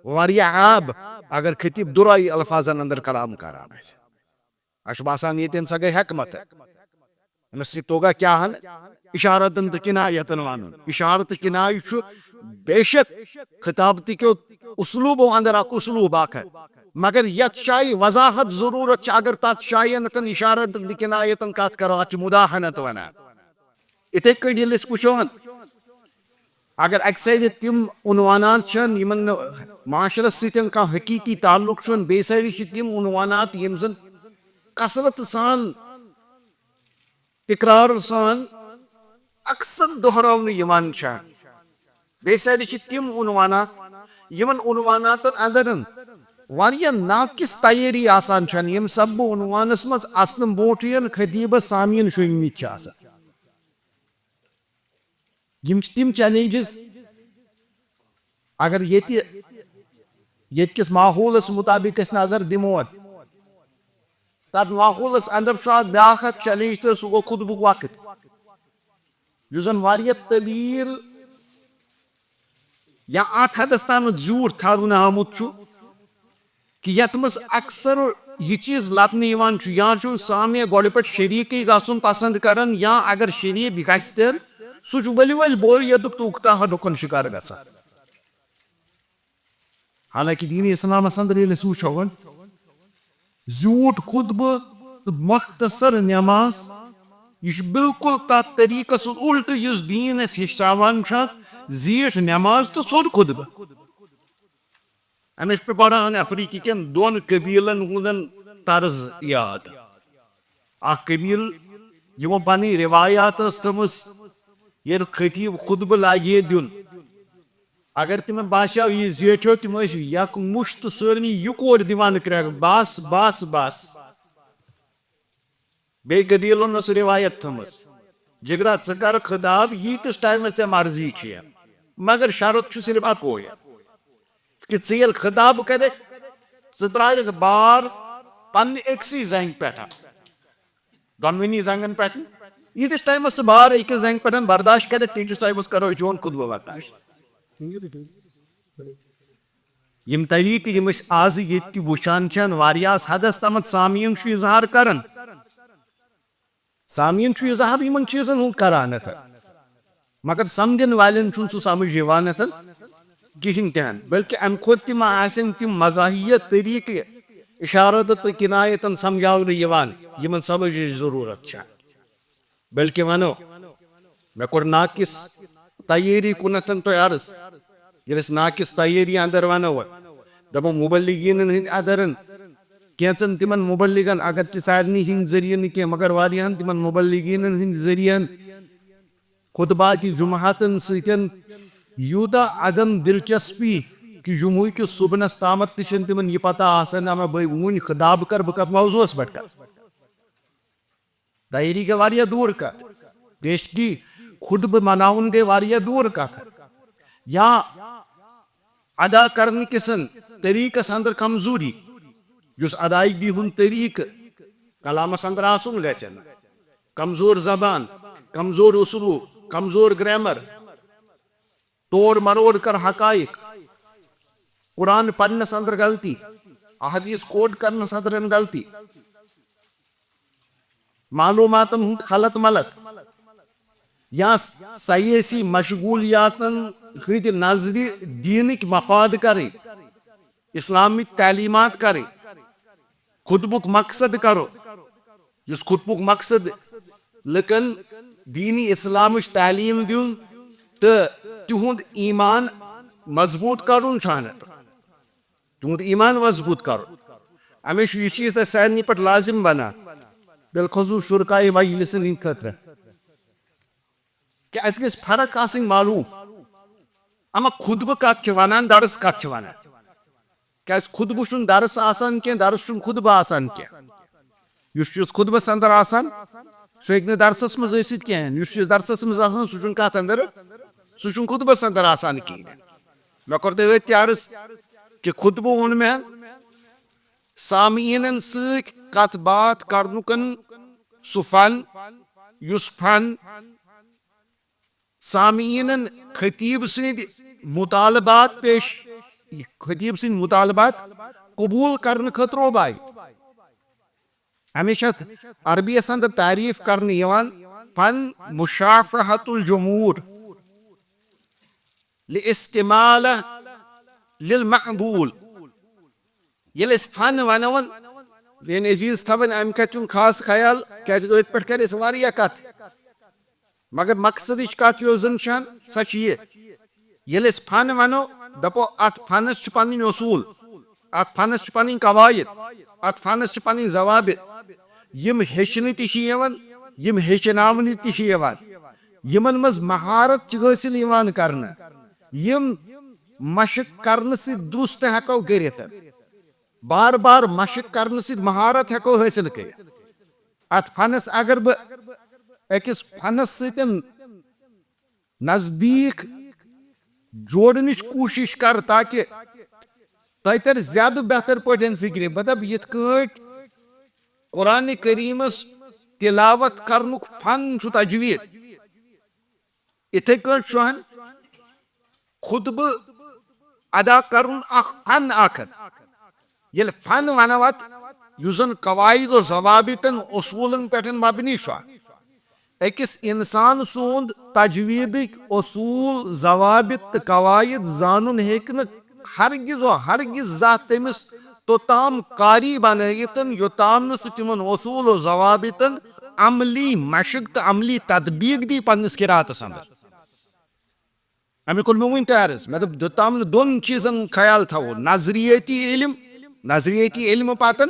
واریاہ عیب، اگر خطیب دُرے الفاظن اندر کلام کران آسہِ۔ اَسہِ چھُ باسان، ییٚتٮ۪ن سا گٔے حکمت۔ أمِس یہِ توگہ کیٛاہ ہن اشارتن تہٕ کنایتن ونُن۔ اشارت تہٕ کنایہ چھُ بے شک خطابتی کیو اسلوبو اندر اکھ اسلوب اکھ، مگر یتھ جایہِ وضاحت ضرورت چھِ، اگر تتھ جایہِ نتن اشارتن تہٕ کنایتن کتھ کرو، اتھ چھِ مداہنت ونان۔ اِتھے کٔنۍ ییٚلہِ أسۍ وٕچھو، اگر اکہِ سایڈٕ تِم عنوانات چھِ یِمن نہٕ معاشرس سۭتۍ کانٛہہ حقیقی تعلق چھُ، بیٚیہِ سایڈٕ چھِ تِم عنوانات یِم زن کثرت سان، تکرار سان، اکثر دۄہراونہٕ یِوان چھِ۔ بیٚیہِ سایڈٕ چھِ تِم عنوانات، یِمن عنواناتن اندر واریاہ ناقص تیٲری آسان چھن، یِم سببہٕ عنوانس منٛز اژنہٕ برونٹھٕے خطیبس سامعین شوٗنٛگمٕتۍ چھِ آسان۔ یِم چھِ تِم challenges، اگر ییٚتہِ، ییٚتہِ کِس ماحولس مُطابق أسۍ نظر دِمو، تتھ ماحولس اندر چھُ اکھ بیاکھ اکھ challenge، تہٕ سُہ گوٚو خطبُک وقت، یُس زن واریاہ طویل یا اتھ حدس تامتھ زیوٗٹھ تھاونہٕ آمُت چھُ، کہِ یتھ منٛز اکثر یہِ چیٖز لبنہٕ یِوان چھُ، یا چھُ سامعہ گۄڈٕ پٮ۪ٹھ شریٖکٕے گژھُن پسند کران، یا اگر شریٖک گژھِ تہِ، سُہ چھُ ؤلۍ ؤلۍ بورِیتُک تہٕ اُکتاہنُک شکار گژھان۔ حالانکہ دین اسلامس اندر ییٚلہِ أسۍ وٕچھو وۄنۍ، زیوٗٹھ خطبہٕ تہٕ مختصر نماز، یہِ چھُ بالکل تتھ طریقس الٹہٕ یُس دین اسہِ ہیٚچھناوان چھُ، زیٖٹھ نماز تہٕ ژھوٚٹ خطبہٕ۔ أمِس چھُ پٮ۪وان افریقی کٮ۪ن دۄن قبیلن ہُنٛدن طرز یاد۔ اکھ قبیل، یِمو پنٕنۍ روایات ٲس تھٲومٕژ، ییٚلہِ خطیب خطبہٕ لاگہِ ہے دیُن، اگر تِمن باسیو یہِ زیٹھیو، تِم ٲسۍ یک مُشت سٲرنٕے یِکوٹہٕ دِوان کرٛٮ۪کھ، بس، بس، بس۔ بیٚیہِ قبیلن ٲس روایت تھٲومٕژ، جگرا، ژٕ کر خطاب ییٖتِس ٹایمس ژےٚ مرضی چھےٚ، مگر شرط چھُ صرف اکوے، کہِ ژٕ ییٚلہِ خطاب کرکھ، ژٕ ترٛاوکھ بار پننہِ أکسٕے زنٛگہِ پٮ۪ٹھ، دۄنوٕنی زنٛگن پٮ۪ٹھ۔ ییٖتِس ٹایمس ژٕ بار أکِس زنٛگہِ پٮ۪ٹھ برداشت کرکھ، تیٖتِس ٹایمس کرو أسۍ چون خطبہٕ برداشت۔ یِم طریٖقہٕ یِم أسۍ آز ییٚتہِ تہِ وٕچھان چھِ، واریاہس حدس تامتھ سامعیٖن چھُ اظہار کران۔ سامعیٖن چھُ اظہار یِمن چیٖزن ہُنٛد کران، مگر سمجھن والٮ۪ن چھُنہٕ سُہ سمجھ یِوان کِہینۍ تہِ ہن، بلکہِ امہِ کھۄتہٕ تہِ ما آسن تِم مزاحیہ طریٖقہٕ اشارت تہٕ کنایتن سمجھاونہٕ یِوان، یِمن سمجھٕچ ضروٗرت چھےٚ۔ بلکہِ ونو، مےٚ کوٚر ناقص تیٲری کُنتھ تۄہہِ عرض۔ ییٚلہِ أسۍ ناقص تیٲری اندر ونو، دپو مبلغیٖنن ہٕنٛدۍ اندرن، کینٛژن تِمن مبلغن، اگر تہِ سارنٕے ہٕنٛدۍ ذٔریعہٕ نہٕ کینٛہہ، مگر واریاہن تِمن مبلغیٖنن ہٕنٛدۍ ذٔریعن خطبات جمعاتن سۭتۍ یوٗتاہ عدم دلچسپی کہِ جمعہ کِس صبحنس تامتھ تہِ چھنہٕ تِمن یہِ پتہ آسان، اما بہٕ وُنہِ خطاب کرٕ، بہٕ کتھ موضوعس پٮ۪ٹھ کرٕ۔ تیٲری گٔے واریاہ دوٗر کتھ، پیشگی خطبہٕ مناوُن گٔے واریاہ دوٗر کتھ، یا ادا کرنہٕ کِسن طریٖقس اندر کمزوری، یُس ادائیگی ہُنٛد طریٖقہٕ کلامس اندر آسُن گژھِ نہٕ، کمزور زبان، کمزور اسلوب، کمزور گرامر، توڑ مروڑ کر حقائق، قرآن پرنس اندر غلطی، احادیث quote کرنس اندر غلطی، معلوماتن ہُنٛد خلط ملط، یا سیٲسی مشغولیاتن ہٕنٛدِ نظرِ دیٖنٕکۍ مفاد کرٕنۍ، اسلامٕکۍ تعلیمات کرٕنۍ، خطبُک مقصد کرو، یُس خطبُک مقصد لُکن دینی اسلامٕچ تعلیٖم دیُن تہٕ تِہُنٛد ایمان مضبوٗط کرُن چھُ انت۔ تِہُنٛد ایمان مضبوٗط کرُن۔ اَمے چھُ یہِ چیٖز اَسہِ سارنٕے پٮ۪ٹھ لازم بنان، بالخصوٗص شرکائے مجلسن ہٕنٛدِ خٲطرٕ۔ کہِ اَسہِ گژھِ فرق آسٕنۍ معلوٗم، اما خطبہٕ کتھ چھِ ونان، درس کتھ چھِ ونان۔ کیازِ خطبہٕ چھُنہٕ درس آسان کینٛہہ، درس چھُنہٕ خطبہٕ آسان کینٛہہ۔ یُس چیٖز خطبس اندر آسان، سُہ ہیٚکہِ نہٕ درسس منٛز ٲسِتھ کینٛہہ۔ یُس چیٖز درسس منٛز آسان، سُہ چھُنہٕ کتھ اندر، سُہ چھُنہٕ خطبس اندر آسان کِہیٖنۍ۔ مےٚ کوٚر تۄہہِ أتھۍ تہِ عرض کہِ خطبہٕ ووٚن مےٚ سامعیٖنن سۭتۍ کتھ باتھ کرنُکن سُہ فن، یُس فن سامعیٖنن خطیب سٕنٛدۍ مطالبات پیش، خطیب سٕنٛدۍ مطالبات قبول کرنہٕ خٲطرٕ اوٚب آیہِ۔ ہمیشہ عربی یس اندر تعریف کرنہٕ یِوان فن مشافہت الجمہور لاستمالہ للمقبول۔ ییٚلہِ أسۍ فن ونو، میٲنۍ عزیز تھاوٕنۍ امہِ کتھِ ہُنٛد خاص خیال، کیازِ أتھۍ پٮ۪ٹھ کرِ اَسہِ واریاہ کتھ۔ مگر مقصدٕچ کتھ یۄس زن چھن، سۄ چھِ یہِ، ییٚلہِ أسۍ فن ونو، دپو اتھ فنس چھِ پنٕنۍ اصوٗل، اتھ فنس چھِ پنٕنۍ قواعد، اتھ فنس چھِ پنٕنۍ ضوابط۔ یِم ہیٚچھنہٕ تہِ چھِ یِوان، یِم ہیٚچھناونہٕ تہِ چھِ یِوان، یِمن منٛز مہارت چھِ حٲصِل یِوان کرنہٕ، یِم مشق کرنہٕ سۭتۍ درست ہٮ۪کو کٔرِتھ، بار بار مشق کرنہٕ سۭتۍ مہارت ہٮ۪کو حٲصِل کٔرِتھ۔ اتھ فنس اگر بہٕ أکِس فنس سۭتۍ نزدیٖک جوڑنٕچ کوٗشِش کرٕ، تاکہِ تۄہہِ تَرِ زیادٕ بہتر پٲٹھۍ فِکرِ۔ مطلب، یِتھ کٲٹھۍ قرآن کریٖمس تلاوت کرنُک فن چھُ تجوید، یِتھے کٲٹھۍ چھُ ہن خطبہٕ ادا کرُن اکھ فن اکھ۔ ییٚلہِ فن ونو اتھ، یُس زن قواعد و ضوابطن، اصوٗلن پٮ۪ٹھ مبنی چھُ، أکِس انسان سُنٛد تجویدٕکۍ اصوٗل، ضوابط تہٕ قواعد زانُن ہیٚکہِ نہٕ ہرگز و ہرگز زانٛہہ تٔمِس توٚتام قاری بنٲیِتھ، یوٚتام نہٕ سُہ تِمن اصوٗل و ضوابطن عملی مشق تہٕ عملی تطبیق دی پننِس قراتس اندر۔ اَمیُک کوٚر مےٚ وٕنۍ تہِ عرض۔ مےٚ دوٚپ، یوٚتام نہٕ دۄن چیٖزن خیال تھاوو، نظریٲتی علم، نظریٲتی علمہٕ پتن،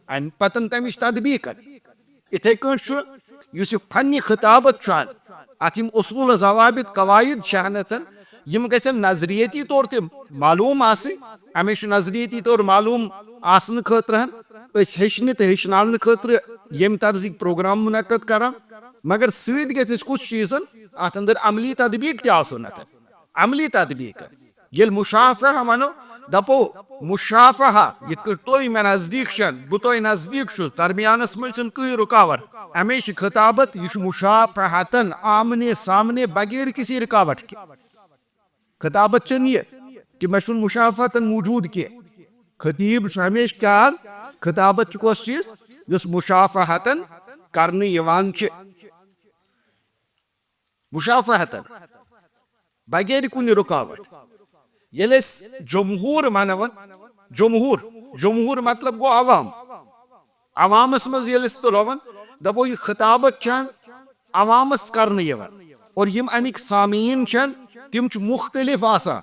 اَمہِ پتن تَمِچ تطبیٖق کرٕنۍ۔ یِتھے کٲٹھۍ چھُ، یُس یہِ فنِ خطابت چھُ، اَتھ یِم اصوٗل، ضوابط، قواعد چھِ ہن، یِم گژھن نظریٲتی طور تہِ معلوٗم آسٕنۍ۔ اَمے چھُ نظریٲتی طور معلوٗم آسنہٕ خٲطرٕ ہن أسۍ ہیٚچھنہٕ تہٕ ہیٚچھناونہٕ خٲطرٕ ییٚمہِ طرزٕکۍ پروگرام منعقد کران، مگر سۭتۍ گژھِ اَسہِ کُس چیٖزن اَتھ اندر عملی تطبیٖق تہِ آسُن۔ اَتھ عملی تطبیٖق۔ ییٚلہِ مشافہہ وَنو، دَپو، مشافہہ، یِتھ کٲٹھۍ تُہۍ مےٚ نزدیٖک چھَن، بہٕ تۄہہِ نزدیٖک چھُس، درمیانَس منٛز چھُنہٕ کٕہٕنۍ رُکاوٹ۔ اَمے چھِ خطابت، یہِ چھُ مشافہتن، آمنے سامنے، بغیر کسی رکاوٹ کے۔ خطابت چھَنہٕ یہِ کہِ مےٚ چھُنہٕ مشافہتن موجود کینٛہہ۔ خطیب چھُ ہمیشہِ کیٛاہ؟ خطابت چھُ کۄس چیٖز؟ یۄس مشافہتن کرنہٕ یِوان چھِ۔ مشافہتن، بغیر کُنہِ رُکاوٹ۔ ییٚلہِ أسۍ جمہوٗر وَنوَن، جمہوٗر، جمہوٗر مطلب گوٚو عوام۔ عوامس منٛز ییٚلہِ أسۍ تُلوَن، دَپو، یہِ خطابت چھَن عوامس کرنہٕ یِوان۔ اور یِم اَمِکۍ سامعیٖن چھَن، تِم چھِ مُختٔلِف آسان،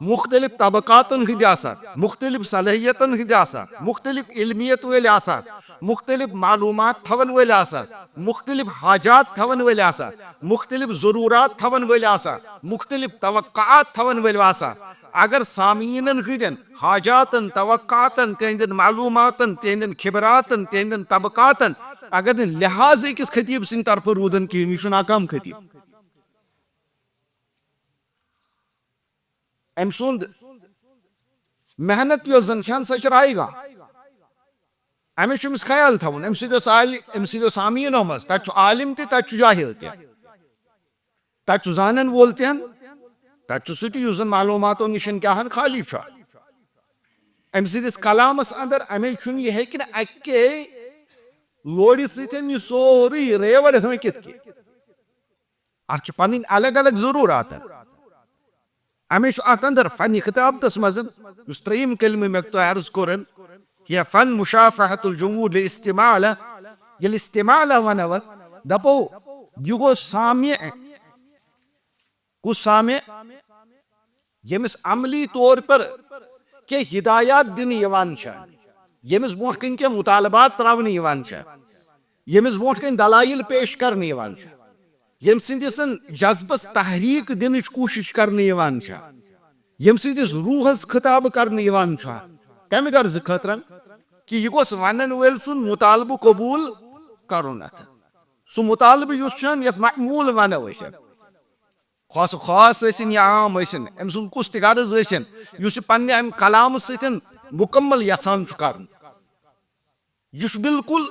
مُختٔلِف طبقاتن ہٕنٛدۍ آسان، مُختٔلِف صلٲحیتن ہٕنٛدۍ آسان، مُختٔلِف علمیت وٲلۍ آسان، مُختٔلِف معلوٗمات تھاوَن وٲلۍ آسان، مُختٔلِف حاجات تھاوَن وٲلۍ آسان، مُختٔلِف ضروٗرات تھاوَن وٲلۍ آسان، مُختٔلِف توقعات تھاوَن وٲلۍ آسان۔ اگر سامعیٖنن ہٕنٛدٮ۪ن حاجاتن، توقعاتن، تِہنٛدٮ۪ن معلوٗماتن، تِہنٛدٮ۪ن خبراتن، تِہنٛدٮ۪ن طبقاتن اگر نہٕ لحاظ أکِس خطیب سٕنٛدِ طرفہٕ روٗدن کِہیٖنۍ، یہِ چھُنہٕ اکھ عام خطیب۔ أمۍ سُنٛد محنت یۄس زن چھن، سۄ چھِ رایگاہ۔ أمِس چھُ أمِس خیال تھاوُن، أمۍ سۭتۍ اوس عال-، أمۍ سۭتۍ اوس سامعیٖنو منٛز، تَتہِ چھُ عالم تہِ، تَتہِ چھُ جاہل تہِ، تَتہِ چھُ زانن وول تہِ ہن، تَتہِ چھُ سُہ تہِ یُس زن معلوٗماتو نِشن کیٛاہ ہن خالی چھُ۔ أمۍ سٕنٛدِس کلامس اندر، أمِس چھُنہٕ، یہِ ہیٚکہِ نہٕ اَکے لورِ سۭتۍ یہِ سورُے ریوڑ ہٲنکِتھ کینٛہہ۔ اتھ چھِ پنٕنۍ الگ الگ ضروٗرات۔ اَمے چھُ اتھ اندر فنِ خطابتس منٛز، یُس ترٛیٚیِم کلمہٕ مےٚ تۄہہِ عرض کوٚرُن، یا فن مشافہت الجمہور لاستمالہ، ییٚلہِ استمالہ ونو، دپو، یہِ گوٚو سامع۔ کُس سامع؟ ییٚمِس عملی طور پر کینٛہہ ہدایات دِنہٕ یِوان چھِ، ییٚمِس برونٛٹھ کَنہِ کینٛہہ مطالبات ترٛاونہٕ یِوان چھِ، ییٚمِس برونٛٹھ کَنہِ دلایل پیش کرنہٕ یِوان چھِ، ییٚمہِ سٕنٛدِس جذبس تحریک دِنٕچ کوٗشش کرنہٕ یِوان چھِ، ییٚمہِ سٕنٛدِس روحس خطاب کرنہٕ یِوان چھُ، کمہِ غرضہٕ خٲطرٕ؟ کہِ یہِ گوٚژھ ونن وٲلۍ سُنٛد مطالبہٕ قبول کرُن۔ اتھ سُہ مطالبہٕ یُس چھُ، یتھ معمول ونو أسۍ، خاص خاص ٲسِن یا عام ٲسِن، أمۍ سُنٛد کُس تہِ غرض ٲسِن، یُس یہِ پننہِ امہِ کلامہٕ سۭتۍ مُکمل یژھان چھُ کرُن۔ یہِ چھُ بالکل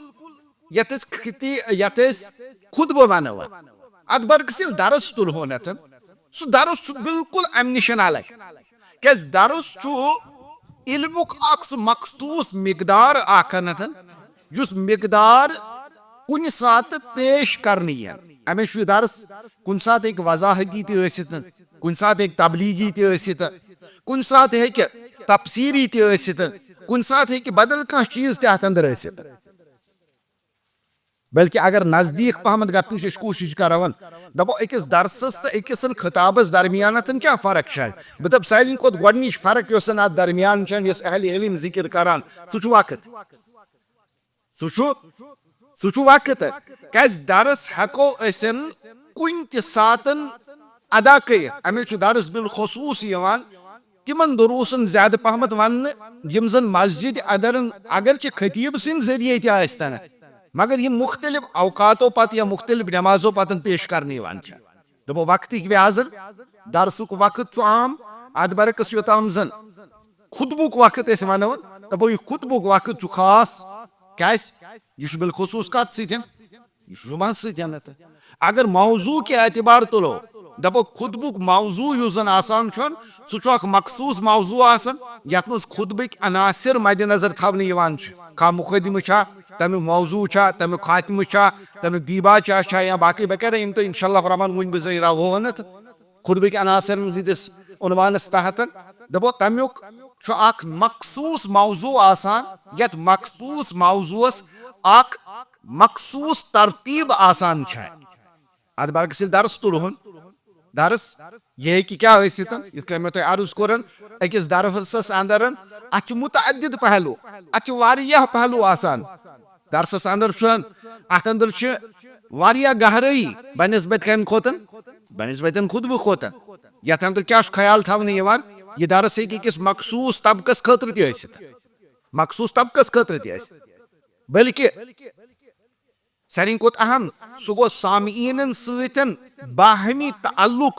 یتھ أسۍ خطی یتھ أسۍ خطبہٕ ونو۔ اتھ برعکس ییٚلہِ درس تُلہون اتھن، سُہ درس چھُ بالکل امہِ نِش الگ۔ کیازِ درس چھُ علمُک اکھ سُہ مخصوص مقدار اکھ اتھن، یُس مقدار کُنہِ ساتہٕ پیش کرنہٕ یِن۔ امے چھُ یہِ درس کُنہِ ساتہٕ ہیٚکہِ وضاحتی تہِ ٲسِتھ، کُنہِ ساتہٕ ہیٚکہِ تبلیغی تہِ ٲسِتھ، کُنہِ ساتہٕ ہیٚکہِ تفسیری تہِ ٲسِتھ، کُنہِ ساتہٕ ہیٚکہِ بدل کانٛہہ چیٖز تہِ اتھ اندر ٲسِتھ۔ بلکہ اگر نزدیٖک پہمتھ گژھنٕچ أسۍ کوٗشِش کرو، دپو أکِس درسس تہٕ أکِس خطابس درمیانتن کیٛاہ فرق چھےٚ؟ بہٕ دپہٕ سارنٕے کھۄتہٕ گۄڈٕنِچ فرق یۄس زن اتھ درمیان چھےٚ، یۄس اہل علم ذکر کران، سُہ چھُ وقت۔ سُہ چھُ سُہ چھُ وقت۔ کیازِ درس ہٮ۪کو أسۍ کُنہِ تہِ ساتن ادا کٔرِتھ۔ امی چھُ درس بالخصوص یِوان تِمن دروسن زیادٕ پہمتھ وننہٕ، یِم زن مسجد اندرن اگرچہِ خطیب سٕنٛدۍ ذٔریعے تہِ ٲسۍ تن، مگر یِم مختلف اوقاتو پتہٕ یا مختلف نمازو پتن پیش کرنہٕ یِوان چھِ۔ دپو وقتٕکۍ لحاظن درسُک وقت چھُ عام، اتھ برعکس یوٚتام زن خطبُک وقت أسۍ ونو، دپو یہِ خطبُک وقت چھُ خاص۔ کیازِ؟ یہِ چھُ بالخصوص کتھ سۭتۍ؟ یہِ چھُ جمعہ سۭتۍ۔ تہٕ اگر موضوع کہِ اعتبار تُلو، دپو خطبُک موضوع یُس زن آسان چھُ، سُہ چھُ اکھ مخصوص موضوع آسان، یتھ منٛز خطبٕکۍ عناصر مد نظر تھاونہٕ یِوان چھِ۔ کانٛہہ مقدمہٕ چھا، تمیُک موضوع چھا، تمیُک خاتمہٕ چھا، تمیُک دیباچہ چھا یا باقی وغیرہ، یِم تہٕ انشاء اللہ الرحمن وُنہِ بہٕ زِ راوہو ونتھ۔ خطبٕکۍ عناصرن ہٕنٛدِس عنوانس تحت دپو تمیُک چھُ اکھ مخصوص موضوع آسان، یتھ مخصوص موضوعس اکھ مخصوص ترتیب آسان چھےٚ۔ اتھ برعکس ییٚلہِ درس تُلہون، درس یہِ ہیٚکہِ کیٛاہ ٲسِتھ؟ یِتھ کٔنۍ مےٚ تۄہہِ عرض کوٚرن، أکِس درسس اندر اتھ چھِ متعدد پہلو، اتھ چھِ واریاہ پہلو آسان۔ درسس اندر چھُ، اتھ اندر چھِ واریاہ گہرٲیی بنسبت کمہِ کھۄتن؟ بنسبتن خطبہٕ کھۄتن۔ یتھ اندر کیٛاہ چھُ خیال تھاونہٕ یِوان؟ یہِ درس ہیٚکہِ أکِس مخصوص طبقس خٲطرٕ تہِ ٲسِتھ، مخصوص طبقس خٲطرٕ تہِ ٲسِتھ، بلکہِ سارِوٕے کھۄتہٕ اہم، سُہ گوٚو سامعیٖنن سۭتۍ باہمی تعلق۔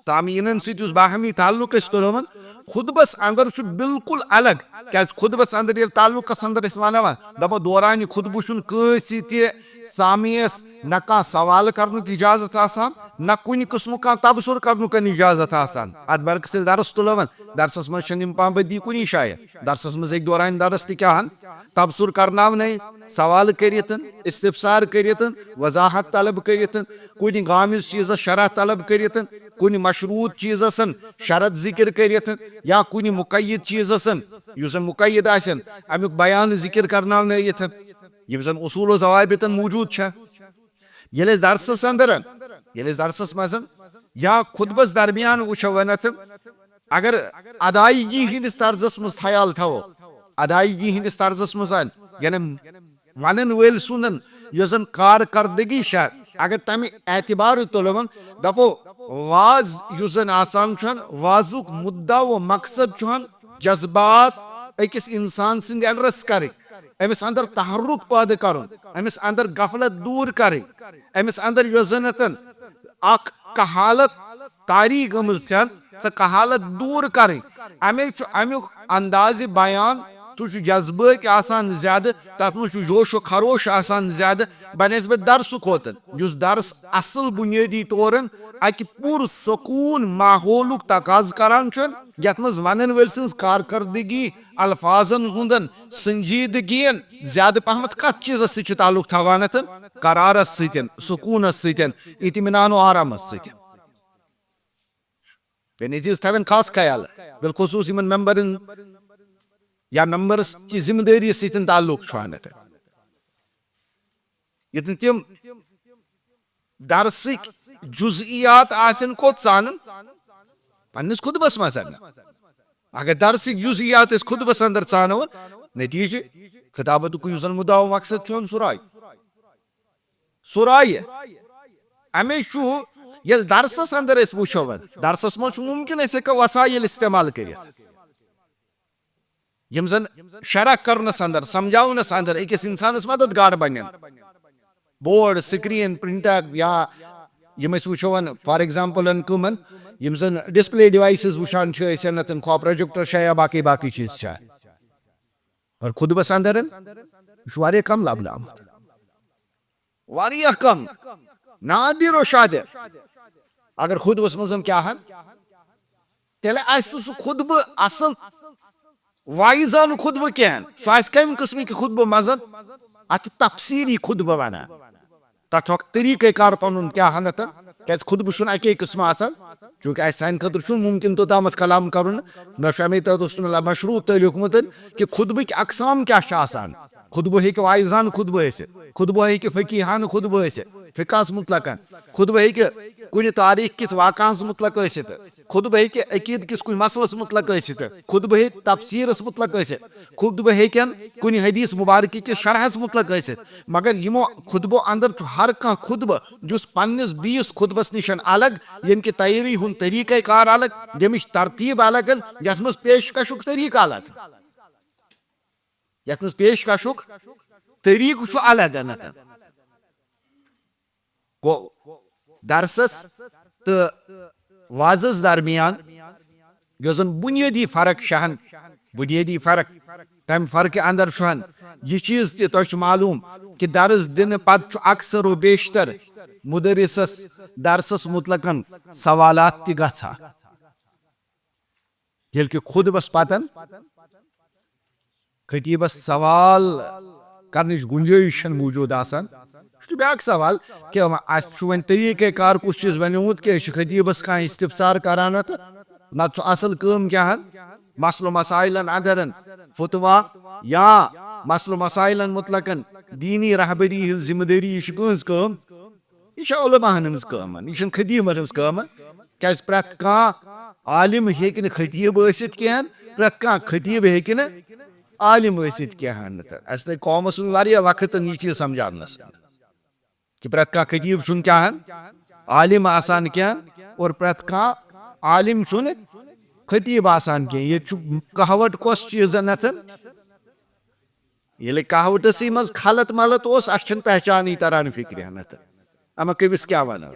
سامعیٖنن سۭتۍ یُس باہمی تعلق أسۍ تُلومُت، خطبس اندر چھُ بالکل الگ۔ کیازِ خطبس اندر ییٚلہِ تعلقس اندر أسۍ ونو، دپو دوران خطبہٕ چھُنہٕ کٲنٛسہِ تہِ سامعیس نہ کانٛہہ سوال کرنُک اجازت آسان، نہ کُنہِ قٕسمُک کانٛہہ تبصرٕ کرنُک کانٛہہ اجازت آسان۔ اتھ برعکس ییٚلہِ درس تُلومُت، درسس منٛز چھنہٕ یِم پابندی کُنی جایہِ۔ درسس منٛز ہیٚکہِ دوران درس تہِ کیٛاہ ہن تبصرٕ کرناونَے، سوال کٔرِتھ، استفسار کٔرِتھ، وضاحت طلب کٔرِتھ، کُنہِ غامض چیٖزس شرح طلب کٔرِتھ، کُنہِ مشروط چیٖزس شرط ذکر کٔرِتھ، یا کُنہِ مقید چیٖزس یُس زن مقید آسن، امیُک بیان ذکر کرناونٲیِتھ، یِم زن اصول و ضوابطن موجود چھےٚ۔ ییٚلہِ أسۍ درسس اندر، ییٚلہِ أسۍ درسس منٛز یا خطبس درمیان وٕچھو ونتھ، اگر ادائیگی ہٕنٛدِس طرزس منٛز خیال تھاوو، ادائیگی ہٕنٛدِس طرزس منٛز، یعنی ونن وٲلۍ سُنٛدن یۄس زن کارکردگی چھےٚ، اگر تمہِ اعتبار تُلون، دپو واز یُس زن آسان چھُ، وازُک مدعا و مقصد چھُ جذبات أکِس انسان سٕنٛدِ اندرس کرٕنۍ، أمِس اندر تحرک پٲدٕ کرُن، أمِس اندر غفلت دوٗر کرٕنۍ، أمِس اندر یۄس زن اتن اکھ کہالت طاری گٔمٕژ چھےٚ، سۄ کہالت دوٗر کرٕنۍ۔ امے چھُ امیُک اندازِ بیان، سُہ چھُ جذبٲتۍ آسان زیادٕ، تتھ منٛز چھُ جوش و خروش آسان زیادٕ بنسبت درسہٕ کھۄتہٕ، یُس درس اصل بنیٲدی طورن اکہِ پُر سکوٗن ماحولُک تقاضہٕ کران چھُ، یتھ منٛز ونن وٲلۍ سٕنٛز کارکردگی، الفاظن ہُنٛدن سنجیدگین زیادٕ پہمتھ کتھ چیٖزس سۭتۍ چھُ تعلق تھاوان؟ اتھ قرارس سۭتۍ، سکوٗنس سۭتۍ، اطمینان و آرامس سۭتۍ۔ یعنی چیٖز تھاوٕنۍ خاص خیال، بالخصوص یِمن ممبرن یا ممبرس چہِ ذمہٕ دٲری سۭتۍ تعلق چھُ انان۔ ییٚتٮ۪ن تِم درسٕکۍ جزئیات آسن کوٚت ژانن؟ پننِس خطبس منٛز انن۔ اگر درسٕکۍ جزئیات أسۍ خطبس اندر ژانو، نتیجہٕ خطابتُک یُس زن مدعا و مقصد چھُ، سُہ راے، سُہ راے۔ امے چھُ، ییٚلہِ درسس اندر أسۍ وٕچھو، درسس منٛز چھُ ممکن أسۍ ہیٚکو وسایل استعمال کٔرِتھ۔ یِم زن شرح کرنس اندر، سمجھاونس اندر أکِس انسانس مددگار بنن۔ بورڈ، سکرین، پرنٹر یا یِم أسۍ وٕچھو وۄنۍ، فار ایگزامپل، کٕمن یِم زن ڈسپلے ڈیوائسز وٕچھان چھِ أسۍ، یَتھ خواہ پروجیکٹر چھا یا باقٕے باقٕے چیٖز چھا، مگر خطبس اندر یہِ چھُ واریاہ کم لبنہٕ آمُت۔ واریاہ کم، نادر و شادر۔ اگر خطبس منٛز کیٛاہ ہن، تیٚلہِ آسہِ نہٕ سُہ خطبہٕ اصل واعظانہٕ خطبہٕ کینٛہہ۔ سُہ آسہِ کمہِ قٕسمٕکہِ خطبہٕ منٛز؟ اتھ چھِ تفسیری خطبہٕ ونان۔ تتھ چھُ اکھ طریٖقے کار پنُن کیٛاہ ہن اتھ، کیٛازِ خطبہٕ چھُنہٕ اکے قٕسمہٕ آسان۔ چوٗنٛکہِ اسہِ سانہِ خٲطرٕ چھُنہٕ مُمکِن توٚتامتھ کلام کرُن، مےٚ چھُ امے تحت اوس نہٕ مشروٗع تٲلیٖخ مُتعلق کہِ خطبٕکۍ اقسام کیٛاہ چھِ آسان۔ خطبہٕ ہیٚکہِ واعظانہٕ خطبہٕ ٲسِتھ، خطبہٕ ہیٚکہِ فقیحانہٕ خطبہٕ ٲسِتھ، فقہس مُتعلقن۔ خطبہٕ ہیٚکہِ کُنہِ تاریٖخ کِس واقعس مُتعلق ٲسِتھ، خطبہٕ ہیٚکہِ عقیٖدٕ کِس کُنہِ مسلس مُتعلق ٲسِتھ، خطبہٕ ہیٚکہِ تفسیٖرس مُتعلق ٲسِتھ، خطبہٕ ہیٚکن کُنہِ حدیث مبارکہِ کِس شرحس مُتعلق ٲسِتھ۔ مگر یِمو خطبو اندر چھُ ہر کانٛہہ خطبہٕ، یُس پننِس بیِس خطبس نِش الگ، ییٚمہِ کہِ تیٲری ہُنٛد طریٖقہ کار الگ، ییٚمِچ ترتیٖب الگ، یتھ منٛز پیشکشُک طریٖقہٕ الگ۔ یتھ منٛز پیشکشُک طریٖقہٕ چھُ الگ انتن۔ گوٚو، درسس تہٕ وازس درمیان یۄس زن بنیٲدی فرق چھہن، بنیٲدی فرق، تمہِ فرقہِ اندر چھُہن یہِ چیٖز تہِ تۄہہِ چھُ معلوم کہِ درس دِنہٕ پتہٕ چھُ اکثر و بیشتر مدرسس درسس متعلقن سوالات تہِ گژھان۔ ییٚلہِ کہِ خطبس پتن خطیبس سوال کرنٕچ گُنجٲیِش چھنہٕ موٗجوٗد آسان، یہِ چھُ بیٛاکھ سوال کہِ وۄنۍ اَسہِ چھُ وۄنۍ طریٖقے کار کُس چیٖز بنیومُت کہِ أسۍ چھِ خطیبس کانٛہہ استفسار کران تہٕ نتہٕ چھُ اصل کٲم کیٛاہ ہن؟ مسلہٕ مسائلن اندرن فتوا یا مسلہٕ مسائلن متعلقن دینی رہبری ہٕنٛز ذمہٕ دٲری، یہِ چھِ کٕہٕنٛز کٲم؟ یہِ چھےٚ علماہن ہٕنٛز کٲم، یہِ چھَنہٕ خطیبن ہٕنٛز کٲم۔ کیٛازِ پرٛٮ۪تھ کانٛہہ عالم ہیٚکہِ نہٕ خطیب ٲسِتھ کینٛہہ، پرٛٮ۪تھ کانٛہہ خطیب ہیٚکہِ نہٕ عالم ٲسِتھ کینٛہہ۔ تہٕ اَسہِ لٔگۍ قومس منٛز واریاہ وقت یہِ چیٖز سمجھاونس کہِ پرٛٮ۪تھ کانٛہہ خطیب چھُنہٕ کیٛاہ ہن عالم آسان کینٛہہ، اور پرٛٮ۪تھ کانٛہہ عالم چھُنہٕ خطیب آسان کینٛہہ۔ ییٚتہِ چھُ کہاوٹ کۄس چیٖز نتھن؟ ییٚلہِ کہاوتسٕے منٛز خلط ملط اوس، اَسہِ چھَنہٕ پہچانٕے تران فِکرِ ہنتھ۔ اما کٔمِس کیٛاہ وَنو؟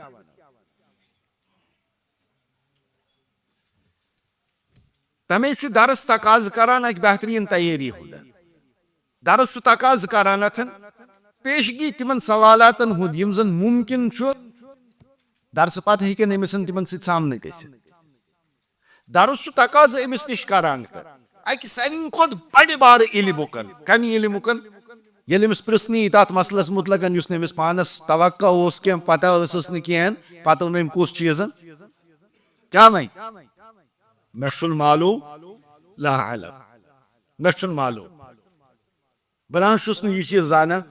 تَمے چھُ درس تقاضہٕ کران اَکہِ بہتریٖن تیٲری ہُنٛد۔ درس چھُ تقاضہٕ کران اَتھن پیشگی تِمن سوالاتن ہُنٛد یِم زن مُمکِن چھُ درسہٕ پتہٕ ہیٚکن أمِس تِمن سۭتۍ سامنہٕ گٔژھِتھ۔ درس چھُ تقاضہٕ أمِس نِش کران تہٕ اَکہِ سارِوٕے کھۄتہٕ بڑِ بارٕ علمُکن۔ کمہِ علمُکن؟ ییٚلہِ أمِس پرژھنہٕ یی تتھ مسلس مُتعلقن یُس نہٕ أمِس پانس توقع اوس کینٛہہ، پتہ ٲسٕس نہٕ کینٛہہ، پتہٕ ووٚن أمۍ کُس چیٖزن؟ کیٛاہ وۄنۍ؟ مےٚ چھُنہٕ معلوم، لا اعلم، مےٚ چھُنہٕ معلوم، بہٕ نہ حظ چھُس نہٕ یہِ چیٖز زانان۔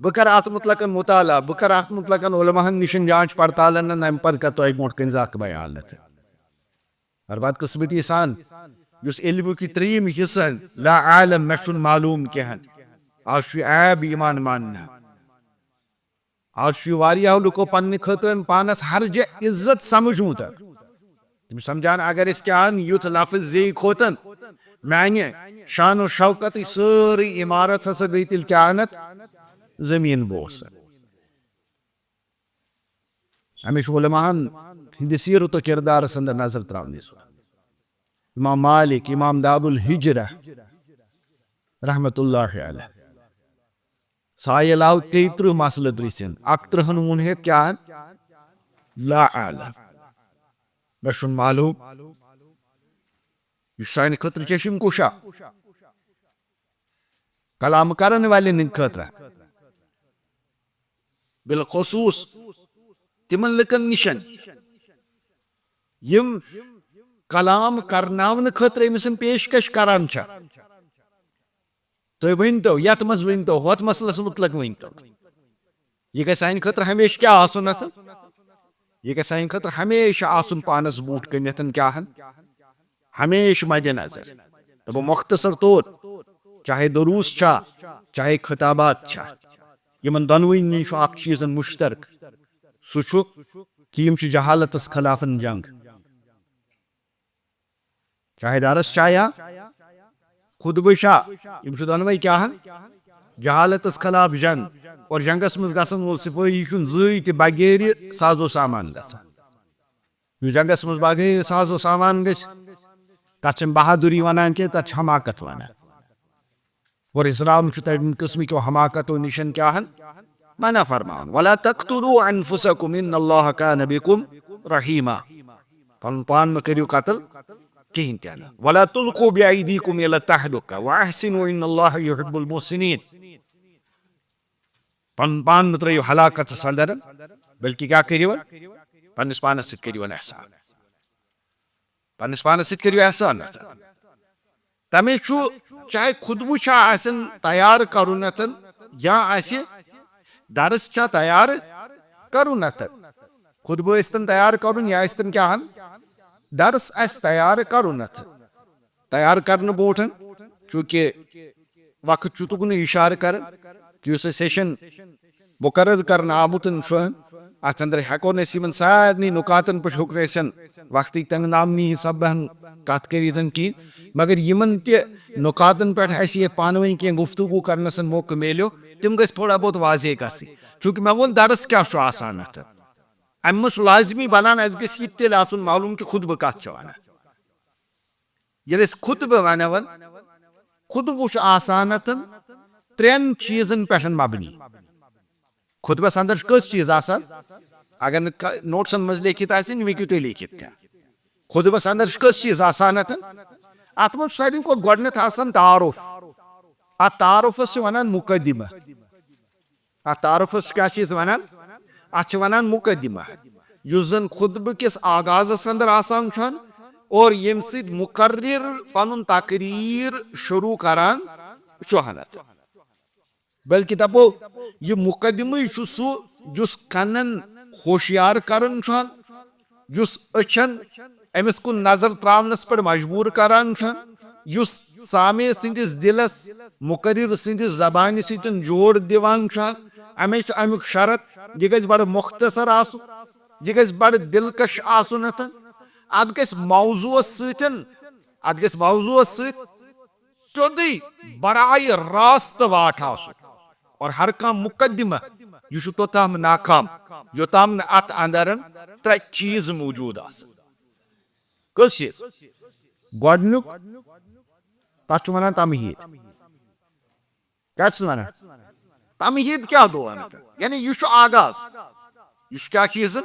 بہٕ کرٕ اتھ مُتعلقن مطالعہ، بہٕ کرٕ اتھ مُتعلقن علماہن نِش جانچ پڑتال انن، امہِ پتہٕ کرٕ تۄہہِ برونٛٹھ کنہِ زانٛہہ بیان۔ اور بدقسمتی سان یُس علمُک یہِ ترٛیٚیِم حصہٕ، لا اعلم، مےٚ چھُنہٕ معلوم کینٛہہ، آز چھُ یہِ عیب ایمان ماننہٕ۔ آز چھُ یہِ واریاہو لُکو پننہِ خٲطرٕ پانس ہرجہ عزت سمجھمُت۔ تِم سمجھان اگر أسۍ کیٛاہ ہن یُتھ لفظ زیٚیہِ کھوتن، میانہِ شان و شوکتٕچ سٲرٕے عمارت ہسا گٔے تیٚلہِ کیٛاہ ہن اتھ زٔمیٖن بوس۔ ہمیشہِ علماہن ہٕنٛدِ سیرت و کردارس اندر نظر تراونٕچ ضرورت۔ امام مالک، امام دار الہجرہ، رحمت اللہ علیہ، سایل آو تیٚیہِ ترٕٛہ مسلہٕ پرژھِن، اکترٕہن ووٚن ہے کیٛاہ؟ لا اعلم، مےٚ چھُنہٕ معلوم۔ یہِ چھُ سانہِ خٲطرٕ چشم کشا، کلام کرن والٮ۪ن ہٕنٛدِ خٲطرٕ۔ بالخصوص تِمن لُکن نِشن یِم کلام کرناونہٕ خٲطرٕ أمِس یِم پیشکش کران چھِ۔ تُہۍ ؤنۍ تو، یتھ منٛز ؤنۍ تو، ہۄتھ مسلس مُتعلق ؤنۍ تو۔ یہِ گژھِ سانہِ خٲطرٕ ہمیشہِ کیٛاہ آسُن اَتھ؟ یہِ گژھِ سانہِ خٲطرٕ ہمیشہِ آسُن پانس برونٛٹھ کنٮ۪تھ کیٛاہ ہن؟ ہمیشہِ مدِ نظر۔ تہٕ بہٕ مختصر طور، چاہے دروس چھا، چاہے خطابات چھا، یِمن دۄنوٕنی چھُ اکھ چیٖز مشترک۔ سُہ چھُ کہِ یِم چھِ جہالتس خلاف جنگ۔ چاہے درس چھا یا خطبہٕ چھا، یِم چھِ دۄنوَے کیٛاہ ہن؟ جہالتس خلاف جنگ۔ اور جنگس منٛز گژھن وول سپٲہی چھُنہٕ زٕے تہِ بغیر ساز و سامان گژھان۔ یُس جنگس منٛز بغیر ساز و سامان گژھِ، تتھ چھِنہٕ بہادری ونان کینٛہہ، تتھ چھِ حماقت ونان۔ اور اسلام چھُ تمہِ قٕسمٕکیو حماقتو نِشن کیٛاہ ہن؟ منع فرماوان۔ ولا تقتلوا انفسکم ان اللہ کان بکم رحیما۔ پنُن پان مہ کٔرِو قتل کِہیٖنۍ تہِ نہٕ۔ ولا تلقوا بأیدیکم الی التہلکہ واحسنوا ان اللہ یحب المحسنین۔ پنُن پان مہ ترٲیِو ہلاکتس اندر، بلکہ کیٛاہ کٔرِو؟ پننِس پانس سۭتۍ کٔرِو احسان۔ پننِس پانس سۭتۍ کٔرِو احسان۔ تمے چھُ، چاہے خطبہٕ چھا آسن تیار کرُن اتن یا آسہِ درس چھا تیار کرُن اتن۔ خطبہٕ ٲسۍتن تیار کرُن یا ٲسۍتن کیٛاہ ہن، درس آسہِ تیار کرُن اتن۔ تیار کرنہٕ برونٹھ، چونکہ وقت چھُ تُکنُے اشارٕ کران، یُس اسہِ سیشن مقرر کرنہٕ آمُت چھُ، اتھ اندر ہیکو نہٕ أسۍ یِمن سارنٕے نکاتن پٮ۪ٹھ ہیوٚک نہٕ أسٮ۪ن وقتٕکۍ تنگ نامنی حساب بہن کتھ کٔرِتھ کِہیٖنۍ، مگر یِمن تہِ نکاتن پٮ۪ٹھ اسہِ یہِ پانہٕ ؤنۍ کینٛہہ گفتگو کرنس موقعہٕ میلیو، تِم گژھِ تھوڑا بہت واضح گژھٕنۍ۔ چونکہ مےٚ ووٚن درس کیٛاہ چھُ آسان اتھ، امہِ منٛز چھُ لازمی بنان اسہِ گژھِ یہِ تہِ تیٚلہِ آسُن معلوم کہِ خطبہٕ کتھ چھِ ونان۔ ییٚلہِ أسۍ خطبہٕ ونو، خطبہٕ چھُ آسان اتھ ترٛٮ۪ن چیٖزن پٮ۪ٹھ مبنی۔ خطبس اندر چھِ کٔژ چیٖز آسان؟ اگر نہٕ ک-، نوٹسن منٛز لیکھِتھ آسن، یِم ہیٚکِو تُہۍ لیکھِتھ تہِ۔ خطبس اندر چھِ کٔژ چیٖز آسان اتھ؟ اتھ منٛز چھُ ساروی کھۄتہٕ گۄڈٕنیتھ آسان تعارف۔ اتھ تعارفس چھِ ونان مقدمہ۔ اتھ تعارفس کیٛاہ چھِ أسۍ ونان؟ اتھ چھِ ونان مقدمہ، یُس زن خطبہٕ کِس آغازس اندر آسان چھُ اور ییٚمہِ سۭتۍ مقرر پنُن تقریر شروع کران چھُ ہنتھ۔ بلکہ دپو، یہ مقدمے چھُ سُہ یُس کنن ہوشیار کران چھُ، یُس أچھن أمِس کُن نظر تراونس پٮ۪ٹھ مجبور کران چھُ، یُس سامع سٕنٛدِس دِلس مقرر سٕنٛدِس زبانہِ سۭتۍ جوڑ دِوان چھُ۔ امے چھُ امیُک شرط، یہِ گژھِ بڑٕ مختصر آسُن، یہِ گژھِ بڑٕ دلکش آسُن۔ اتھ، اتھ گژھِ موضوعس سۭتۍ، اتھ گژھِ موضوعس سۭتۍ سیوٚدُے براہ راست واٹھ آسُن۔ اور ہر کانٛہہ مقدمہ، یہِ چھُ توٚتام ناکام، یوٚتام نہٕ اتھ اندر ترٛےٚ چیٖز موجود آسن۔ کٔژ چیٖز؟ گۄڈٕنیُک، تتھ چھُ ونان تمہید۔ کیٛاہ چھُس ونان؟ تمہید کیٛاہ گوٚو ونان؟ یعنی یہِ چھُ آغاز۔ یہِ چھُ کیٛاہ چیٖز؟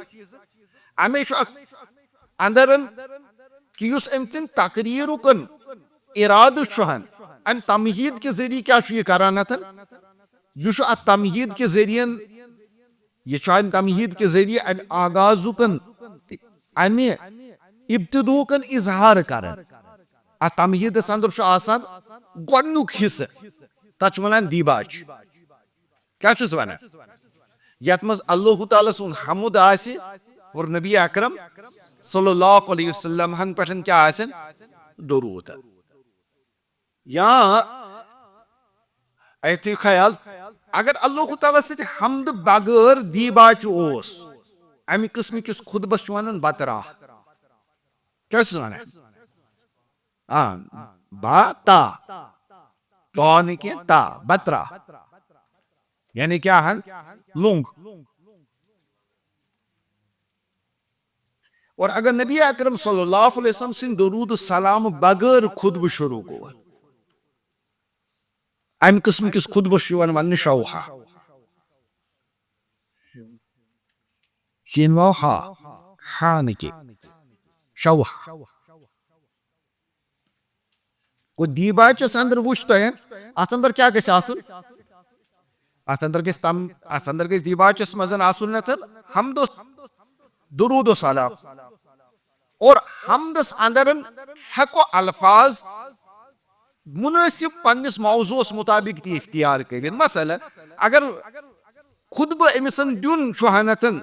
امے چھُ اتھ اندر کہِ یُس أمۍ سٕنٛدِ تقریٖرُک ارادٕ چھُ ہن، امہِ تمہید کہِ ذٔریعہٕ کیٛاہ چھُ یہِ کران اتھن؟ یہِ چھُ اتھ تمہید کہِ ذٔریعہٕ، یہِ چھُ امہِ تمہید کہِ ذٔریعہٕ امہِ آغازُک، امہِ ابتدُک اظہار کران۔ اتھ تمہیدس اندر چھُ آسان گۄڈٕنیُک حصہٕ، تتھ چھِ ونان دیباچ۔ کیٛاہ چھُس ونان؟ یتھ منٛز اللہ تعالیٰ سُنٛد حمد آسہِ اور نبی اکرم صلی اللہ علیہ وسلم ہن پٮ۪ٹھ کیٛاہ آسن؟ درود۔ یا ایتھٕے خیال، اگر اللہ تعالیٰ سۭتۍ حمد بغٲر دیباچ اوس، امہِ قٕسمہٕ کِس خطبس چھِ ونان بتراہ۔ کیٛاہ چھُس ونان؟ آ، با تا، تا نہٕ کینٛہہ، تا، بتراہ۔ یعنی کیٛاہ ہن؟ لوٚنٛگ۔ اور اگر نبی اکرم صلی اللہ علیہ وسلم سٕنٛدِ درود و سلام بغٲر خطبہٕ شروع گوٚو، امہِ قٕسمہٕ کِس خطبس چھُ یِوان وننہٕ شوحہ۔ شین واو ہا، ہا نہٕ کہِ، شوحہ۔ گوٚو دیباچس اندر وُچھ تۄہہِ، اتھ اندر کیٛاہ گژھِ آسُن؟ اتھ اندر گژھِ تم، اتھ اندر گژھِ دیباچس منٛز آسُن نتہٕ حمد و درود و سلام۔ اور حمدس اندر ہیکو الفاظ مناسب پننس موضوعس مطابق تہِ اختیار کٔرِتھ۔ مثلاً، اگر خطبہٕ أمِسن دیُن چھُ ہنتن،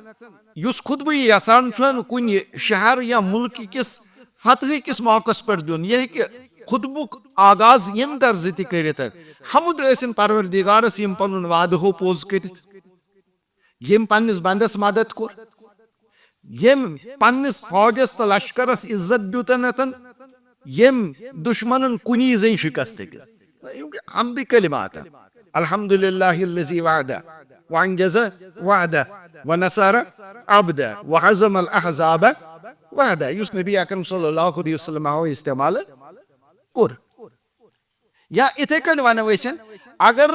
یُس خطبہٕ یہِ یژھان چھُ کُنہِ شہر یا ملکہٕ کِس فتحہٕ کِس موقعس پٮ۪ٹھ دیُن، یہِ ہیٚکہِ خطبُک آغاز ییٚمہِ طرزٕ تہِ کٔرِتھ۔ حمد ٲسِن پروردگارس، ییٚمۍ پنُن وعدٕ ہوو پوٚز کٔرِتھ، ییٚمۍ پننِس بندس مدد کوٚر، ییٚمۍ پننِس فوجس تہٕ لشکرس عزت دیُتنتن، ییٚمۍ دشمنن کُنی زٔنۍ شکست دِژ۔ یِم گٔے حمدٕکۍ کلمات۔ الحمد للہ الذی وعدہ وانجز وعدہ ونصر عبدہ وہزم الاحزاب وحدہ، یُس نبی اکرم صلی اللہ علیہ وسلم ہو استعمال کوٚر۔ یا اِتھے کٔنۍ ونو أسۍ، اگر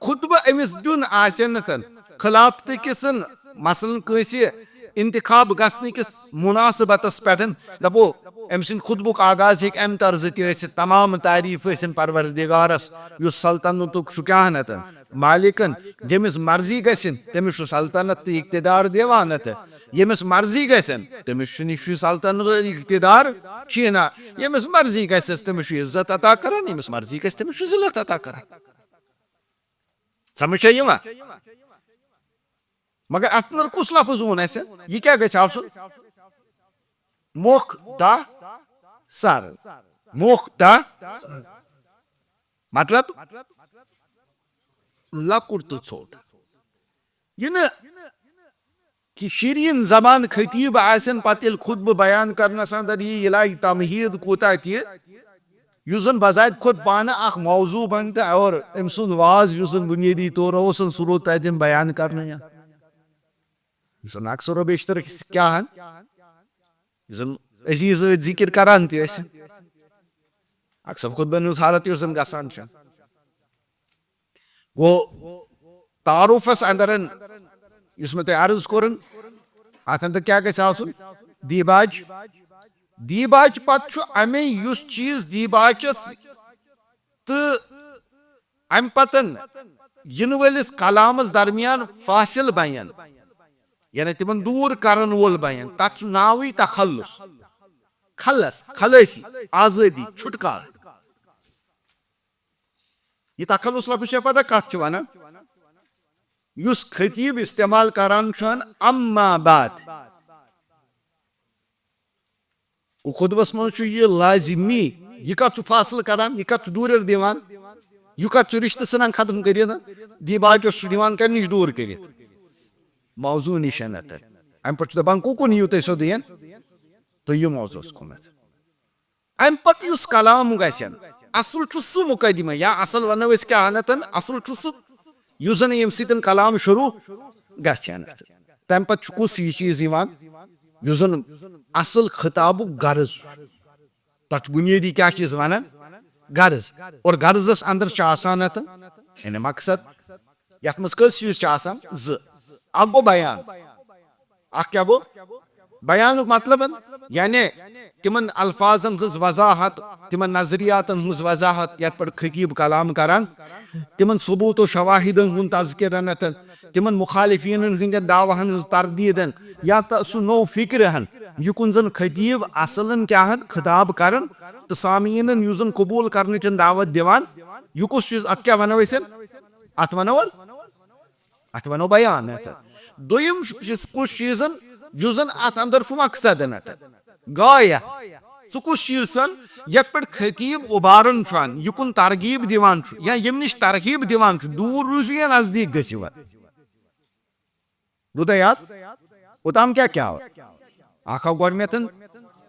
خطبہٕ أمِس دیُن آسہِ نہٕ تن، خلافت کِسن، مثلاً کٲنٛسہِ انتخاب گژھنہٕ کِس مناسبتس پٮ۪ٹھ دپو، أمۍ سٕنٛدِ خطبُک آغاز ہیٚکہِ امہِ طرزٕ تہِ ٲسِتھ، تمام تعریف ٲسِن پروردگارس، یُس سلطنتُک چھُ کیٛاہ نتہٕ مالکن، ییٚمِس مرضی گژھن تٔمِس چھُ سلطنت تہٕ اقتدار دِوان نتہٕ، ییٚمِس مرضی گژھن تٔمِس چھُنہٕ یہِ سلطنت تہٕ اقتدار کِہیٖنۍ نہ، ییٚمِس مرضی گژھٮ۪س تٔمِس چھُ عزت عطا کران، ییٚمِس مرضی گژھِ تٔمِس چھُ ذلت عطا کران۔ سمجھ چھا یِوان؟ مگر اتھ اندر کُس لفظ ووٚن اسہِ؟ یہِ کیٛاہ گژھِ آسُن؟ مۄکھ دہ سر۔ مۄکھ دہ سر۔ مطلب، لۄکُٹ تہٕ ژھوٚٹ۔ یہِ نہٕ کہِ شیرین زبان خطیب آسن پتہٕ ییٚلہِ خطبہٕ بیان کرنس اندر یی، یہِ لگہِ تمہید کوٗتاہ تہِ، یُس زن بذات خود پانہٕ اکھ موضوع بنہِ تہٕ اور أمۍ سُنٛد واز یُس زن بنیٲدی طور اوس، سُہ روٗد تتٮ۪ن بیان کرنہٕ یِوان۔ یُس زن اکثر و بیشتر أکِس کیٛاہ ہن، یُس زن عزیز ٲسۍ ذکر کران تہِ ٲسۍ، اکثر خطبن ہٕنٛز حالت یُس زن گژھان چھِ۔ گوٚو تعارفس اندرن یُس مےٚ تۄہہِ عرض کوٚرُن، اتھ اندر کیٛاہ گژھِ آسُن؟ دیباچ۔ دیباچ پتہٕ چھُ امے یُس چیٖز دیباچس تہٕ امہِ پتن یِنہٕ وٲلِس کلامس درمیان فاصل بنن، یعنی تِمن دوٗر کرن وول بنن، تتھ چھُ ناوٕے تخلص۔ خلص، خلٲصی، آزٲدی، چھُٹکارٕ۔ یہِ تخلص لفظ چھےٚ پتہ کتھ چھِ ونان؟ یُس خطیب استعمال کران چھُ، اما بعد۔ گوٚو خطبس منٛز چھُ یہِ لازمی۔ یہِ کتھ چھُ فاصلہٕ کران؟ یہِ کتھ چھُ دوٗرٮ۪ر دِوان؟ یہِ کتھ چھُ رشتہٕ ژھٕنان ختم کٔرِتھ؟ دیباچس چھُ دِوان کمہِ نِش دوٗر کٔرِتھ؟ موضوع نِش۔ امہِ پتہٕ چھُ دپان، کُکُن یِیِو تُہۍ سیوٚدُے؟ تُہۍ یِیِو موضوعس کُنتھ۔ امہِ پتہٕ یُس کلام گژھن، اصل چھُ سُہ مقدمہ، یا اصل ونو أسۍ کیٛاہ انتن، اصل چھُ سُہ یُس زن ییٚمہِ سۭتۍ کلام شروع گژھِ انت۔ تمہِ پتہٕ چھُ کُس یہِ چیٖز یِوان، یُس زن اصل خطابُک غرض چھُ۔ تتھ چھُ بنیٲدی کیٛاہ چیٖز ونان؟ غرض۔ اور غرضس اندر چھُ آسان اتھ، یعنی مقصد۔ یتھ منٛز کٔژ چیٖز چھِ آسان؟ زٕ۔ اکھ گوٚو بیان۔ اکھ کیٛاہ گوٚو؟ بیانُک مطلب، یعنی تِمن الفاظن ہٕنٛز وضاحت، تِمن نظریاتن ہٕنٛز وضاحت، یتھ پٮ۪ٹھ خطیب کلام کران، تِمن ثبوت و شواہدن ہُنٛد تذکرٕ نتہٕ تِمن مخالفینن ہٕنٛدٮ۪ن دعوہن ہٕنٛز تردیدن یا تہٕ سُہ نوٚو فکرٕ ہن، یُکُن زن خطیب اصلن کیٛاہ ہن خطاب کران تہٕ سامعیٖنن یُس زن قبول کرنٕچن دعوت دِوان، یہِ کُس چیٖز؟ اتھ کیٛاہ ونو أسۍ؟ اتھ ونو اتھ ونو بیان اتھ۔ دوٚیِم چھُ، یُس کُس چیٖزن، یُس زن اتھ اندر چھُ مقصد اتھ، غایہ۔ سُہ کُس چیٖز چھُ، یتھ پٮ۪ٹھ خطیب اُباران چھُ، یہِ کُن ترغیب دِوان چھُ، یا ییٚمہِ نِش ترغیب دِوان چھُ، دوٗر روٗزِو یا نزدیٖک گٔژھِو۔ روٗدا یاد؟ اوٚتام کیٛاہ کیٛاہ آو؟ اکھ آو گۄڈٕنیتھ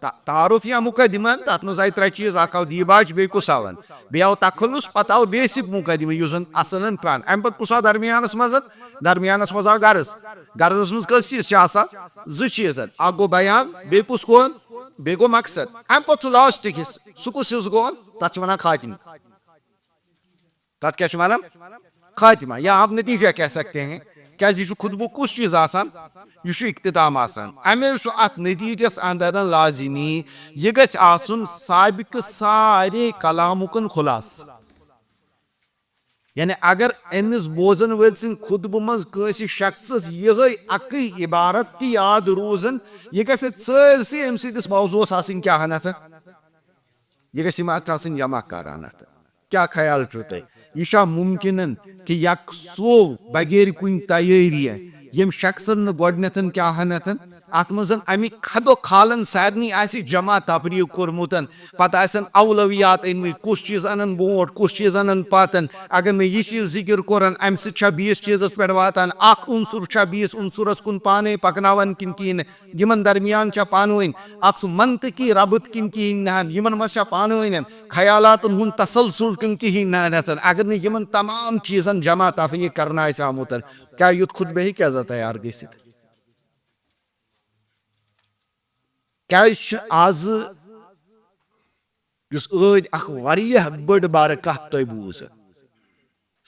تا-، تعارُف یا مقدمہ، تتھ منٛز آیہِ ترٛےٚ چیٖز، اکھ آو دیباچ، بیٚیہِ کُس آو؟ بیٚیہِ آو تخلص، پتہٕ آو بیسک مقدمہ، یُس زن اصلن پران۔ امہِ پتہٕ کُس آو درمیانس منٛز؟ درمیانس منٛز آو غرض۔ غرضس منٛز کٔژ چیٖز چھِ آسان؟ زٕ چیٖز۔ اکھ گوٚو بیان، بیٚیہِ کُس گوٚو؟ بیٚیہِ گوٚو مقصد۔ امہِ پتہٕ چھُ لاسٹ حصہٕ، سُہ کُس حصہٕ گوٚو؟ تتھ چھِ ونان خاتمہ۔ تتھ کیٛاہ چھِ ونان؟ خاتمہ یا آپ نتیجہ کہہ سکتے ہیں۔ کیٛازِ یہِ چھُ خطبُک کُس چیٖز آسان؟ یہِ چھُ اختتام آسان۔ اَمے چھُ اتھ نتیجس اندر لازمی، یہِ گژھِ آسُن سابقہٕ سارے کلامُکن خلاصہٕ۔ یعنی اگر أمِس بوزن وٲلۍ سٕنٛدِ خطبہٕ منٛز کٲنٛسہِ شخصس یِہے اکٕے عبارت تہِ یاد روٗزن، یہِ گژھِ سٲرسٕے أمۍ سٕنٛدِس موضوعس آسٕنۍ کیٛاہ ہن اتھٕ؟ یہِ گژھِ یِم اتھ آسٕنۍ جمع کران اتھ۔ کیٛاہ خیال چھُو تۄہہِ؟ یہِ چھا مُمکِنن کہِ یک سو بغیر کُنہِ تیٲری ییٚمہِ شخصن نہٕ گۄڈٕنیتھن کیٛاہ ہن اتھن اتھ منٛز امہِ کھدو کھالن سارنٕے آسہِ جمع تفریٖق کوٚرمُت، پتہٕ آسن اولویات أنمٕتۍ، کُس چیٖز انن برونٛٹھ، کُس چیٖز انن پتن، اگر مےٚ یہِ چیٖز ذِکِر کوٚرن، امہِ سۭتۍ چھا بیٚیِس چیٖزس پٮ۪ٹھ واتان، اکھ عنصر چھا بیٚیِس عنصرس کُن پانے پکناوان کِنہٕ کِہیٖنۍ نہٕ؟ یِمن درمیان چھا پانہٕ ؤنۍ اکھ سُہ منطقی ربط کِنہٕ کِہیٖنۍ نہٕ؟ یِمن منٛز چھا پانہٕ ؤنۍ خیالاتن ہُنٛد تسلسل کِنہٕ کِہیٖنۍ نہٕ؟ اگر نہٕ یِمن تمام چیٖزن جمع تفریٖق کرنہٕ آسہِ آمُت، کیٛاہ یُتھ خطبہٕ ہیٚکہِ زا تیار گٔژھِتھ؟ کیٛازِ چھِ آز یُس ٲدۍ اکھ واریاہ بٔڑ بارٕ کتھ تۄہہِ بوٗز،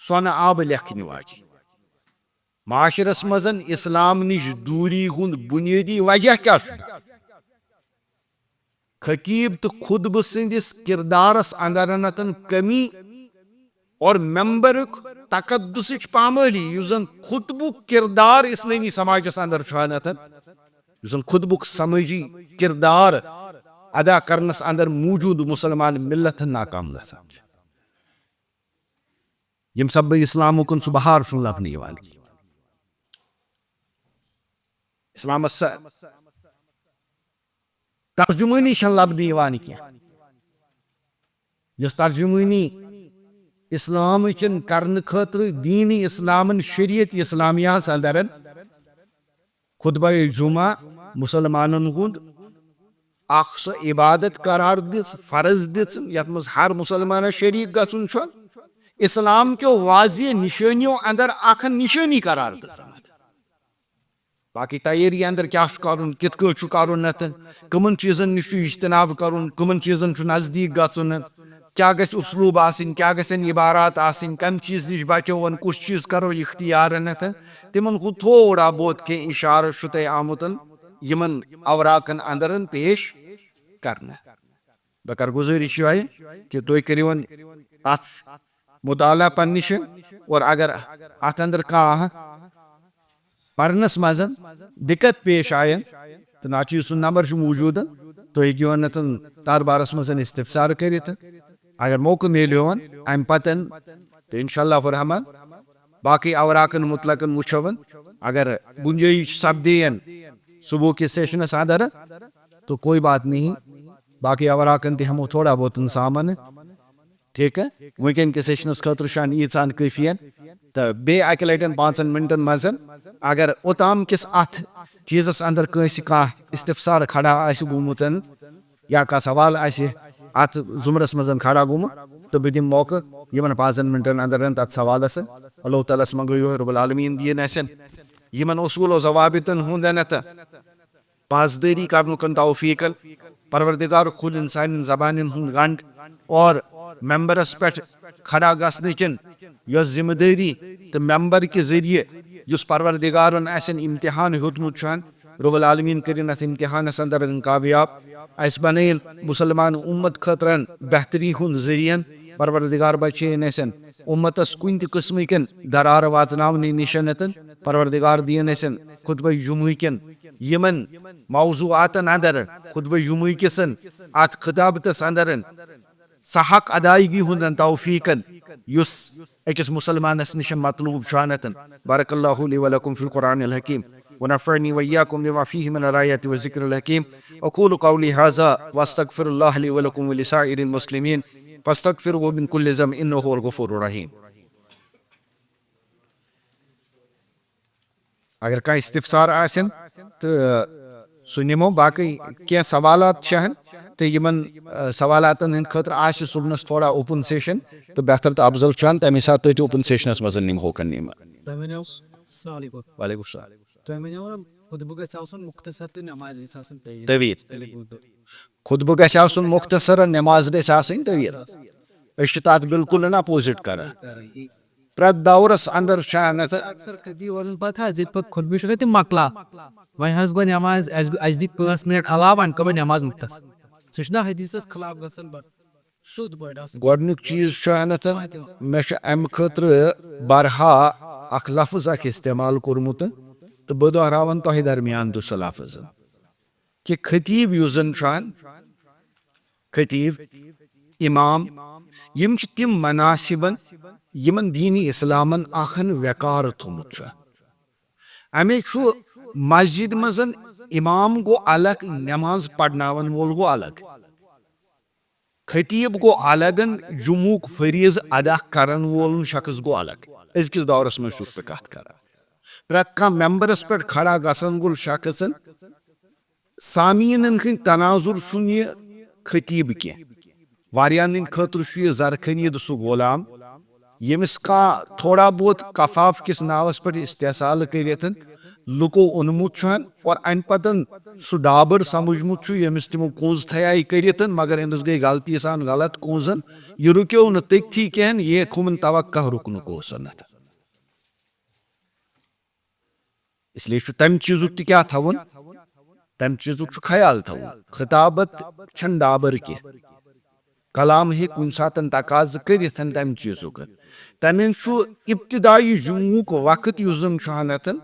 سۄنہٕ آبہٕ لیکھنہِ واجہِ۔ معاشرس منٛز اسلام نِش دوٗری ہُنٛد بُنیٲدی وجہ کیٛاہ چھُ؟ خطیب تہٕ خطبہٕ سٕنٛدِس کردارس اندر انتن کمی اور ممبرُک تقدسٕچ پامٲلی، یُس زن خطبُک کردار اسلٲمی سماجس اندر چھُ انتن، یُس زن خطبُک سمٲجی کردار ادا کرنس اندر موجود مسلمان ملتن ناکام گژھان چھُ۔ ییٚمہِ سببہٕ اسلامُک سُہ بہار چھُنہٕ لبنہٕ یِوان کینٛہہ۔ اسلامس سۄ ترجمٲنی چھنہٕ لبنہٕ یِوان کینٛہہ، یۄس ترجمٲنی اسلامٕچن کرنہٕ خٲطرٕ دین اسلامن، شریعت اسلامیہس اندرن خطبہ جمعہ مسلمانن ہُنٛد اکھ سۄ عبادت قرار دِژ، فرض دِژ، یتھ منٛز ہر مسلمانس شریک گژھُن چھُ، اسلام کیو واضح نشٲنیو اندر اکھ نشٲنی قرار دِژمٕژ۔ باقی تیٲری اندر کیٛاہ چھُ کرُن، کِتھ کٲٹھۍ چھُ کرُن، اتھ کٕمن چیٖزن نِش چھُ اجتناب کرُن، کٕمن چیٖزن چھُ نزدیٖک گژھُن، کیٛاہ گژھِ اسلوب آسٕنۍ، کیٛاہ گژھن عبارات آسٕنۍ، کمہِ چیٖز نِش بچو، وۄنۍ کُس چیٖز کرو اختیار، اتھ تِمن ہُنٛد تھوڑا بہت کینٛہہ اشارٕ چھُ تۄہہِ آمُت یِمن اوراقن اندرن پیش کرنہٕ۔ بہٕ کرٕ گُزٲرِش یِہوٚے کہِ تُہۍ کٔرِو وۄنۍ اتھ مطالعہ پننہِ جایہِ، اور اگر اتھ اندر کانٛہہ پرنس منٛز دقت پیش آیہِ، تہٕ ناچیز سُنٛد نمبر چھُ موجود، تُہۍ ہیٚکِو اتھ تتھ بارس منٛز استفسار کٔرِتھ۔ اگر موقع میلیو امہِ پتن، تہٕ انشاءاللہ الرحمن باقی اوراقن متعلق وٕچھو۔ اگر گنجٲیش سپدیَن صبح کِس سیشنس اندر، تو کوئی بات نہیں، باقی اوراقن تہِ ہٮ۪مو تھوڑا بہت سامان۔ ٹھیک ہے، وٕنکٮ۪ن کِس سیشنس خٲطرٕ چھُ ہن ییٖژہن کٲفی۔ تہٕ بیٚیہِ اکہِ لٹٮ۪ن پانٛژن منٹن منٛز اگر اوٚتام کِس اتھ چیٖزس اندر کٲنٛسہِ کانٛہہ استفسار کھڑا آسہِ گوٚمُت یا کانٛہہ سوال آسہِ اتھ زمرس منٛز کھڑا گوٚمُت، تہٕ بہٕ دِمہٕ موقعہٕ یِمن پانٛژن منٹن اندر تتھ سوالس۔ اللہ تعالیٰ ہس منٛگو رب العالمین دِیِن اسہِ یِمن اصول و ضوابطن ہُنٛد تہٕ پاسدٲری کرنُک توفیق۔ پروردگار خود انسانن زبانن ہُنٛد گنڈ اور ممبرس پٮ۪ٹھ کھڑا گژھنٕچن یۄس ذمہ دٲری تہٕ ممبر کہِ ذٔریعہٕ یُس پروردگارن اسٮ۪ن امتحان ہیوٚتمُت چھُ، رب العالمین کٔرِن اتھ امتحانس اندر کامیاب۔ اسہِ بنٲیِن مسلمان امت خٲطرٕ بہتری ہُنٛد ذٔریعہٕ۔ پروردگار بچٲیِن اسٮ۪ن امتس کُنہِ تہِ قٕسمٕکٮ۪ن درارٕ واتناونہٕ نِش۔ پروردگار دِیِن اسٮ۪ن خطبہ جمعہ کٮ۪ن یِمن موضوعاتن اندر، خطبہ جمعہ کِسن اتھ خطابتس اندر سۄ حق ادائیگی ہُنٛد توفیقن یُس أکِس مسلمانس نِش مطلوب چھُ۔ بارک اللہ لی و لکم فی القرآن الحکیم، ونفعنی و ایاکم بما فیہ من الآیات و ذکر الحکیم۔ اقول قولی ھذا واستغفر اللہ لی و لکم ولسائر المسلمین، فاستغفروہ من کل ذنب انہ ھو الغفور الرحیم۔ اگر کانٛہہ استفسار آسن تہٕ سُہ نِمو، باقٕے کینٛہہ سوالات چھِ ہن تہٕ یِمن، آ، سوالاتن ہٕنٛدِ خٲطرٕ آسہِ صُبحنس تھوڑا open session تہٕ بہتر تہٕ افضل چھُ ہن تَمے ساتہٕ تٔتھۍ open sessionس منٛز نِمہو کن یِم۔ تۄہہِ ونیو، السلام علیکم۔ وعلیکم السلام۔ تۄہہِ ونیو، خطبہٕ گژھِ آسُن مختصر تہٕ نماز گژھِ آسٕنۍ طویل۔ طویل۔ خطبہٕ گژھِ آسُن مختصر، نماز گژھِ آسٕنۍ طویل۔ أسۍ چھِ تتھ بالکل opposite کران۔ پرٛٮ۪تھ دورس اندر چھِ انتہٕ اکثر خطیب ونان پتہٕ حظ، ییٚتہِ پتہٕ خطبہٕ چھُ تہِ مۄکلاو، وۄنۍ حظ گوٚو نٮ۪ماز، اسہِ گوٚو، اسہِ دِتۍ پانٛژھ منٹ علاوٕ، وۄنۍ کرو نٮ۪ماز مختصر۔ سُہ چھُنہ حدیثس خلاف گژھان پتہٕ؟ شوٚد پٲٹھۍ آسان۔ گۄڈنیُک چیٖز چھُ انتہٕ، مےٚ چھُ امہِ خٲطرٕ برہا اکھ لفظ اکھ استعمال کوٚرمُت، تہٕ بہٕ دۄہراوَن تۄہہِ درمیان تہِ سُہ لفظ۔ کہِ خطیب یُس زن چھُ ہن، خطیب، امام، یِم چھِ تِم مناصبن یِمن دین اسلامن اکھ ہن وقار تھوٚمُت چھُ۔ امی چھُ مسجد منٛز امام گوٚو الگ، نماز پرناون وول گوٚو الگ۔ خطیب گوٚو الگ، جمعُک فریضہٕ ادا کرن وول شخص گوٚو الگ۔ أزکِس دورس منٛز چھُس بہٕ کتھ کران۔ پرٛٮ۪تھ کانٛہہ ممبرس پٮ۪ٹھ کھڑا گژھن وول شخص، سامعیٖنن ہٕنٛدۍ تناظر چھُنہٕ یہِ خطیب کینٛہہ۔ واریاہن ہٕنٛدِ خٲطرٕ چھُ یہِ زرخنید سُہ غلام، ییٚمِس کانٛہہ تھوڑا بہت کفاف کِس ناوس پٮ۪ٹھ استحصال کٔرِتھ لُکو اوٚنمُت چھُ ہن اور امہِ پتن سُہ ڈابر سمجھمُت چھُ، ییٚمِس تِمو کُنٛز تھیایہِ کٔرِتھ، مگر أمِس گٔے غلطی سان غلط کُنٛزن۔ یہِ رُکیو نہٕ تٔتھی کینٛہہ، یہِ ہیٚکھ ہُمن توقع رُکنُک اوس۔ اس لیے چھُ تمہِ چیٖزُک تہِ کیٛاہ تھاوُن؟ تمہِ چیٖزُک چھُ خیال تھاوُن۔ خطابت چھنہٕ ڈابر کینٛہہ۔ کلام ہیٚکہِ کُنہِ ساتن تقاضہٕ کٔرِتھ تمہِ چیٖزُک۔ تمہِ چھُ ابتدائی جمعُک وقت یُس زن چھُ ہنتن،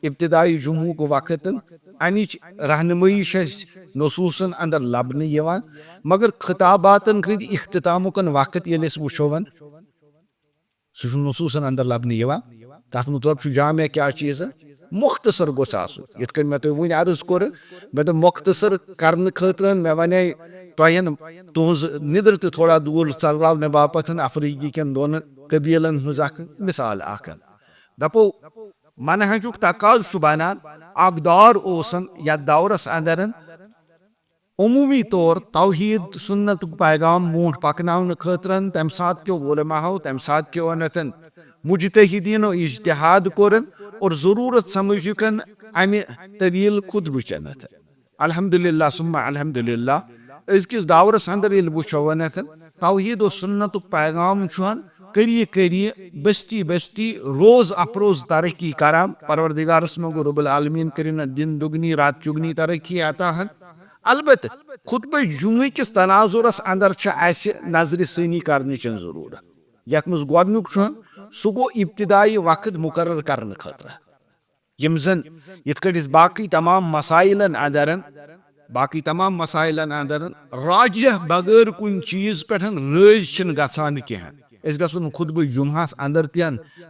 ابتدائی جمعُک وقت، امِچ رہنمٲیی چھِ اَسہِ نصوٗصن اندر لبنہٕ یِوان، مگر خطاباتن ہٕنٛدِ اختتامُک وقت ییٚلہِ أسۍ وٕچھو وۄنۍ، سُہ چھُ نصوٗصن اندر لبنہٕ یِوان۔ تتھ مطلب چھُ جامع کیٛاہ چیٖز؟ مختصر گوٚژھ آسُن۔ یِتھ کٔنۍ مےٚ تۄہہِ وُنۍ عرض کوٚر، مےٚ دوٚپ مختصر کرنہٕ خٲطرٕ مےٚ ونے تۄہہِ تُہنٛز نِدٕر تہِ تھوڑا دوٗر ژلراونہٕ باپتھ افریقی کٮ۪ن دۄن قبیلن ہٕنٛز اکھ مثال اکھ۔ دپو منہجُک تقاضہٕ چھُ بنان، اکھ دور اوسن یتھ دورس اندر عمومی طور توحید سنتُک پیغام برونٛٹھ پکناونہٕ خٲطرٕ تمہِ ساتہٕ کیو علماہو، تمہِ ساتہٕ کیو انتن مجتہدینو اجتہاد کوٚرن اور ضرورت سمجھکن امہِ طویل خطبہٕ چنتھ۔ الحمدللہ ثم الحمدللہ، أزکِس دورس اندر ییٚلہِ وٕچھو انتن توحید و سنتُک پیغام چھُ ہن کری کری، بستی بستی، روز افروز ترقی کران۔ پروردگارس منٛگو رب العالمین کٔرِن دِن دُگنی رات چُگنی ترقی عطا ہن۔ البتہ خطبہ جمعہ کِس تناظرس اندر چھِ اسہِ نظرِ ثٲنی کرنٕچ ضرورت۔ یتھ منٛز گۄڈنیُک چھُ، سُہ گوٚو ابتدائی وقت مقرر کرنہٕ خٲطرٕ۔ یِم زن یِتھ کٲٹھۍ أسۍ باقٕے تمام مسائلن اندرن، باقٕے تمام مسائلن اندرن راجح بغٲر کُنہِ چیٖز پٮ۪ٹھ رٲضۍ چھِنہٕ گژھان کینٛہہ۔ أسۍ گژھو نہٕ خطبہ جمعہس اندر تہِ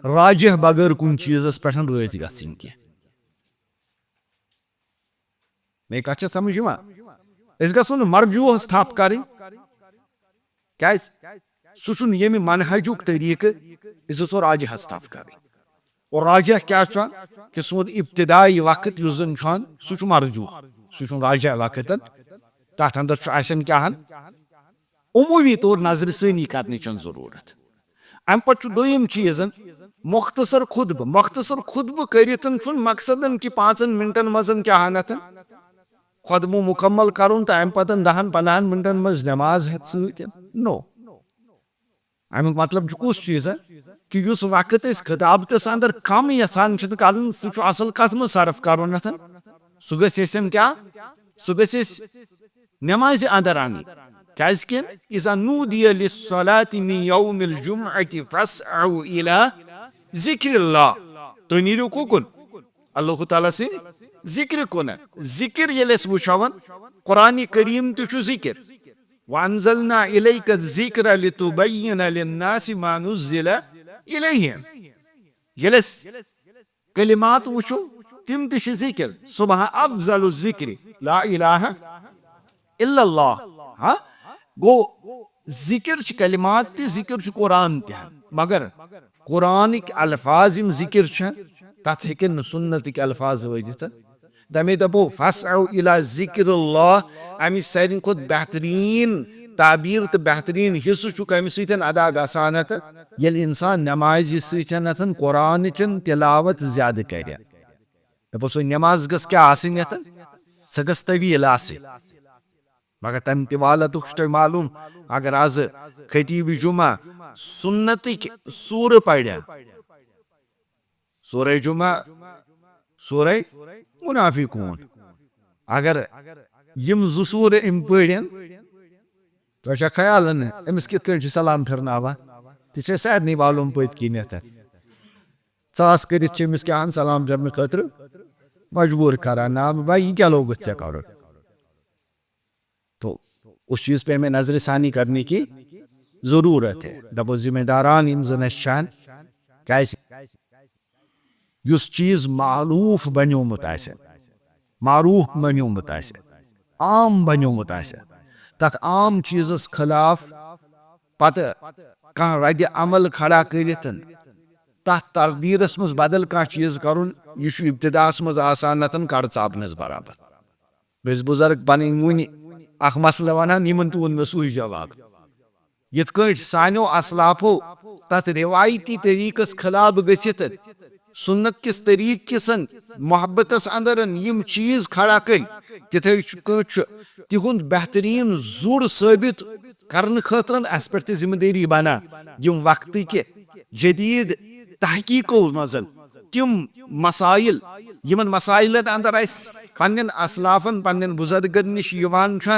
راجح بغٲر کُنہِ چیٖزس پٮ۪ٹھ رٲضۍ گژھٕنۍ کینٛہہ۔ مےٚ کتھ چھےٚ سمجھ یِوان؟ أسۍ گژھو نہٕ مرجوحس تھپھ کرٕنۍ۔ کیازِ؟ سُہ چھُنہٕ ییٚمہِ منہجُک طریٖقہٕ زِ سُہ راجحس تھپھ کرٕنۍ۔ اور راجح کیٛاہ چھُ؟ کہِ سون ابتدائی وقت یُس زن چھُ، سُہ چھُ مرجوح، سُہ چھُنہٕ راجح وقت۔ تتھ اندر چھُ اسہِ کیٛاہ ہن عمومی طور نظرِ ثٲنی کرنٕچ ضرورت۔ امہِ پتہٕ چھُ دوٚیِم چیٖز، مختصر خطبہٕ۔ مختصر خطبہٕ کٔرِتھ چھُنہٕ مقصد کہِ پانٛژن منٹن منٛز کیٛاہ ہن اتھ خطبہٕ مکمل کرُن تہٕ امہِ پتہٕ دہن پندہن منٹن منٛز نماز ہٮ۪تھ سۭتۍ۔ نو۔ امیُک مطلب چھُ کُس چیٖز؟ کہِ یُس وقت أسۍ خطابتس اندر کم یژھان چھِ کرُن، سُہ چھُ اصل کتھ منٛز صرف کرُن اتھ۔ سُہ گژھِ أسۍ کیٛاہ؟ سُہ گژھِ أسۍ نمازِ اندر انٕنۍ۔ کیازِ کہِ اذا نودی للصلاة من یوم الجمعة فاسعوا الی ذکر اللہ۔ تُہۍ نیٖرِو کُکُن؟ اللہ تعالیٰ سٕنٛدِ ذکرِ کُن۔ ذکر ییٚلہِ أسۍ وٕچھو، قرآن کریم تہِ چھُ ذکر۔ وانزلنا الیک الذکر لتبین للناس ما نزل الیہم۔ ییٚلہِ أسۍ کلمات وٕچھو، تِم تہِ چھِ ذکر۔ سبحان افضل الذکر لا الہ الا اللہ۔ ہاں، گوٚو ذکر چھِ کلمات تہِ، ذکر چھُ قرآن تہِ۔ مگر قرآنٕکۍ الفاظ یِم ذکر چھِ، تتھ ہیٚکن نہٕ سنتٕکۍ الفاظ وٲتِتھ۔ تمے دپو فاسعوا الی ذکر اللہ، امِچ ساروی کھۄتہٕ بہتریٖن تعبیر تہٕ بہتریٖن حصہٕ چھُ کمہِ سۭتۍ ادا گژھان؟ اتھ ییٚلہِ انسان نمازِ سۭتۍ اتھ قرآنٕچ تلاوت زیادٕ کرِ۔ دپو سۄ نماز گٔژھ کیٛاہ آسٕنۍ؟ اتھ سۄ گٔژھ طویل آسٕنۍ۔ مگر تمہِ تہِ والتُک چھُ تۄہہِ معلوم، اگر از خطیب جمعہ سنتٕکۍ سورٕ پرِ، سورہ جمعہ، سورہ منافقون، اگر یِم زٕ سورٕ أمۍ پٔرِن، تۄہہِ چھا خیال أمِس کِتھ کٔنۍ چھُ سلام پھِرناوان؟ تہِ چھِ سارنٕے معلوم پٔتۍ کِنٮ۪تھ۔ ژاس کٔرِتھ چھِ أمِس کیٛاہ ہن سلام پھِرنہٕ خٲطرٕ مجبوٗر کران، نا بھائی، یہِ کیٛاہ لوگُتھ ژےٚ کرُن؟ تو اس چیز پہ ہمیں نظر ثانی کرنے کی ضرورت ہے۔ دپو ذمہ داران یِم زن اسہِ چھان، کیازِ یُس چیز معروف بنیومُت آسہِ، معروف بنیومُت آسہِ، عام بنیومُت آسہِ، تتھ عام چیزس خلاف پتہٕ کانٛہہ رد عمل کھڑا کٔرِتھ تتھ تقدیرس منٛز بدل کانٛہہ چیز کرُن، یہِ چھُ ابتداہس منٛز آسان نتن کڑ ژاپنس برابر۔ مےٚ ٲسۍ بُزرگ پنٕنۍ وُنہِ اکھ مسلہٕ ونان، یِمن تہِ ووٚن مےٚ سُے جواب۔ یِتھ کٲٹھۍ سانیو اسلافو تتھ روایتی طریقس خلاف گٔژھِتھ سنت کِس طریقہٕ کِسن محبتس اندر یِم چیز کھڑا کٔرۍ، تِتھے چھُ، کٲنٛسہِ چھُ تِہُنٛد بہتریٖن زُر ثٲبت کرنہٕ خٲطرٕ اسہِ پٮ۪ٹھ تہِ ذمہٕ دٲری بنان۔ یِم وقتٕکہِ جدید تحقیقو منٛز تِم مسائل یِمن مسائلن اندر اسہِ پننٮ۪ن اسلافن، پننٮ۪ن بزرگن نِش یِوان چھُ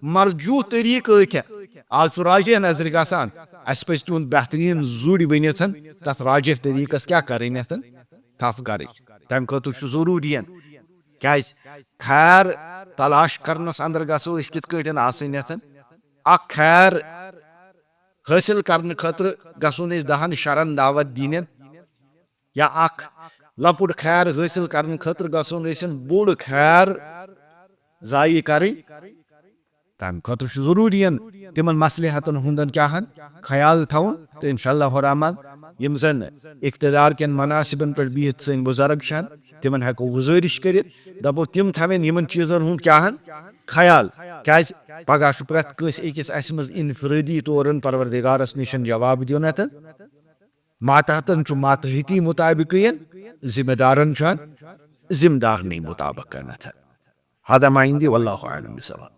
مرجوح طریقہٕ ٲکھیا، آز چھُ راجح نظرِ گژھان، اسہِ پزِ تِہُنٛد بہتریٖن زُرۍ ؤنِتھ، تتھ راجح طریقس کیٛاہ کرٕنۍ، تھپھ کرٕنۍ۔ تمہِ خٲطرٕ چھُ ضروٗری، کیٛازِ خیر تلاش کرنس اندر گژھو أسۍ کِتھ کٲٹھۍ آسٕنۍ، اکھ خیر حٲصِل کرنہٕ خٲطرٕ گژھو نہٕ أسۍ دہن شرن دعوت دِنۍ، یا اکھ لۄکُٹ خیر حٲصِل کرنہٕ خٲطرٕ گژھو نہٕ أسۍ بوٚڑ خیر ضایع کرٕنۍ۔ تمہِ خٲطرٕ چھُ ضروٗری تِمن مصلحتن ہُنٛدن کیٛاہن خیال تھاوُن۔ تہٕ انشاء اللہ الرحمن، یِم زن اقتدار کٮ۪ن مناصبن پٮ۪ٹھ بِہِتھ سٲنۍ بُزرگ چھِ، تِمن ہٮ۪کو گُزٲرِش کٔرِتھ، دپو تِم تھاوَن یِمن چیٖزن ہُنٛد کیٛاہن خیال۔ کیٛازِ پگاہ چھُ پرٛٮ۪تھ کٲنٛسہِ أکِس اَسہِ منٛز انفرٲدی طورن پروردگارس نِش جواب دیُن۔ ماتحتن چھُ ماتحتی مطابقٕے، ذمہ دارن چھُ ذمہ دارنٕے مطابق۔ هذا ما عندي والله أعلم بالصواب۔